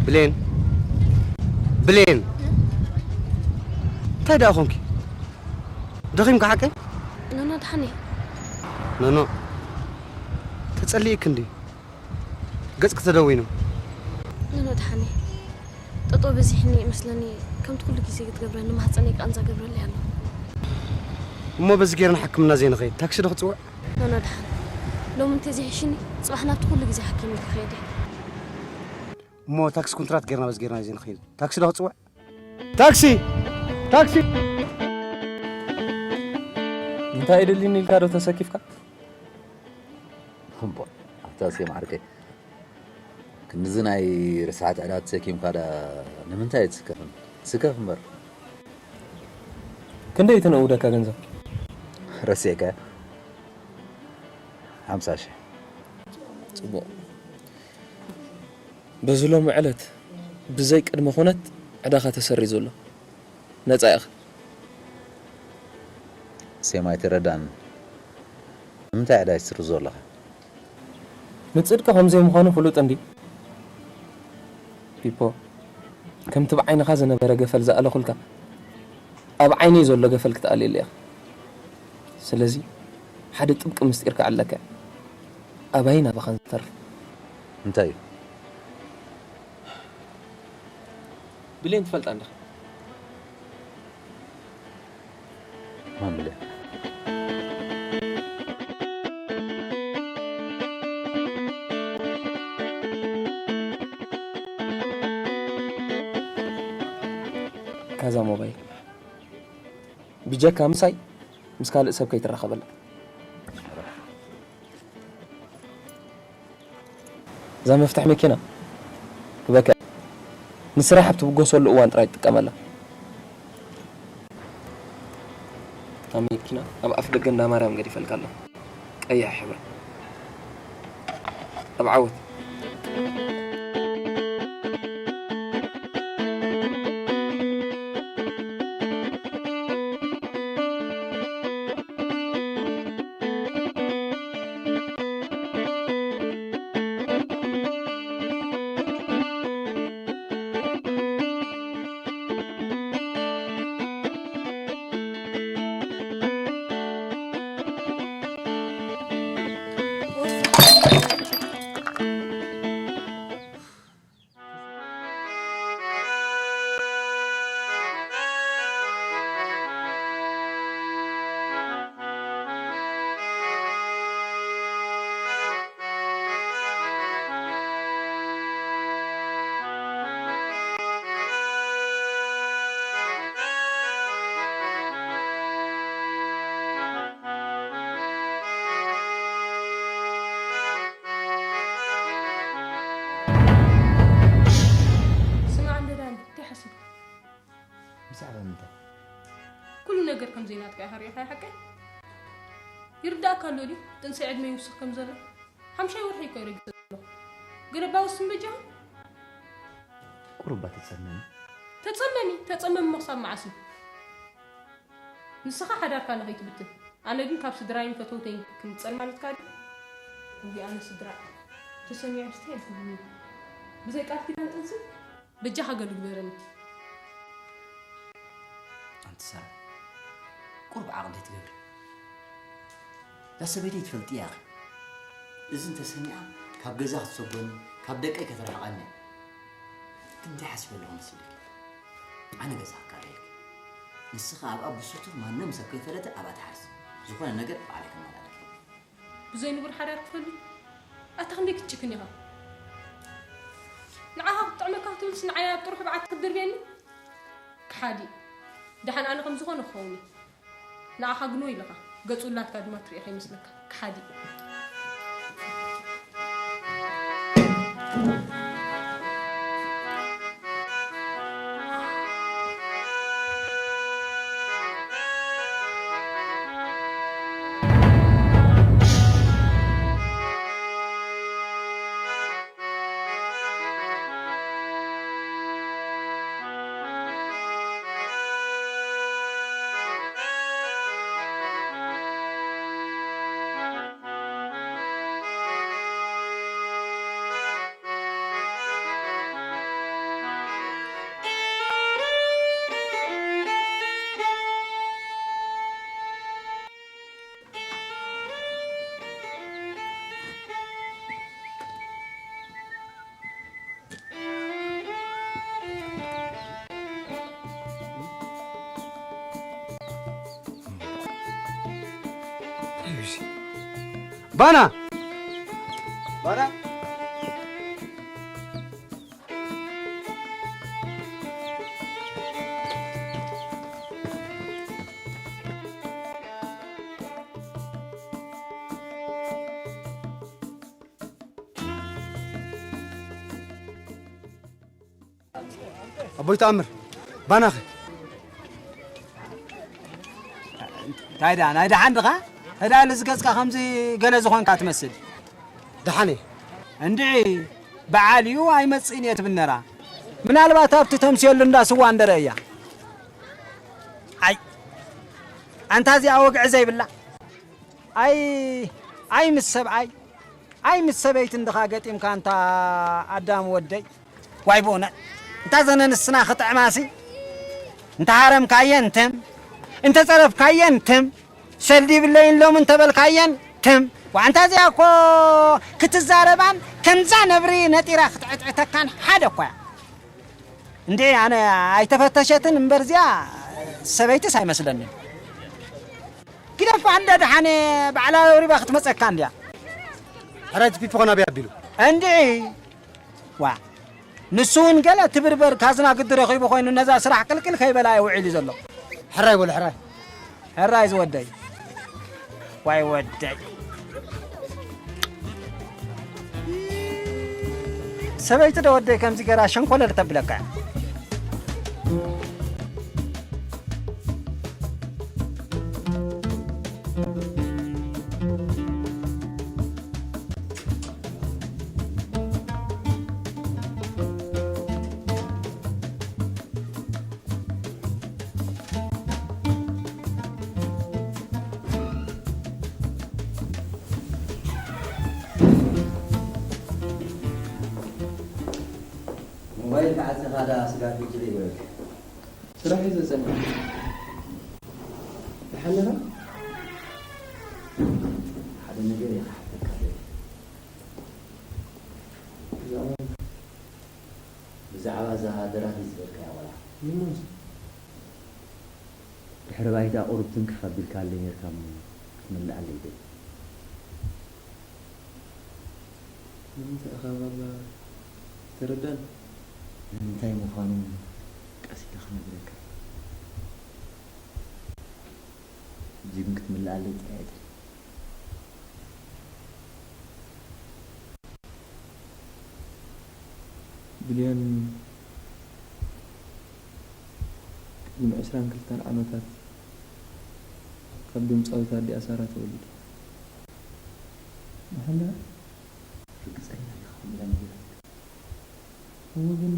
ብሌን፣ ብሌን፣ እንታይ ደኣ ኾንኪ? ደኺምካ ሓቀይ? ኖኖ፣ ደሓን እየ። ኖኖ፣ ተጸሊእክ እንዲ? ገጽ ከተደዊኑ። ኖኖ፣ ደሓን እየ። ጠጦ በዚሕኒ ይመስለኒ፣ ከምቲ ኩሉ ግዜ ክትገብረኒ ማህጸነይ ቃንዛ ገብረለይ ኣሎ። እሞ በዚ ጌርና ሕክምና ዘይንኸይድ፣ ታክሲ ዶ ክጽውዕ? ኖኖ፣ ደሓን። ሎሚ እንተዘይሕሽኒ፣ ጽባሕ ናብቲ ኩሉ ግዜ ሓኪመይ ክኸይድ እየ። እሞ ታክሲ ኩንትራት ጌርና በዚ ጌርና ዘይንኸይድ፣ ታክሲ ዶ ክጽውዕ? ታክሲ! ታክሲ! እንታይ የድልኒ ኢልካ ዶ ተሰኪፍካ? እምቦ፣ ኣታ ሴም ዓርከይ፣ ክንድዚ ናይ ርስሓት ዕዳ ተሰኪምካ ዳ ንምንታይ ትስከፍን? ስከፍ እምበር። ክንደይ እቲ ነእውደካ ገንዘብ? ረሲዕካዮ? ሓምሳ ሽሕ። ጽቡቕ። በዚ ሎሚ ዕለት ብዘይ ቅድመ ኩነት ዕዳኻ ተሰሪዙ ኣሎ። ነጻ ኢኻ። ሴም ኣይተረዳእን። ንምንታይ ዕዳ ይስርዞ ኣለኻ? ንጽድቂ ከም ዘይምዃኑ ፍሉጥ እንድዩ። ፒፖ፣ ከምቲ ብዓይንኻ ዝነበረ ገፈል ዝኣለኹልካ፣ ኣብ ዓይነይ ዘሎ ገፈል ክትኣልየሉ ኢኻ። ስለዚ፣ ሓደ ጥብቂ ምስጢር ክዕለካ እየ። ኣባይን ኣባኻን ዝተርፍ። እንታይ እዩ? ብሌን ትፈልጣ እንዲኻ? መን ብሌን? ካዛ ሞባይል። ብጀካ ምሳይ ምስ ካልእ ሰብ ከይትራኸበላ። እዛ መፍትሕ መኪና ክበካ። ንስራሕ ኣብ ትብገሰሉ እዋን ጥራይ ትጥቀመላ። ኣብ መኪና ኣብ ኣፍ ደገ እንዳ ማርያም ገዲፈልካ ኣለኹ። ቀይሕ ሕብሪ። ኣብ ዓወት። ስማዕ እንደ ዳኒ፣ እንታይ ሓሲብካ? ብዛዕባ ምንታይ? ኩሉ ነገር ከም ዘይናትካ ኢኻ ሪኢኻ፣ ሓቀይ? ይርዳእካ ኣሎ ድዩ? ጥንሲ ዕድመ ይውስኽ ከም ዘሎ። ሓምሻይ ወርሒ እኮ እዩ ረጊጸ ዘሎ። ገለባ ወስን በጃኻ። ቁሩባ ተጸመሚ። ተጸመሚ፣ ተጸመሚ ክሳብ መዓስ እዩ? ንስኻ ሓዳርካ ንኸይትብትን፣ ኣነ ግን ካብ ስድራይን ፈተውተይን ክንጸል ማለትካ ድዩ? እንዲ ኣነ ስድራ ተሰሚዖም ስታይ ይብሉኒ። ብዘይ ቃል ኪዳን ጥንሲ? በጃኻ ገሉ ግበረኒ። ኣንቲ ሳራ፣ ቁሩብ ዓቕሊ ትገብሪ። እዛ ሰበይተይ ትፈልጥያ ኢኺ። እዚ እንተሰሚዓ ካብ ገዛ ክትሰጎኒ፣ ካብ ደቀይ ከተርሕቐኒ እያ። ግን እንታይ ሓሲበ ኣለኹ መሲልኪ? ኣነ ገዛ ክከራየልኪ። ንስኺ ኣብኣ ብስቱር ማንም ሰብ ከይፈለጠ ኣብኣ ትሓርሲ። ዝኾነ ነገር ባዕለይ ከመላልኣልኪ። ብዘይ ንቡር ሓዳር ክፈሉ? ኣታ ክንደይ ክትጭክን ኢኻ? ንዓኻ ክትጥዕመካ ክትብልስ ንዓይ ኣብ ጥርሑ ብዓቲ ክትድርብየኒ? ከሓዲ። ደሓን ኣነ ከም ዝኾነ ክኸውን እየ። ንዓኻ ግን ወይልኻ። ገጹ ላትካ ድማ ትርእዮ ከይመስለካ። ከሓዲ። ባና! ባና! ኣቦይ ተኣምር፣ ባናኸ? እንታይ ደኣ፣ ናይ ደሓን ድኻ? እንታይ ደኣ፣ እዚ ገጽካ ከምዚ ገለ ዝኾንካ ትመስል። ደሓን እየ። እንድዒ፣ በዓል እዩ ኣይመጽእን እየ ትብል ነራ። ምናልባት ኣብቲ ተምስየሉ እንዳ ስዋ እንደረ እያ። ኣይ፣ ኣንታ እዚኣ ወግዒ ዘይብላ። ኣይ፣ ኣይ ምስ ሰብኣይ፣ ኣይ ምስ ሰበይቲ እንድኻ ገጢምካ ኣንታ ኣዳም ወደይ። ዋይ ብኡነት፣ እንታ ዘነ ንስና ክጥዕማሲ፣ እንተ ሃረምካየን ትም፣ እንተ ጸረፍካየን ትም፣ ሰልዲ ይብለይን ሎሚ እንተ በልካየን ትም። ዋዕንታ እዚኣ እኮ ክትዛረባን ከምዛ ነብሪ ነጢራ ክትዕትዕተካን ሓደ እኮ እያ። እንዴ ኣነ ኣይተፈተሸትን እምበር እዚኣ ሰበይትስ ኣይመስለንን። ግደፋ እንደ ደሓነ ባዕላ ኣውሪባ ክትመጸካ እንድያ። ሕራይ ትፒ ፎኾና ቢያ ኣቢሉ። እንድዒ ዋ ንሱ እውን ገለ ትብርበር ካዝና ግዲ ረኺቡ ኮይኑ ነዛ ስራሕ ቅልቅል ከይበላ እዩ ውዒሉ ዘሎ። ሕራይ በሉ ሕራይ። ሕራይ ዝወደይ። ዋይ ወደይ። ሰበይቲ ዶ ወደይ ከምዚ ገራ ሸንኮለል ተብለካ እያ። ኣይ፣ ክዓጽኻ ዳ ስጋብ ሕጂ ዘይበልኩ። ስራሕ እዩ ዘጸንሕ። ደሓን ነራ? ሓደ ነገር እየ ክሓተካ ደልየ። ብዛዕባ? ብዛዕባ እዛ ደራፊት ዝበልካያ ቆልዓ። ይሙት። ድሕሪ ባይታ ቁሩብ ትንክፍ ኣቢልካለይ ነርካ እሞ ክትምልኣለይ ይደሊ። ንምንታይ ኢኻ ባባ ተረዳን? ንምንታይ ምዃኑ ቀስ ኢለ ክነግረካ። ሕጂ ግን ክትምልኣለይ ጥራይ እየ። ብልዮን ቅድሚ ዕስራን ክልተን ዓመታት ካብ ድምጻዊት ኣዲኣ ሳራ ተወሊዱ። መሓላ ርግጸኛ ዲኻ? ከምዛ ነገር እዎ ግን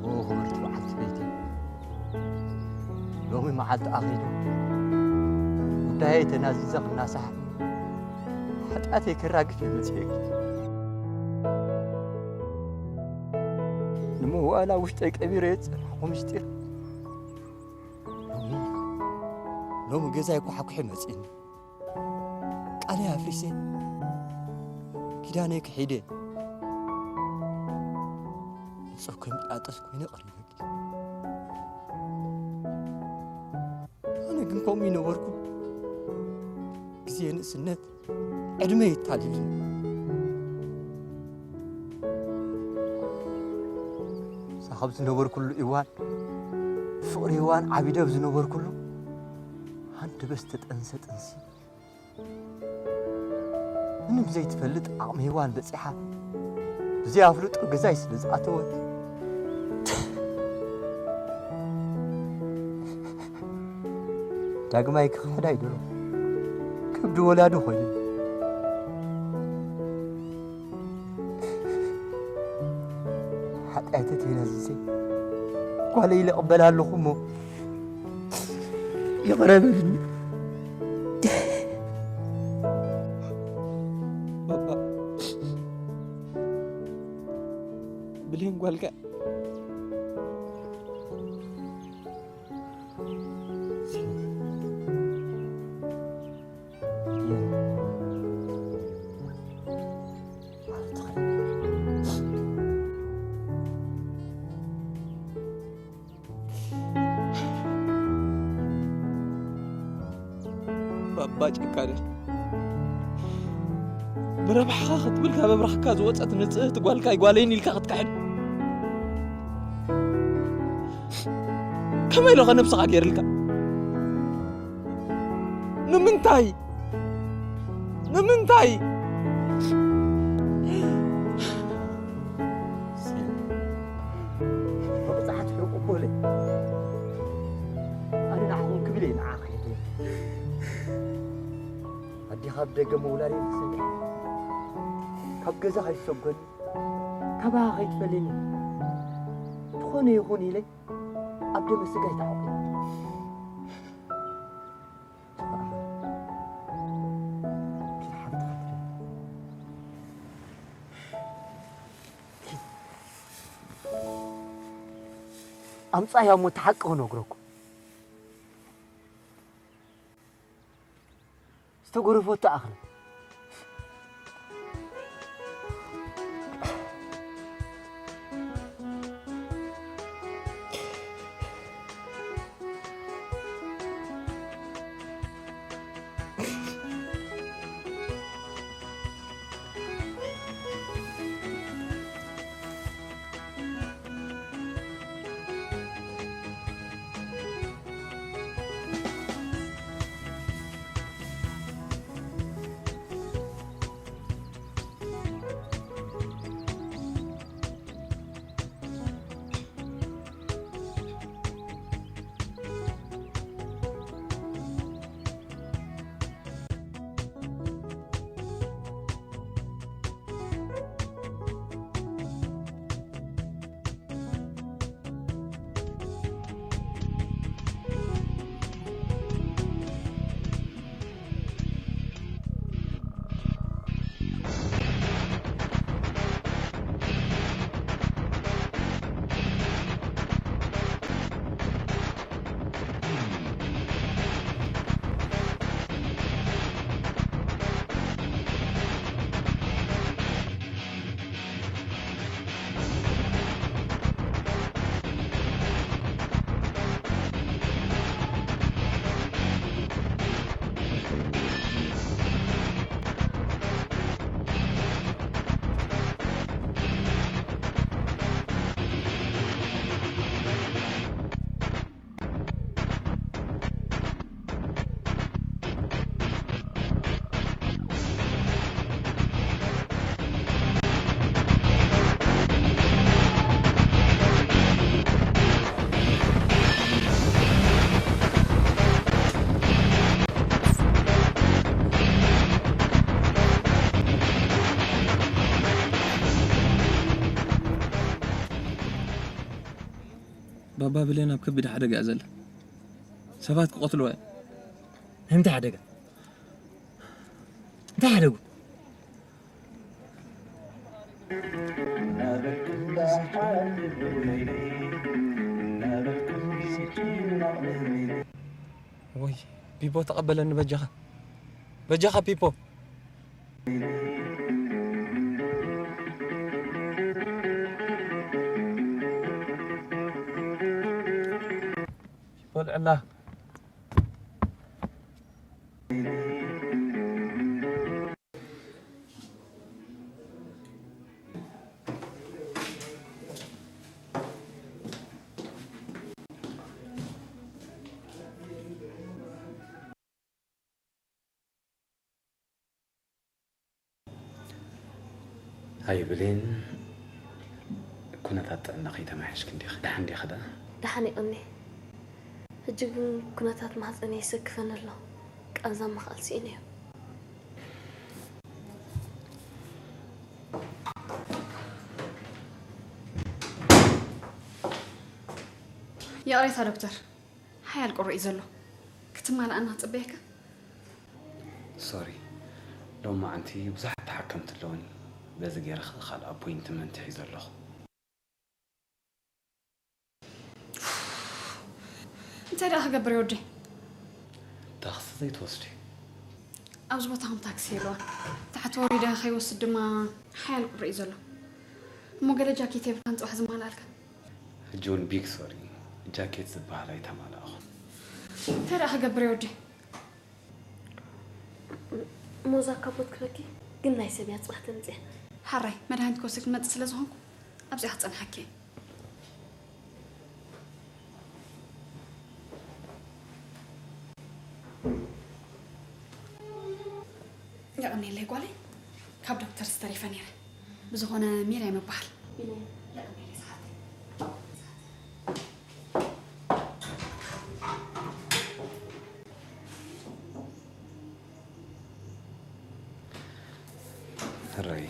ኦ፣ ክብርቲ በዓልቲ ቤተይ፣ ሎሚ መዓልቲ ኣኺሉ ጉዳየይ ተናዚዘ ክናሳሕ ሓጢኣተይ ከራግፍ እየ መጺኤኪ። ንመዋእላ ውሽጠይ ቀቢረ ዝጸናሕኩ ምስጢር ሎሚ፣ ሎሚ ገዛይ ኳሕኩሐ መጺእኒ። ቃለይ ኣፍሪሰ፣ ኪዳነይ ክሒደ፣ ንጹህ ከም ጣጥስ ኮይነ ቀሪበኪ። ኣነ ግን ከምኡ ይነበርኩ። ግዜ ንእስነት፣ ዕድመ ይታልልኒ። ሳኸብ ዝነበርኩሉ እዋን፣ ፍቕሪ እዋን ዓቢደ ኣብ ዝነበርኩሉ፣ ሃንደበት ዝተጠንሰ ጥንሲ፣ ምንም ዘይትፈልጥ ዓቕሚ ሄዋን በጺሓ፣ ብዘይ ኣፍልጦ ገዛይ ስለ ዝኣተወት፣ ዳግማይ ክኽሕዳ ኣይደሎ። ከብዲ ወላዲ ኮይኑ። ሓጢኣተይ ተናዚዘ፣ ጓለይ ኢለ እቕበላ ኣለኹ እሞ፣ ይቕረ በልኒ። ባባ፣ ብሌን ጓልካ ባባ ጨካነ። ብረብሓኻ ክትብል ካብ ኣብራኽካ ዝወጸት ንጽህቲ ጓልካ ኣይጓለይን ኢልካ ክትክሕድ። ከመይ ኢሎኸ ነብስኻ ገይርልካ? ንምንታይ? ንምንታይ? መቕጻዕቲ ሕቁቦለ። ኣነ ንዓኹም ክብል እየ ንዓኻ ሒደ። ኣዴኻ ኣብ ደገ ምውላደይ ትሰምዕ። ካብ ገዛ ከይትሰጎኒ፣ ካባኻ ከይትፈልየኒ፣ ዝኾነ ይኹን ኢለ ኣብ ደመ ስጋይ ተዓቑ። ኣምጻያ እሞ እቲ ሓቂ ክነግረኩም። ዝተጎረፈቶ ኣኽለ። ባባ ብሌን ኣብ ከቢድ ሓደጋ እያ ዘላ። ሰባት ክቐትልዋ እዮም። እንታይ ሓደጋ? እንታይ ሓደጉ? ወይ ፒፖ ተቐበለኒ በጃኻ። በጃኻ ፒፖ። ፒፖ ልዕላ። ኣይ ብሌን፣ ኩነታት ጥዕናኺ ተማሒሽኪ እንዲኺ? ደሓን ዲኺ ደኣ? ደሓን እየ ቀኒ። ሕጂ ግን ኩነታት ማህፀነይ ይሰክፈኒ ኣሎ። ቃንዛ ምኽኣል ስኢነ እዩ። ይቕሬታ ዶክተር፣ ሓያል ቁሪ እዩ ዘሎ። ክትማልኣና ክጽበየካ? ሶሪ፣ ሎማዓንቲ ብዙሓት ተሓከምቲ ኣለዉኒ። በዚ ገይረ ኸኣ ካልእ ኣፖይንትመንት ሒዘ ኣለኹ። እንታይ ደኣ ክገብር እየ ወደይ? ታኽሲ ዘይትወስዲ? ኣብዚ ቦታ ከም ታክሲ የለዋን። ታሕቲ ወሪደ ከይወስድ ድማ ሓያል ቁሪ እዩ ዘሎ። እሞ ገለ ጃኬት የብልካን ጽባሕ ዝማልኣልካ? ሕጂ እውን ቢግ ሶሪ፣ ጃኬት ዝበሃል ኣይተማልኣኹን። እንታይ ደኣ ክገብር እየ ወደይ? ሞዛ ካቦት ክበኪ ግን ናይ ሰብ እያ ጽባሕ ተምጽያ። ሓራይ መድሃኒት ክወስድ ክመጽእ ስለ ዝኾንኩ ኣብዚኣ ክጸንሓኪ እየ። የቐንየለይ ጓለይ፣ ካብ ዶክተር ዝተሪፈ ነይረ። ብዝኾነ ሚርያም ይበሃል። የቐንየለይ ሰሓብተይ። ሕራይ፣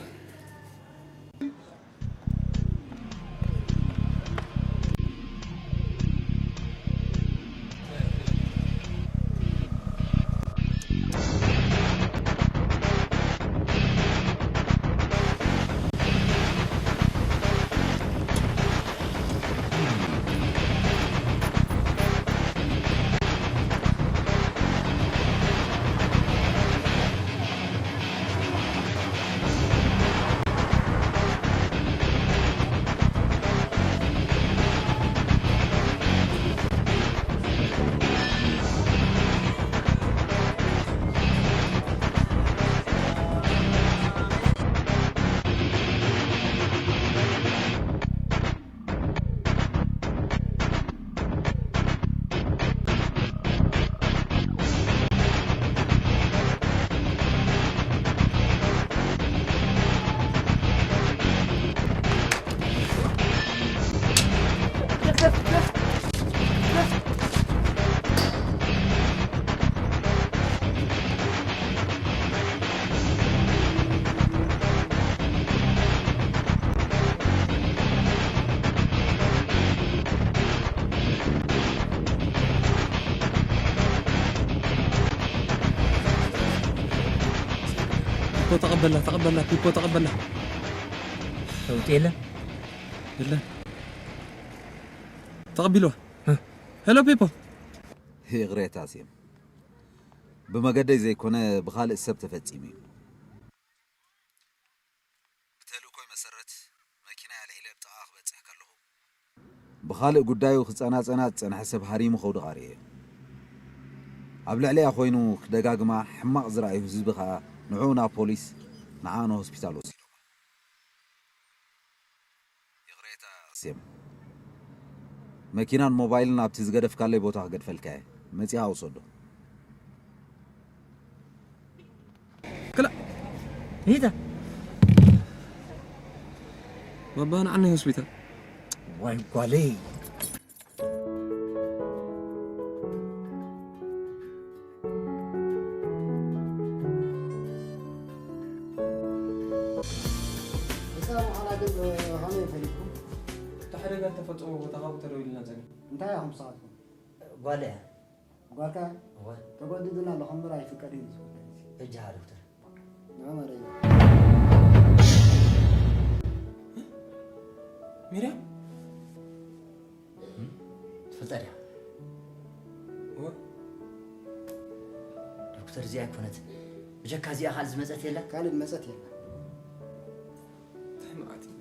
ፒፖ ተቐበላ፣ ተቐበላ፣ ፒፖ ተቐበላ። ለውጢ የለን። የለን። ተቐቢልዋ። እ። ሄሎ ፒፖ። ይቕሬታ ሴም፣ ብመገደይ ዘይኮነ ብኻልእ ሰብ ተፈጺሙ እዩ። ብተልእኮይ መሰረት መኪና ኣልዒለ ኣብ ጥቓ ክበጽሕ ከለኹ፣ ብኻልእ ጉዳዩ ክጸናጸና ዝጸንሐ ሰብ ሃሪሙ ከውድቓ ርእየ። ኣብ ልዕሊኣ ኮይኑ ክደጋግማ ሕማቕ ዝረኣዩ ህዝቢ ከኣ ንዕኡ ናብ ፖሊስ፣ ንዓኣ ንሆስፒታል ወሲዶማ። ይቕሬታ ሴም፣ መኪናን ሞባይልን ኣብቲ ዝገደፍካለይ ቦታ ክገድፈልካ እየ። መጺኻ ውሰዶ። ክላ ሂታ ባባ ንዓኒ ሆስፒታል። ዋይ ጓለይ። እዛ ምዃና ግን ከመይ ፈሊጥኩም? እቲ ሓደጋ ዝተፈጸሞ ቦታ ካብኡ ተደዊሉና ጸኒሑ። እንታይ ኢኹም ንስኻትኩም? ጓል እያ። ጓልካ እወ። ተጎዲዱና ኣሎ፣ ከንብር ኣይፍቀድን እዩ ዝብል። ሕጂ ሃ ዶክተር። ንዑ መረዩ። ሚርያም? እም? ትፈልጣ ድያ? እወ። ዶክተር እዚኣ ኣይኮነትን። ብጀካ እዚኣ ካልእ ዝመጸት የላ? ካልእ ዝመጸት የላ። እንታይ መዓት እዩ?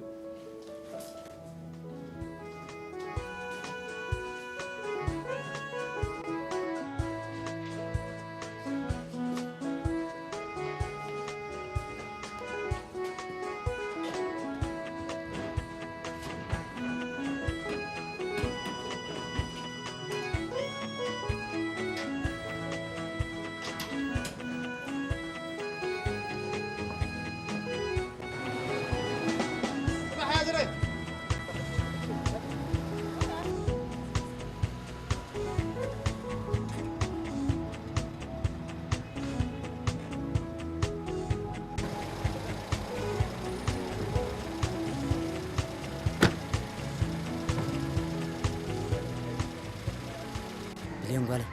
ብሌን ጓለይ።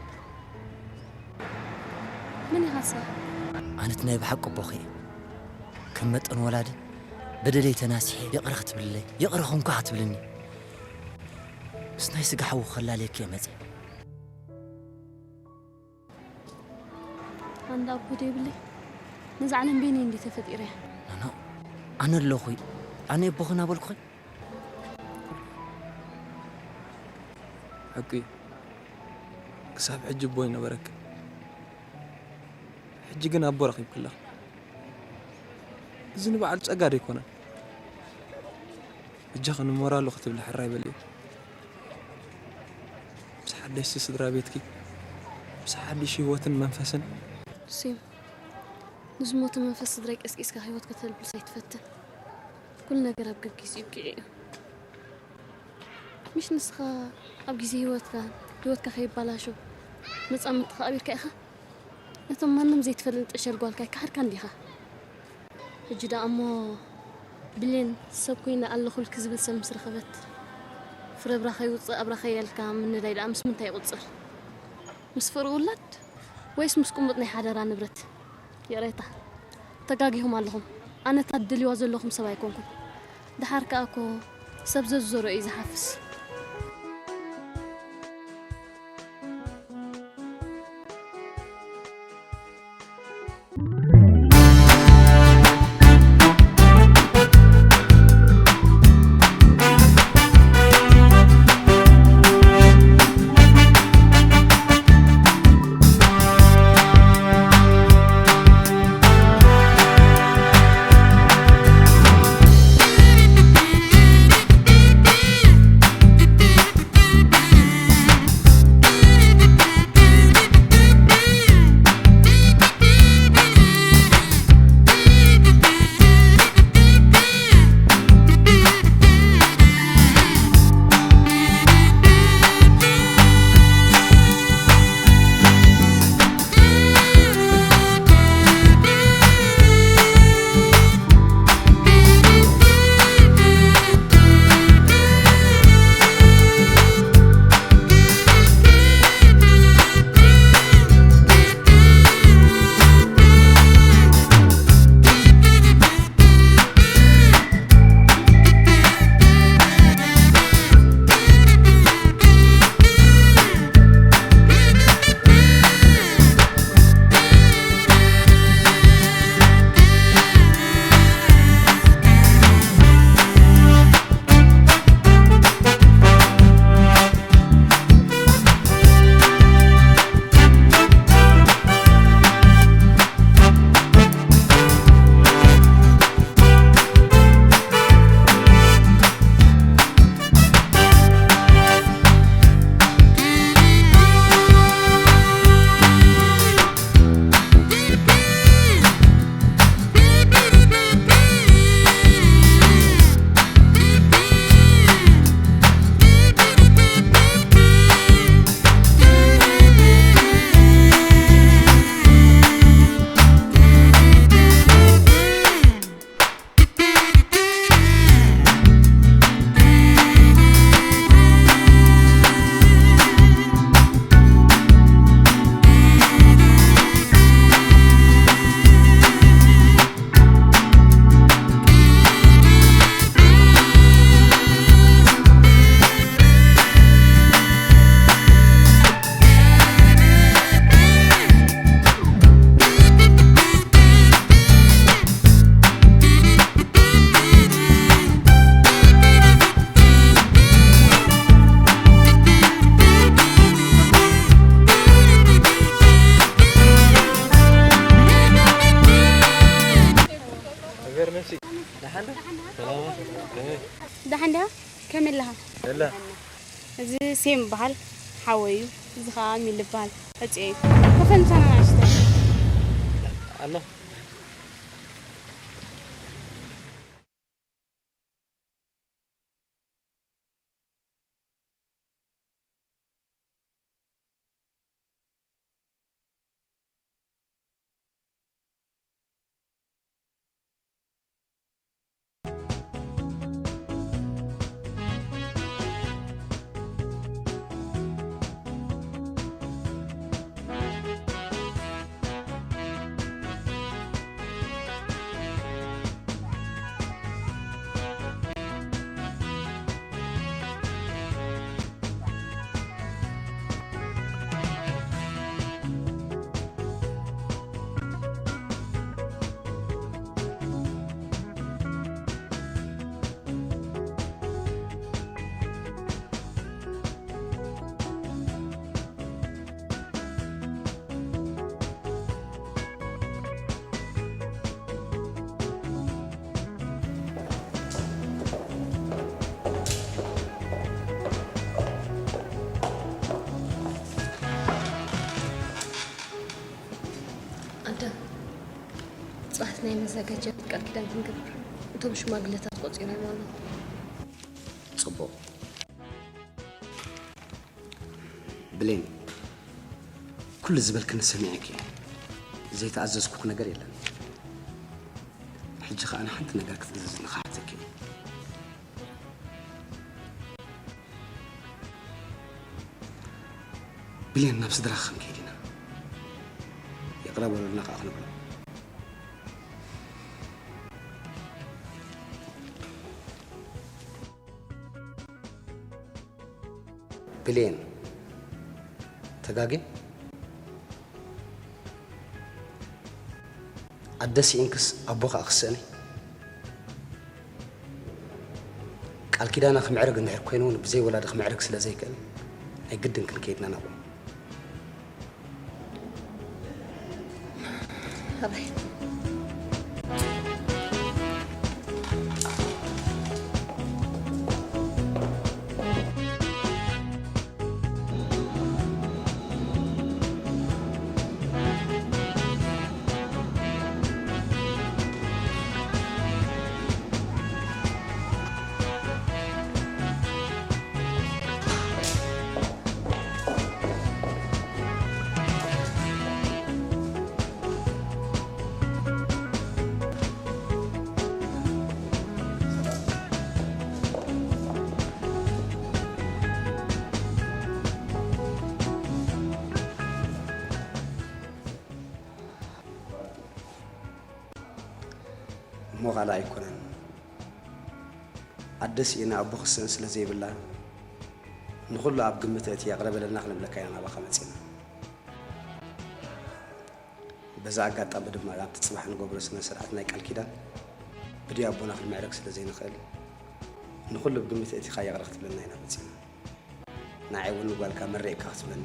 መን ኢኻ ንስኻ? ኣነ እቲ ናይ ብሓቂ ኣቦኺ እየ። ከም መጠን ወላዲ በደለይ ተናሲሐ ይቕረ ክትብልለይ፣ ይቕረ ኹንካ ክትብልኒ። ምስ ናይ ስጋ ሓዊ ከላልየኪ እየ መጺአ። ኣንዳ ኣቦ ዶ ይብለይ? ነዛ ዓለም በይነይ እንዲ ተፈጢረ እያ። ኖኖ፣ ኣነ ኣለኹ። ኣነ ኣቦኺ እናበልኩኺ። ሓቂ እዩ። ክሳብ ሕጂ ኣቦ ኣይነበረክን። ሕጂ ግን ኣቦ ረኺብኪ ኣለኺ። እዚ ንበዓል ጸጋ ዶ ኣይኮነን? በጃኺ ንሞራሉ ክትብሊ ሕራይ በሊ። ምስ ሓደሽቲ ስድራ ቤትኪ፣ ምስ ሓድሽ ህይወትን መንፈስን። ሴም፣ ንዝሞተ መንፈስ ስድራይ ቀስቂስካ ህይወት ከተልብስ ኣይትፈትን። ኩሉ ነገር ኣብ ገጊሱ ይብቅዕ እዩ። ምሽ ንስኻ ኣብ ግዜ ህይወትካ፣ ህይወትካ ከይባላሾ መጻምድትኻ ኣቢርካ ኢኻ? ነቶም ማንም ዘይትፈልጥ ዕሸል ጓልካ ኣይከሓድካን ዲኻ? ሕጂ ደኣ እሞ ብሌን ሰብ ኮይነ ኣለኹልኪ ዝብል ሰብ ምስ ረኸበት፣ ፍረ ብራኸ ይውጽእ ኣብራኸ እያ ኢልካ ምንዳይ ደኣ ምስ ምንታይ ይቑጸር? ምስ ፍቕሪ ውላድ ወይስ ምስ ቁንቡጥ ናይ ሓደራ ንብረት? ይቕሬታ፣ ተጋጊኹም ኣለኹም። ኣነ እታ ትደልይዋ ዘለኹም ሰብ ኣይኮንኩን። ደሓር ከኣ እኮ ሰብ ዘዝዘርኦ እዩ ዝሓፍስ። እንዳ ከመይ ኣለኻ? ደላ። እዚ ሴም ይበሃል፣ ሓወይ እዩ። እዚ ኸዓ ሚል ይበሃል፣ ሕጽዮ እዩ። ተፈንሳና ንእሽተይ። ኣሎ። ኣደ፣ ጽባሕ ናይ መዘጋጀት ቃል ኪዳን ክንገብር እቶም ሽማግለታት ቆጺሮም ኣለዉ። ጽቡቕ። ብሌን፣ ኩሉ ዝበልክኒ ሰሚዐኪ እየ። ዘይተኣዘዝኩኺ ነገር የለን። ሕጂ ኸኣ ንሓንቲ ነገር ክትእዘዝኒ ክሓተኪ እየ። ብሌን፣ ናብ ስድራኺ ክንከይድ ኢና። ይቕረ በሉልና ከኣ ክንብሎ። ብሌን፣ ተጋግየ? ኣደ ስኢንክስ ኣቦ ኸኣ ክስእን እዩ። ቃል ኪዳና ክምዕርግ እንድሕር ኮይኑ እውን ብዘይ ወላዲ ክምዕርግ ስለ ዘይክእል ናይ ግድን ክንከይድ ኢና ናብኡ። ኣባይ። እሞ ካልእ ኣይኮነን። ኣደ ስኢና ኣቦ ክስእን ስለ ዘይብላ፣ ንኹሉ ኣብ ግምት ኣእትያ ይቕረ በለልና ክንብለካ ኢና ናባኻ መጺና። በዚ ኣጋጣሚ ድማ ኣብቲ ጽባሕ ንገብሮ ስነ ስርዓት ናይ ቃል ኪዳን ብድዩ ኣቦና ክንምዕረግ ስለ ዘይንኽእል፣ ንኹሉ ብግምት ኣእቲኻ ይቕረ ክትብለና ኢና መጺና። ንዓይ እውን ንጓልካ መሬእካ ክትብለኒ።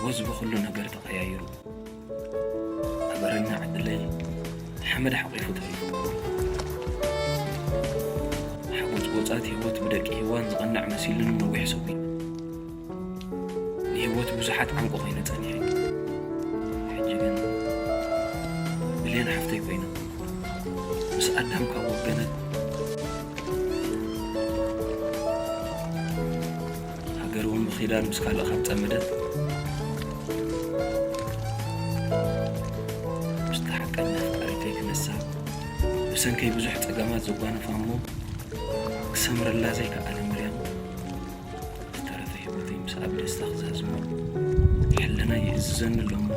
ወዝቢ ኩሉ ነገር ተቐያይሩ። ኣበረኛ ዕድለይ ሓመድ ሓቂፉ ተሪፉ። ሓጎጽጎጻት ህይወት ብደቂ ሄዋን ዝቐንዕ መሲሉኒ ነዊሕ ሰጒመ። ንህይወት ብዙሓት ዓንቁ ኮይነ ጸኒሐ። ሕጂ ግን ብሌን ሓፍተይ ኮይና ምስ ኣዳም ካብ ወገነት፣ ሃገር እውን ብኺዳን ምስ ካልእ ካብ ጸመደት፣ ምስታ ሓቀኛ ኣፍቃሪተይ ክነሳ፣ ብሰንከይ ብዙሕ ጸገማት ዘጓነፋ እሞ ክሰምረላ ዘይከኣለ ምርያም፣ ዝተረፈ ህይወተይ ምስኣ ብደስታ ክዛዝሞ፣ ሕልሚ ኣለና ይእዝዘኒ ኣሎ እሞ